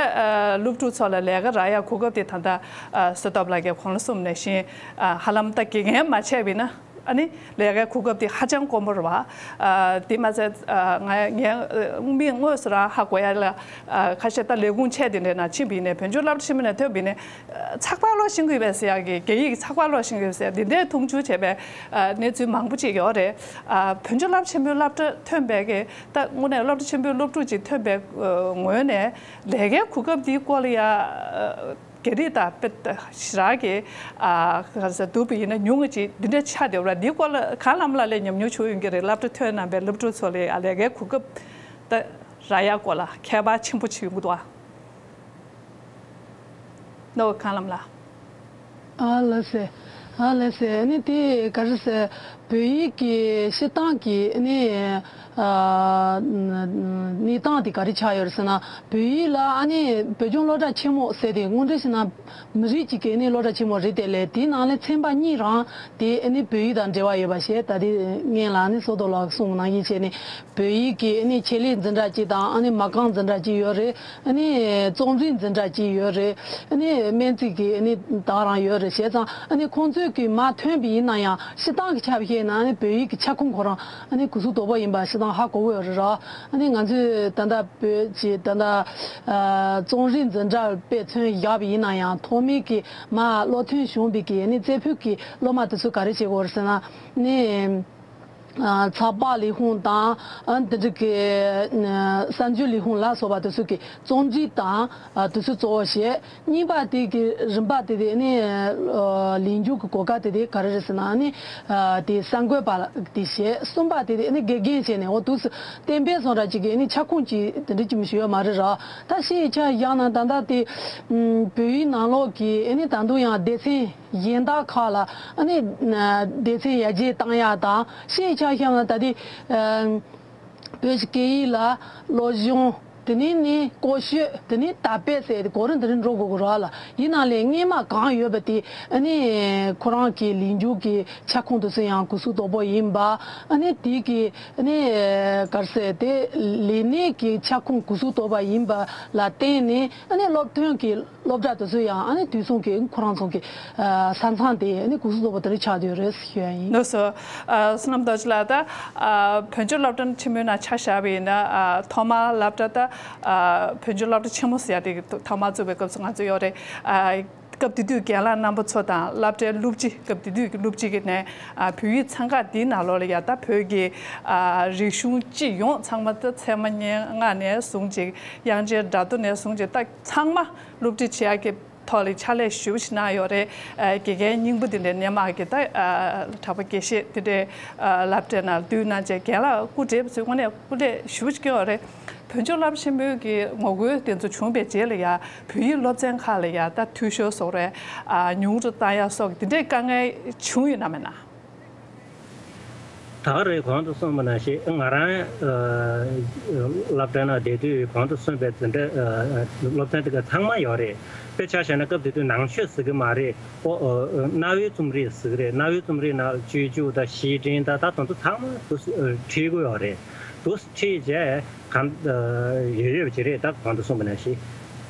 སློབ་ཕྲུག་ཚོ་ལ་ལས་ཀ་རག་ཡ་གོ་སྐབས་དེ་ད་ལྟ་བསོད་སྟོབས་ལགས་ཀྱིས་གོང་ལ་གསུངས་ནང་བཞིན་ཧ་ལམ་ད་དགེ་རྒན་མ་བྱས་པ་ཡིན་ན། ཨ་ནི་ལས་ཀའི་གོ་སྐབས་དེ་ཧ་ཅང་དཀོན་པོ་རེད་བ། དེ་མ་ཚད་ང་ངའི་མིག་དངོས་སུ་རང་ཧ་གོ་ཡ་ལ། ཁ་ཤས་ད་ལས་ཁུངས་ཆེ་དེ་འདྲའི་ནང་ཕྱིན་པ་ཡིན་ནའི་བོད་ལྗོངས་སློབ་གྲྭ་ཆེན་མོ་ནས་ཐོན་པ་ཡིན་ནའི་ཚགས་པར་ཀློག་ཤེས་ཀྱི་ཡོད་པས་ཟེར་ཡག་གི། རྒྱ་ཡིག་གི་ཚགས་པར་ཀློག་ཤེས་ཀྱི་ཡོད་པས་ཟེར་ཡག་འདི་འདྲའི་མཐོང་ཆུང་བྱས་པའི་གནས་ཚུལ་མང་པོ་ཅིག་ཡོད་རེད། བོད་ལྗོངས་སློབ་གྲྭ་ཆེན་མོའི་སློབ་གྲྭ་ཐོན་པའི་གི་ད་དངོས་གནས་སློབ་གྲྭ་ཆེན་པོའི་སློབ་ཕྲུག་ཅིག་ཐོན་པའི་ངོས་ནས་ལས་ཀའི་གོ་སྐབས་འདིའི་སྐོར་ལ་ཡ། རྒྱ་རིགས་དང་དཔེ་ཞེ་དྲག་གི་ཨ་ག་རེ་ཟེར་འདུག་པ་ཡིན་ན་ཉུང་ངུ་ཅིག་འདི་འདྲ་ཆགས་བསྡད་ཡོད་རེད། འདིའི་སྐོར་ལ་ག་ལམ་ལ་ལས་ཉམས་མྱོང་བྱུང་ཡོང་གི་རེད། སློབ་གྲྭ་ཐོན་གནང་པའི་སློབ་ཕྲུག་ཚོ་ལ་ཡ་ལས་ཀའི་གོ་སྐབས་ད་རག་ཡ་སྐོར་ལ་ཁྱད་པར་ཆེན་པོ་ཅིག་ཡོང་གི་འདུག་ཨ། ནོ་ག་ལམ་ལ། ཨ་ལགས་སེ། ཨ་ལགས་སེ། ཨ་ནི་དེ་ག་རེ་ཟེར། བོད་ཡིག་གི་སྤྱིར་བཏང་གི་ཨ་ནི་ཨ་གནས་སྟངས་དེ་ག་རེ་ཆགས་ཡོད་རེད་ཟེར་ན། བོད་ཡིག་ལ་ཨ་ནི་བོད་ལྗོངས་སློབ་གྲྭ་ཆེན་མོ་ཟེར་དེ་དངོས་འབྲེལ་བྱས་ན་མི་རིགས་གཅིག་གི་ཨ་ནི་སློབ་གྲྭ་ཆེན་མོ་རེད་དེ། ལས་དེའི་ནང་ལས་ཚན་པ་གཉིས་རང་དེ་ཨ་ནི་བོད་ཡིག་དང་འབྲེལ་བ་ཡོད་པ་ཞིག་ད་དེ་སྔོན་ལ་ཨ་ནི་བསོད་སྟོབས་ལགས་གསུངས་ནང་བཞིན་བྱས་ནས། བོད་ཡིག་གི་ཨ་ནི་ཆེད་ལས་འཛིན་གྲྭ་གཅིག་དང་། ཨ་ནི་མ་རྐང་འཛིན་གྲྭ་གཅིག་ཡོད་རེད། ཨ་ནི་གཙོ་འཛིན་འཛིན་གྲྭ་གཅིག་ཡོད་རེད། ཨ་ནི་སྨན་རྩིས་ཀྱི་ཨ་ནི་དག་རང་ཡོད་རེད། བྱས་ཙང་ཨ་ནི་ཁོང་ཚོས་ ཚོས་ཀྱིས་མར་ཐོན་པ་ཡིན་ན་ཡང་སྤྱིར་བཏང་གི་ཆ་བཞག་ན་ཨ་ནི་བོད་ཡིག་གི་ཁྱབ་ཁོངས་ཁོ་རང་ཨ་ནི་གུ་ཟུག་དོག་པོ་ཡིན་པ་སྤྱིར་བཏང་ཧ་གོ་གི་ཡོད་རེད་ར། ཨ་ནི་ང་ཚོས་ད་ལྟ་བོད་ཀྱི་ད་ལྟ་ཨ་རྩོམ་རིག་འཛིན་གྲྭ་དཔེ་མཚོན་བཞག་པ་ཡིན་ན་ཡང་ཐོག་མའི་གི་མར་སློབ་ཐོན་བྱུང་བའི་གི་ཨ་ནི་རྩེ་ཕུད་ཀྱི་སློབ་མ་དེ་ཚོས་ག་རེ་བྱེད་དགོས་རེད་ཟེར་ན་ཨ་ནི། ཚགས་པར་ལས་ཁུངས་དང་། ཨ་འདི་འདྲ་གི་གསར་འགྱུར་ལས་ཁུངས་ལ་སོགས་པ་དེ་ཚོ་གི་རྩོམ་སྒྲིག་དང་། དེ་ཚོ་གཙོ་བོ་བྱས། གཉིས་པ་དེ་གི་རིམ་པ་དེ་དེ་ནི་ལས་འགུལ་གྱི་གོ་སྐབས་དེ་དེ་ག་རེ་རེད་ཟེར་ན་ནི་དེ་གསར་འགོད་པ་དེ་བྱས། གསུམ་པ་དེ་དེ་ནི་དགེ་རྒན་བྱས་ནས་འོ་དུས་སུ་གཏན་འབེབས་སོང་ར་ཅིག་གི་ནི་ཁྱབ་ཁོངས་ཀྱི་དེ་འདྲ་ཅིག་མི་ཞུ་ཡ་མ་རེད་ར། ད་ཤེས་ཡ་ཆ་བཞག་ན་ད་ལྟ་དེ་བོད་ཡིག་ནང་ལོགས་ཀྱི་ནི་ད་དུང་ཡང་སྡེ་ཚན། གཞན་དག་ཁག་ལ་ཨ་ནི་སྡེ་ཚན་ཡར་རྒྱས་བཏང་ཡག་དང་ཤེས་ཆ་བཞག་ན་ད་ལྟའི་བོད་ཀྱི་སྐད་ཡིག་ལ་སློབ་སྦྱོང་དེ་ནས་ནི་བཀོལ་སྤྱོད་དེ་ནས་དར་སྤེལ་ཟེར་ཏེ་གོ་རིམ་དེ་རིང་འགྲོ་དགོས་ཀྱི་རེད་ལ། ཡིན་ནའང་ལས་སྔས་མ་གང་ཡོད་པ་དེ་ཨ་ནི་ཁོ་རང་གི་ལས་འགུལ་གྱི་ཁྱབ་ཁོངས་དེ་ཚོ་ཡང་གུ་ཟུག་དོག་པོ་ཡིན་པ། ཨ་ནི་དེ་གི་ཨ་ནི་ག་རེ་ཟེར་དེ་ལས་གནས་ཀྱི་ཁྱབ་ཁོངས་གུ་ཟུག་དོག་པ་ཡིན་པ་ལ་བརྟེན་ནས་ཨ་ནི་སློབ་ཐོན་གྱི། སློབ་གྲྭ་དེ་ཚོ་ཡང་ཨ་ནི་དུས་མཚུངས་ཀྱི་ཁོ་རང་ཚོ་གི་ས་མཚམས་དེ་ཨ་ནི་གུ་སུ་ཚོགས་པ་དེ་རིགས་ཆགས་བསྡད་ཡོད་རེད་ཞུ་ཡ་ཡིན། ལགས་སོ། བསོད་ནམས་རྡོ་རྗེ་ལགས། ད་བོད་ལྗོངས་སློབ་གྲྭ་ཆེན་མོའི་ནང་ཆ་བཞག་པ་ཡིན་ན་ཐོག་མར་སློབ་གྲྭ་ད་བོད་ལྗོངས་སློབ་གྲྭ་ཆེན་མོ་ཟེར་ཡ་དེ་ཐོག་མར་བཙུགས་པའི་སྐབས་སུ་ང་ཚོ་ཡོད་རེད། སྐབས་དེ་དུས་རྒན་ལགས་རྣམ་པ་ཚོ་དང་སློབ་གྲྭའི་སློབ་སྤྱི་སྐབས་དེ་དུས་ཀྱི་སློབ་སྤྱི་གི་ནས་བོད་ཡིག་ཚན་ཁག་འདིའི་ནང་ལོགས་ལ་ཡ་ད་བོད་ཀྱི་རིག་གཞུང་སྤྱི་ཡོངས་ཚང་མ་ད་ཚད་མ་སྙན་ངག་ནས་བཟུང་ཅིག་དབྱངས་ཅན་སྒྲ་མདོ་ནས་བཟུང་ཅིག་ད་ཚང་མ་སློབ་ཁྲིད་བྱེད་ཡག་གི་ཐོག་ལ་ཕྱག་ལས་ཞུ་བཞིན་ན་ཡོད་རེད། དགེ་རྒན་རྙིང་པ་དེ་འདྲའི་སྣེ་མང་གི་ད་གྲྭ་པ་དགེ་བཤེས་དེ་འདྲའི་སློབ་གྲྭའི་ནང་བསྡུས་གནང་བྱས་རྒན་ལགས་སྐུ་བགྲེས་པ་ཚོས་དངོས་གནས་སྐུ་ལས་ཞུ་བཞིན་ཡོད་རེད། བོད་ལྗོངས་སློབ་ཆེན་མོའི་གི་ངོ་རྒོལ་དེ་ཚོ་བྱུང་བའི་རྗེས་ལ་ཡ་བོད་ཡིག་སློབ་ཚན་ཁག་ལ་ཡ་ད་འཐུས་ཤོར་སོགས་རེད། ཉུང་རུ་བཏང་ཡག་སོགས་དེ་འདྲའི་དཀའ་ངལ་བྱུང་ཡོད་ན་མེད་ན། ད་ག་རེ་གོང་དུ་གསུངས་པ་ནང་བཞིན་ང་རང་སློབ་གྲྭའི་ནང་བསྡད་དུས་གོང་དུ་གསུངས་པའི་འཛིན་གྲྭ་སློབ་ཚན་དེ་ག་ཚང་མ་ཡོད་རེད། དཔེ་ཆ་བཞག་ན་སྐབས་དེ་དུས་ནང་ཆོས་ཟེར་གི་མ་རེད། ཨོ་གནའ་བོའི་རྩོམ་རིག་ཟེར་གི་རེད། གནའ་བོའི་རྩོམ་རིག་ནང་སྤྱོད་འཇུག་དང་བཤེས་སྤྲིང་དང་ད་དེ་ཚོ་ཚང་མ་ཁྲིད་ཀྱི་ཡོད་རེད། དེ་ཁྲིད་བྱས་གང་ཡོད་ཡོད་ཅིག་རེད། ད་གོང་དུ་གསུངས་པ་ནང་བཞིན།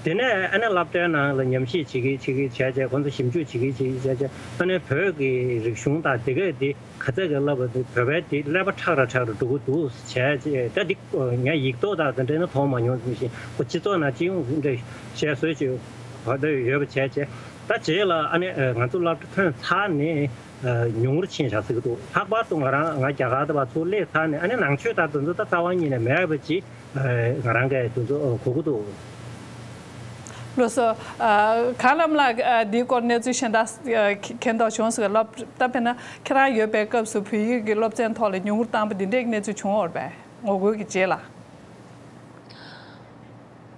དེ་ནས་ཨ་ནི་སློབ་གྲྭའི་ནང་ལ་ཉམས་ཞིབ་བྱེད་ཀྱི་བྱེད་ཀྱི་བྱས་བྱས་ཁོང་ཚོ་ཞིབ་འཇུག་བྱེད་ཀྱི་བྱེད་ཀྱི་བྱས་བྱས་ཨ་ནི་བོད་ཀྱི་རིག་གཞུང་དང་དེ་གས་དེ་ག་ཚད་ཀྱི་བསླབ་པ་དེ་བོད་པའི་དེ་ཀླད་པ་ཁྲག་ར་ཁྲག་ར་འགྲོ་གི་འདུག་བྱས་བྱས་ད་འདི་ངས་ཡིག་ཐོག་དང་དེ་འདྲས་ནི་མཐོང་མ་མྱོང་ཟིན་ཞིང་ཁོ་སྤྱི་ཚོགས་ནང་སྤྱི་ཡོངས་འདྲ་བཤད་སྲོལ་ཅིག་གོ་བསྡད་ཡོད་པ་བྱས་བྱས་ད་རྗེས་ལ་ཨ་ནི་ང་ཚོ་སློབ་གྲྭ་ཐོན་ཚར་ནས། ཉུང་རུ་ཕྱིན་བཞག་ཟེར་གྱི་འདུག་ལྷག་པར་དུ་ང་རང་ང་རྒྱ་གར་དུ་བ་ཚུར་སླེབས་ཚར་ནས་ཨ་ནི་ནང་ཆོས་དང་དེ་ཚོ་ད་རྩ་བ་ཉིད་ནས་མེད་པ་ཅིག་ང་རང་གིས་དེ་ཚོ་གོ་གི་འདུག་ལགས་སོ། ག་ལམ་ལ་འདིའི་སྐོར་གནས་ཚུལ་གཞན་དག་མཁྱེན་རྟོགས་བྱུང་ཟེར་གི་ལབ་ད་དཔེར་ན་ཁྱེད་རང་ཡོད་པའི་སྐབས་སུ་བོད་ཡིག་གི་སློབ་ཚན་ཐོག་ལ་ཉུང་རུ་བཏང་པ་འདི་འདྲའི་གནས་ཚུལ་བྱུང་ཡོད་པས་ངོ་རྒོལ་གྱི་རྗེས་ལ།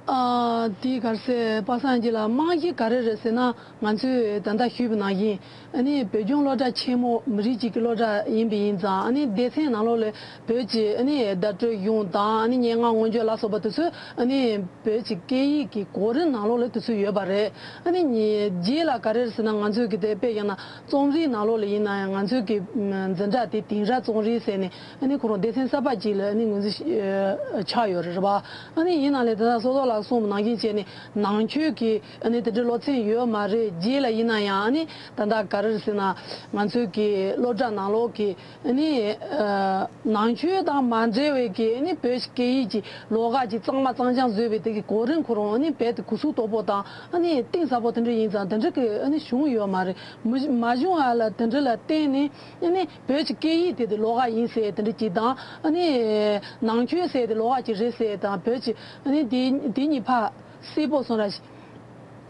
ཨ་དེའི་ག་རེ་ཟེར་པ་སངས་རྒྱས་ལགས་རྨང་གཞི་ག་རེ་རེད་ཟེར་ན་ང་ཚོས་ད་ལྟ་ཞུས་པ་ནང་བཞིན་ཨ་ནི་བོད་ལྗོངས་སློབ་གྲྭ་ཆེན་མོ་མི་རིགས་གཅིག་གི་སློབ་གྲྭ་ཡིན་པ་ཡིན་ཙང་ཨ་ནི་སྡེ་ཚན་ནང་ལོགས་ལ་བོད་ཀྱི་ཨ་ནི་བརྡ་སྤྲོད་གཞུང་དང་ཨ་ནི་སྙན་ངག་མངོན་བརྗོད་ལ་སོགས་པ་དེ་ཚོ་ཨ་ནི་བོད་ཀྱི་སྐད་ཡིག་གི་གོ་རིམ་ནང་ལོགས་ལ་དེ་ཚོ་ཡོད་པ་རེད། ཨ་ནི་རྗེས་ལ་ག་རེ་རེད་ཟེར་ན་ང་ཚོས་གི་དེ་དཔེ་བཞག་ན་རྩོམ་རིག་ནང་ལོགས་ལ་ཡིན་ན་ཡང་ང་ཚོས་གི་འཛིན་གྲྭ་དེ་དེང་རབས་རྩོམ་རིག་ཟེར་ནས། ཨ་ནི་ཁོ་རང་སྡེ་ཚན་གསར་པ་ཅིག་ལ་ཨ་ནི་ངོས་འཛིན་ཆགས་ཡོད་རེད་པ། ཨ་ནི་ཡིན་ན་ལས་ད་ལྟ་བསོད་རྡོར་ལགས་གསུངས་པ་ནང་བཞིན་བྱས་ནས་ནང་ཆོས་ཀྱི་ཨ་ནི་དེ་འདྲའི་སློབ་ཚན་ཡོད་མ་རེད། རྗེས་ལ་ཡིན་ན་ཡང་ཨ་ནི་ད་ལྟ་ག་རེ་རེད་ཟེར་ན་ང་ཚོའི་གི་སློབ་གྲྭ་ནང་ལོགས་ཀྱི་ཨ་ནི་ནང་ཆོས་དང་མ་འབྲེལ་བའི་གི་ཨ་ནི་བོད་ཀྱི་སྐད་ཡིག་གི་ལོགས་ཀ་ཅིག་གཙང་མ་གཙང་རྐྱང་བཟོས་པའི་དེ་གི་གོ་རིམ་ཁོ་རང་ཨ་ནི་རྦད་དེ་གུ་སུ་དོག་པོ་དང་ཨ་ནི་གཏིང་ཟབ་པོ་དེ་འདྲ་ཡིན་ཙང་དེ་འདྲ་གི་ཨ་ནི་བྱུང་ཡོད་མ་རེད། མ་བྱུང་བ་ལ་དེ་འདྲ་ལ་བརྟེན་ནས་ཨ་ནི། བོད་ཀྱི་སྐད་ཡིག་དེ་དེ་ལོགས་ཀ་ཡིན་ཟེར་དེ་འདྲ་ཅིག་དང་ཨ་ནི་ནང་ཆོས་ཟེར་དེ་ལོགས་ཀ་ཅིག་རེད་ཟེར་དང་བོད་ཀྱི་ཨ་ནི་དེ་དེ་གཉིས་ཕར་གསལ་པོ་སོང་ར་ཞིག་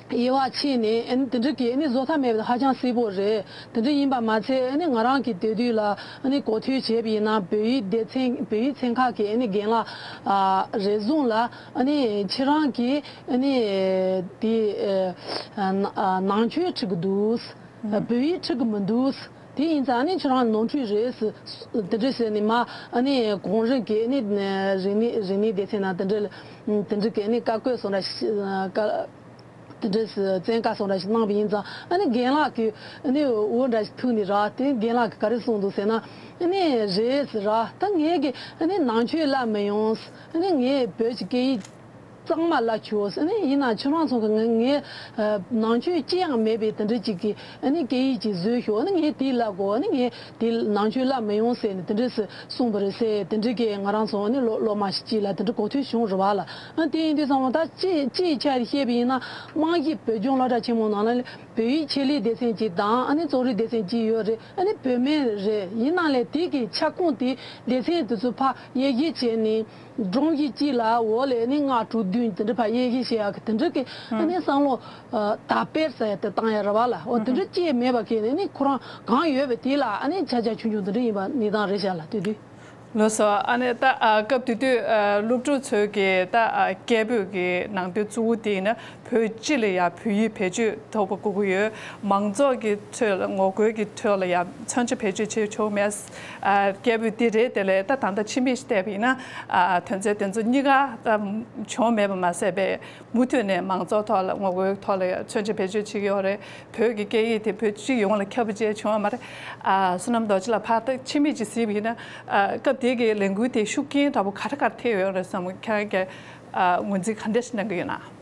དབྱེ་བ་ཕྱེ་ནས་ཨ་ནི་དེ་འདྲ་གི་ཨ་ནི་བཟོ་ཐབས་མེད་པ་ཧ་ཅང་གསལ་པོ་རེད། དེ་འདྲ་ཡིན་པ་མ་ཚད་ཨ་ནི་ང་རང་གི་སྡོད་དུས་ལ་ཨ་ནི་གོ་ཐོས་བྱས་པ་ཡིན་ན་བོད་ཡིག་སྡེ་ཚན་བོད་ཡིག་ཚན་ཁག་གི་ཨ་ནི་རྒན་ལགས་རེ་ཟུང་ལ་ཨ་ནི་ཁྱེད་རང་གིས་ཨ་ནི་དེ་ནང་ཆོས་ཁྲིད་ཀྱི་འདུག་བོད་ཡིག་ཁྲིད་ཀྱི་མི་འདུག་དེ་ཡིན་ཙང་ཨ་ནི་ཁྱེད་རང་ནོར་འཁྲུལ་རེད་ཟེར། དེ་འདྲ་ཟེར་ནས་མ་ཨ་ནི་གོང་རིམ་གྱི་ཨ་ནི་རིག་གནས་རིག་གནས་སྡེ་ཚན་ནང་དེ་འདྲ་དེ་འདྲ་གི་ཨ་ནི་བཀའ་བཀོད་སོང་ར་བཀའ་དེ་འདྲ་བཙན་བཀའ་སོང་ར་ཞིག་གནང་བ་ཡིན་ཙང་ཨ་ནི་རྒན་ལགས་ཀྱི་ཨ་ནི་འོ་འདྲ་ཞིག་ཐུག་ནས་ར་དེ་རྒན་ལགས་ཀྱིས་ག་རེ་གསུངས་འདུག་ཟེར་ན་ཨ་ནི་རེད་ཟེར་ར་ད་ངས་ཀྱི་ཨ་ནི་ནང་ཆོས་བསླབ་མི་ཡོང་ཨ་ནི་ངས་བོད་ཀྱི་སྐད་ཡིག་གཙང་མ་བླ་ཆོས་ཟེར་ནས་ཡིན་ན་ཁྱོད་རང་ཚོ་གི་ངས་ངས་ནང་ཆོས་ཅི་ཡང་མེད་པའི་དེ་འདྲ་ཅིག་གི་ཨ་ནི་སྐད་ཡིག་ཅིག་བཟོས་ཤོག་ཨ་ནི་ངས་དེ་བླ་དགོས་ཨ་ནི་ངས་དེ་ནང་ཆོས་བླ་མི་ཡོང་ཟེར་ནས་དེ་འདྲ་སེ་གསུངས་པ་རེད་ཟེར། དེ་འདྲ་གི་ང་རང་ཚོ་ཨ་ནི་ལོ་ལོ་མ་ཞིག་ཅིག་ལ་དེ་འདྲ་གོ་ཐོས་བྱུང་རེད་བ་ལ། ཨ་དེ་ཡིན་དུས་ཙམ་པ་ད་ཅི་ཅིའི་ཆ་བཤད་པ་ཡིན་ན་རྨང་གཞི་བོད་ལྗོངས་སློབ་གྲྭ་ཆེན་མོ་ནང་ལ་བོད་ཡིག་ཆེད་ལས་སྡེ་ཚན་གཅིག་དང་ཨ་ནི་རྩོམ་རིག་སྡེ་ཚན་གཅིག་ཡོད་རེད། ཨ་ནི་བོད་སྨན་རེད། ཡིན་ནའང་ལས་དེ་གི་ཁྱབ་ཁོངས་དེ་སྡེ་ཚན་དེ་ཚོ་ཕར་དབྱེ་ཞིབ་བྱས་ནས། སྒྲོམ་གཞི་གཅིག་ལ་འོག་ལས་ནི་ལྔ་དྲུག་བདུན་དེ་འདྲ་ཕར་དབྱེ་ཞིབ་བྱེད་ཡག་གི་དེ་འདྲ་གི་ཨ་ནི་བསམ་བློ་ཨ་དར་སྤེལ་ཟེར་ཡ་དེ་བཏང་ཡ་རེད་བ་ལ། འོ་དེ་འདྲ་ཅིག་མེད་པ་གི་ནི་ནི་ཁོ་རང་གང་ཡོད་པ་དེ་ལ་ཨ་ནི་ཆ་ཆ་ཆུང་ཆུང་དེ་འདྲ་ཡིན་པ་གནས་སྟངས་རེད་ཤག་ལ་དེ་དུས། ལགས་སོ། ཨ་ནི་ད་ཨ་སྐབས་དེ་དུས་ཨ་སློབ་ཕྲུག་ཚོས་ཀྱི་ད་ཨ་སྐད་འབོད་ཀྱི་ནང་དོན་གཙོ་བོ་དེ་ཡིན་ན། བོད་སྤྱི་ལ་ཡང་བོད་ཡིག་བེད་སྤྱོད་ཐོག་པ་དགོས་ཀྱི་ཡོད། མང་ཚོགས་ཀྱི་ཁྲོད་ལ་ངོ་རྒོལ་གྱི་ཁྲོད་ལ་ཡང་མཚོན་ཆ་བེད་སྤྱོད་བྱེད་ཆོག་མེད། ཨ་སྐད་འབོད་འདི་རེད། དེ་ལས་ད་ད་ལྟ་ཕྱི་མིག་ཅིག་བལྟས་པ་ཡིན་ན། ཨ་དོན་ཚན་དེ་ཚོ་གཉིས་ཀ་ད་བྱུང་མེད་པ་མ་ཟད་པའི་མུ་མཐུད་ནས་མང་ཚོགས་ཐོག་ལ་ངོ་རྒོལ་ཐོག་ལ་ཡང་མཚོན་ཆ་བེད་སྤྱོད་བྱེད་ཀྱི་ཡོད་རེད། བོད་ཀྱི་སྐད་ཡིག་དེ་བོད་སྤྱི་ཡོངས་ལ་ཁྱབ་པ་བཅས་བྱུང་བ་མ་རེད། ཨ་བསོད་ནམས་རྡོ་རྗེ་ལགས་ཕར་ད་ཕྱི་མིག་ཅིག་གཟིགས་པ་ཡིན་ན། ཨ་སྐབས་དེ་གའི་ལས་འགུལ་དེ་ཤུགས་རྐྱེན་འདྲ་པོ་ག་རེ་ག་རེ་ཐེབས་ཡོད་རེད་བསམ། ཁྱེད་རང་གིས་ཨ་ངོས་འཛིན་ག་འདྲ་ཞིག་གནང་གི་ཡོད་ན།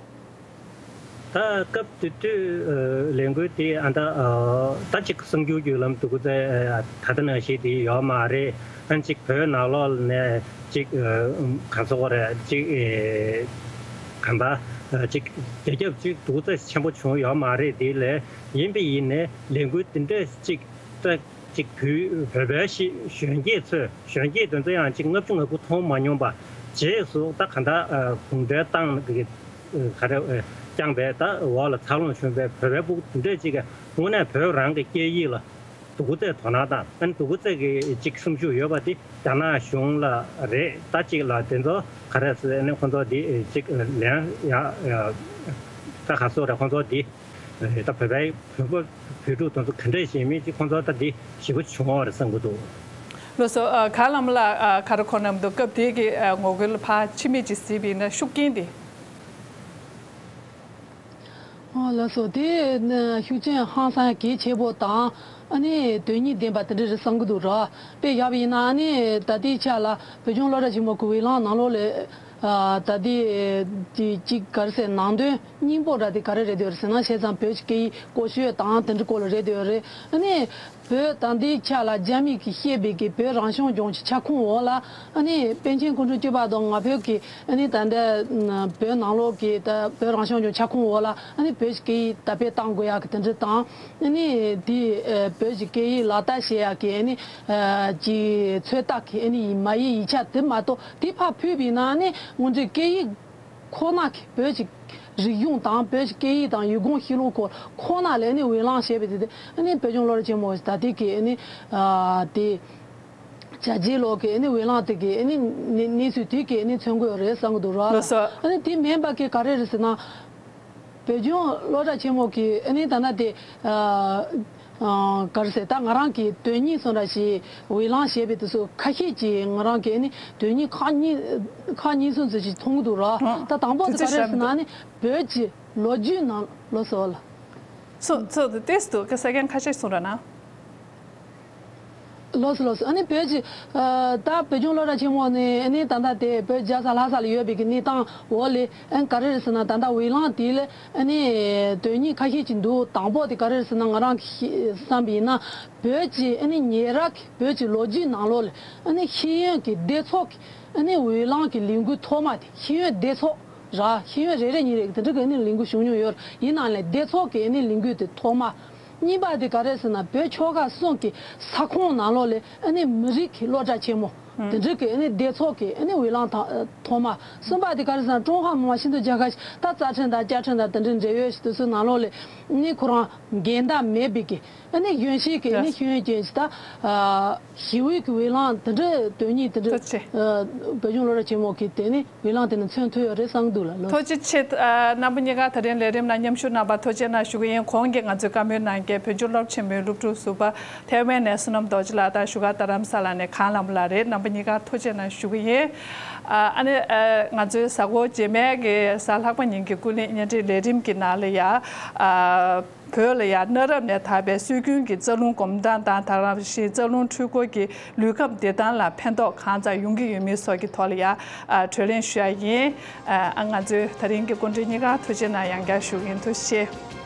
ད་སྐབས་དེ་དུས་ལས་འགུལ་དེ་ཨ་ད་ད་ཅིག་གསར་འགྱུར་བརྒྱུད་ལམ་འདུག་ཚེ་ད་ལྟ་ནང་བཞིན་དེ་ཡོད་མ་རེད། ཨ་ཅིག་བོད་ནང་ལོགས་ནས་ཅིག་ག་ཚོད་རེད་ཅིག་ག་འདྲ་ཅིག་རྒྱ་ཁྱབ་ཅིག་འདུག་ཚེ་ཆེན་པོ་བྱུང་ཡོད་མ་རེད། དེ་ལས་ཡིན་པ་ཡིན་ནའི་ལས་འགུལ་དེ་འདྲས་ཅིག་ད་ཅིག་བོད་བོད་པའི་ཤི་གཞོན་སྐྱེས་ཚོས་གཞོན་སྐྱེས་དེ་ཚོ་ཡང་ཅིག་ལྔ་བཅུ་ང་དགུ་མཐོང་མ་མྱོང་པ། རྗེས་སུ་ད་ག་འདྲ་གུང་ཁྲན་ཏང་གི་ག་རེ་བསྐྱངས་པའི་ད་འོག་ལ་འཚར་ལོངས་བྱུང་བའི་བོད་པའི་ཕྲུ་གུ་དེ་འདྲས་ཅིག་གིས་དངོས་གནས་བོད་རང་གི་སྐད་ཡིག་ལ་སྡུག་ཚད་དོ་སྣང་དང་ཨ་ནི་སྡུག་ཚད་ཀྱི་ཅིག་སེམས་ཤུགས་ཡོད་པ་དེ་རྒྱ་ནག་གཞུང་ལ་རེད། ད་ཅིག་ལ་དེ་ཚོ་ག་རེ་ཟེར་ཨ་ནི་ཁོང་ཚོ་དེ་ཅིག་ལན་ཡ་ཡ་ད་ག་ཚོད་རེད། ཁོང་ཚོ་དེ་ད་བོད་པའི་བོད་པ་བོད་ཕྲུག་དེ་ཚོ་ག་འདྲས་ཞིག་མིན་ཅིག་ཁོང་ཚོ་ད་དེ་ཞེ་པོ་བྱུང་བ་རེད་བསམ་གྱི་འདུག་ལགས་སོ། ཨ་ག་ལམ་ལ་ཨ་ག་རེ་གོ་གནང་འདུག་སྐབས་དེ་གི་ཨ་ངོ་རྒོལ་ཕར་ཕྱི་མིག་ཅིག་གཟིགས་པ་ཡིན་ན་ཤུགས་རྐྱེན་དེ། ཨོ་ལགས་སོ། དེ་ནི་ཤུགས་རྐྱེན་ཧང་སང་གལ་ཆེ་པོ་དང་ཨ་ནི་དོན་སྙིང་ལྡན་པ་དེ་འདྲ་རེད་བསམ་གྱི་འདུག་ར། དཔེ་བཞག་པ་ཡིན་ན་ཨ་ནི་ད་ལྟའི་ཆ་ལ་བོད་ལྗོངས་སློབ་གྲྭ་ཆེན་མོ་གི་འོས་ལངས་ནང་ལོགས་ལ་ཨ་ད་ལྟའི་ཅིག་ཅིག་ག་རེ་ཟེར་ནང་དོན་སྙིང་པོ་འདྲ་དེ་ག་རེ་རེད་འདོད་རེད་ཟེར་ན། བྱས་ཙང་བོད་ཀྱི་སྐད་ཡིག་བཀོལ་སྤྱོད་དང་དེ་འདྲ་སྐོར་ལ་རེད་འདོད་རེད། ཨ་ནི་བོད་ད་ལྟའི་ཆ་ལ་རྒྱ་མི་གིས་བཤད་པའི་གི་བོད་རང་སྐྱོང་ལྗོངས་ཀྱི་ཁྱབ་ཁོངས་འོག་ལ་ཨ་ནི་པཎ་ཆེན་སྐུ་ཕྲེང་བཅུ་པ་དང་ང་ཕོད་ཀྱི་ཨ་ནི་ད་ལྟ་བོད་ནང་ལོགས་ཀྱི་ད་བོད་རང་སྐྱོང་ལྗོངས་ཁྱབ་ཁོངས་འོག་ལ་ཨ་ནི་བོད་ཀྱི་སྐད་ཡིག་དར་སྤེལ་གཏང་དགོས་ཡག་གི་དེ་འདྲ་དང་། ཨ་ནི་དེ་ཨ་བོད་ཀྱི་སྐད་ཡིག་ལག་བསྟར་བྱེད་ཡག་གི་ཨ་ནི་ཨ་ཀྱི་ཚོད་ལྟ་གི་ཨ་ནི་མ་ཡིག་ཡིག་ཆ་དེ་མ་གཏོགས་དེ་ཕར་ཕུད་པ་ཡིན་ན་ཨ་ནི་སྔོན་འགྲོའི་སྐད་ཡིག་ཁོ་ན་གི་བོད་ཀྱི་རིག་གཞུང་དང་བོད་ཀྱི་སྐད་ཡིག་དང་ཡུལ་གོམས་གཤིས་ལུགས་སྐོར་ཁོ་ན་ལ་ཨ་ནི་འོས་ལངས་བྱས་པ་དེ་དེ་ཨ་ནི་བོད་ལྗོངས་སློབ་གྲྭ་ཆེན་མོ་ད་ལྟའི་གི་ཨ་ནི་ཨ་དེ། བྱས་རྗེས་ལོག་གི་ཨ་ནི་འོས་ལངས་དེ་གི་ཨ་ནི་གནས་གནས་ཚུལ་དེ་གི་ཨ་ནི་མཚོན་དགོས་རེད་བསམ་གི་འདུག་ར། ལགས་སོ། ཨ་ནི་དེ་མིན་པ་གི་ག་རེ་རེད་ཟེར་ན། བོད་ལྗོངས་སློབ་གྲྭ་ཆེན་མོ་གི་ཨ་ནི་ད་ལྟ་དེ་ཨ་ཨ་ག་རེ་ཟེར་ད་ང་རང་གི་དོན་སྙིང་སོང་འདྲ་ཞིག་འོས་ལངས་བྱས་པའི་དུས་སུ་ཁ་ཤས་ཀྱིས་ང་རང་གི་ཨ་ནི་དོན་སྙིང་ཁག་གཉིས་ཁག་གཉིས་གསུམ་ཙམ་ཞིག་མཐོང་གི་འདུག་ར། ཨ་ད་དང་པོ་དེ་དེ་ག་ཚོ་རེད་ཞིག་ཟེར་ན་ཨ་ནི་བོད་ཀྱི་ལོ་རྒྱུས་ནང་ལོ་སོགས་ལ། སོ་སོ་དེ་ཏེས་འདུག་གི་ས་ཁན་ཁ་ཤས་གསུང་ར་ན། ལོས་ལོས། ཨ་ནི་བོད་ཀྱི་ཨ་ད་བོད་ལྗོངས་སློབ་གྲྭ་ཆེན་མོ་ནས་ཨ་ནི་ད་ལྟ་དེ་བོད་རྒྱལ་ས་ལྷ་ས་ལ་ཡོད་པའི་གི་གནས་སྟངས་འོག་ལས་ཨ་ནི་ག་རེ་རེད་ཟེར་ན། ད་ལྟ་འོས་ལངས་དེ་ལ་ཨ་ནི་དོན་སྙིང་ཁ་ཤས་ཅིག་འདུག་དང་པོ་དེ་ག་རེ་རེད་ཟེར་ན། ང་རང་གི་བསམ་པ་ཡིན་ན་བོད་ཀྱི་ཨ་ནི་ཉེ་རབས་ཀྱི་བོད་ཀྱི་ལོ་རྒྱུས་ནང་ལོགས་ལ་ཨ་ནི་ཤེས་ཡོན་གྱི་སྡེ་ཚོགས་ཀྱི་ཨ་ནི་འོས་ལངས་ཀྱི་ལས་འགུལ་ཐོག་མ་དེ། ཤེས་ཡོན་སྡེ་ཚོགས་ར། ཤེས་ཡོན་རེ་རེ་གཉིས་རེ་དེ་འདྲ་གི་ཨ་ནི་ལས་འགུལ་བྱུང་མྱོང་ཡོད། ཡིན་ནའང་ལས་སྡེ་ཚོགས་ཀྱི་ཨ་ནི་ལས་འགུལ་དེ་ཐོག་མ། གཉིས་པ་དེ་ག་རེ་ཟེར་ན། བོད་ཆོལ་ཁ་གསུམ་གྱི་ས་ཁོངས་ནང་ལོགས་ལས་ཨ་ནི་མི་རིགས་ཀྱི་སློབ་གྲྭ་ཆེན་མོ་དེ་འདྲ་གི་ཨ་ནི་སྡེ་ཚོགས་ཀྱི་ཨ་ནི་འོས་ལངས་ཐ་ཐོག་མ། གསུམ་པ་དེ་ག་རེ་ཟེར་ན། ཀྲུང་ཧྭ་མི་དམངས་སྤྱི་མཐུན་རྒྱལ་ཁབ་ད་རྩ་ཁྲིམས་དང་བཅའ་ཁྲིམས་དང་དེ་འདྲའི་འབྲེལ་ཡོད་ཞིག་དེ་ཚོའི་ནང་ལོགས་ལས་ཨ་ནི་ཁོ་རང་འགལ་ཟླ་མེད་པའི་གི་ཨ་ནི་གཞོན་སྐྱེས་ཀྱི་ཨ་ནི་ཤེས་ཡོན་ཅན་ཞིག་ད་ཞི་བའི་གི་འོས་ལངས་དེ་འདྲ་དོན་སྙིང་དེ་འདྲ་ཐུགས་རྗེ་ཆེ། ཨ་བོད་ལྗོངས་སློབ་གྲྭ་ཆེན་མོ་གི་དེ་ནི་འོས་ལངས་དེ་ནི་མཚོན་ཐུབ་ཡོད་རེད་བསམ་གི་འདུག་ལགས། ལོ། ཐུགས་རྗེ་ཆེ། ཨ་རྣམ་པ་གཉིས་ཀ་ད་རིང་ལས་རིམ་ནང་མཉམ་ཞུགས་གནང་བར་ཐུགས་རྗེ་གནང་ཞུ་གི་ཡིན། གོང་གི་ང་ཚོའི་བཀའ་མོལ་གནང་མཁན་བོད་ལྗོངས་སློབ་ཆེན་མོའི་སློབ་ཕྲུག་ཟུར་པ་ཐེ་ཝན་ནས་བསོད་ནམས་རྡོ་རྗེ་ལགས་དང་བཞུགས་སྒར་རྡ་རམ་ས་ལ་ནས་གངས་ལྷ་མོ་ལགས་རེད། རྣམ་པ་གཉིས་ཀ་ཐུགས་རྗེ་གནང་ཞུ་གི་ཡིན། ཨ་ཨ་ནི་ཨ་ང་ཚོའི་གཟའ་འཁོར་རྗེས་མའི་གི་གཟའ་ལྷག་པ་ཉིན་གྱི་ཀུན་གླེང་བརྙན་འཕྲིན་ལས་རིམ་གྱི་ནང་ལ་ཡ་ཨ། བོད་ལ་ཡང་གནའ་རབས་ནས་དར་བའི་སྲོལ་རྒྱུན་གྱི་རྩ་རླུང་སྒོམ་སྟངས་དང་། དེ་བཞིན་རྩ་རླུང་འཕྲུལ་འཁོར་གྱིས་ལུས་ཁམས་བདེ་ཐང་ལ་ཕན་ཐོགས་གང་ཙམ་ཡོང་གི་ཡོད་མེད་སོགས་ཀྱི་ཐོག་ལ་ཡང་གྲོས་གླེང་ཞུ་ཡ་ཡིན། ཨ་ང་ཚོའི་ད་རིང་གི་སྐུ་མགྲོན་གཉིས་ཀར་ཐུགས་རྗེ་གནང་། ཡང་བསྐྱར་ཞུ་གི་ཡིན། ཐུགས་རྗེ་ཆེ།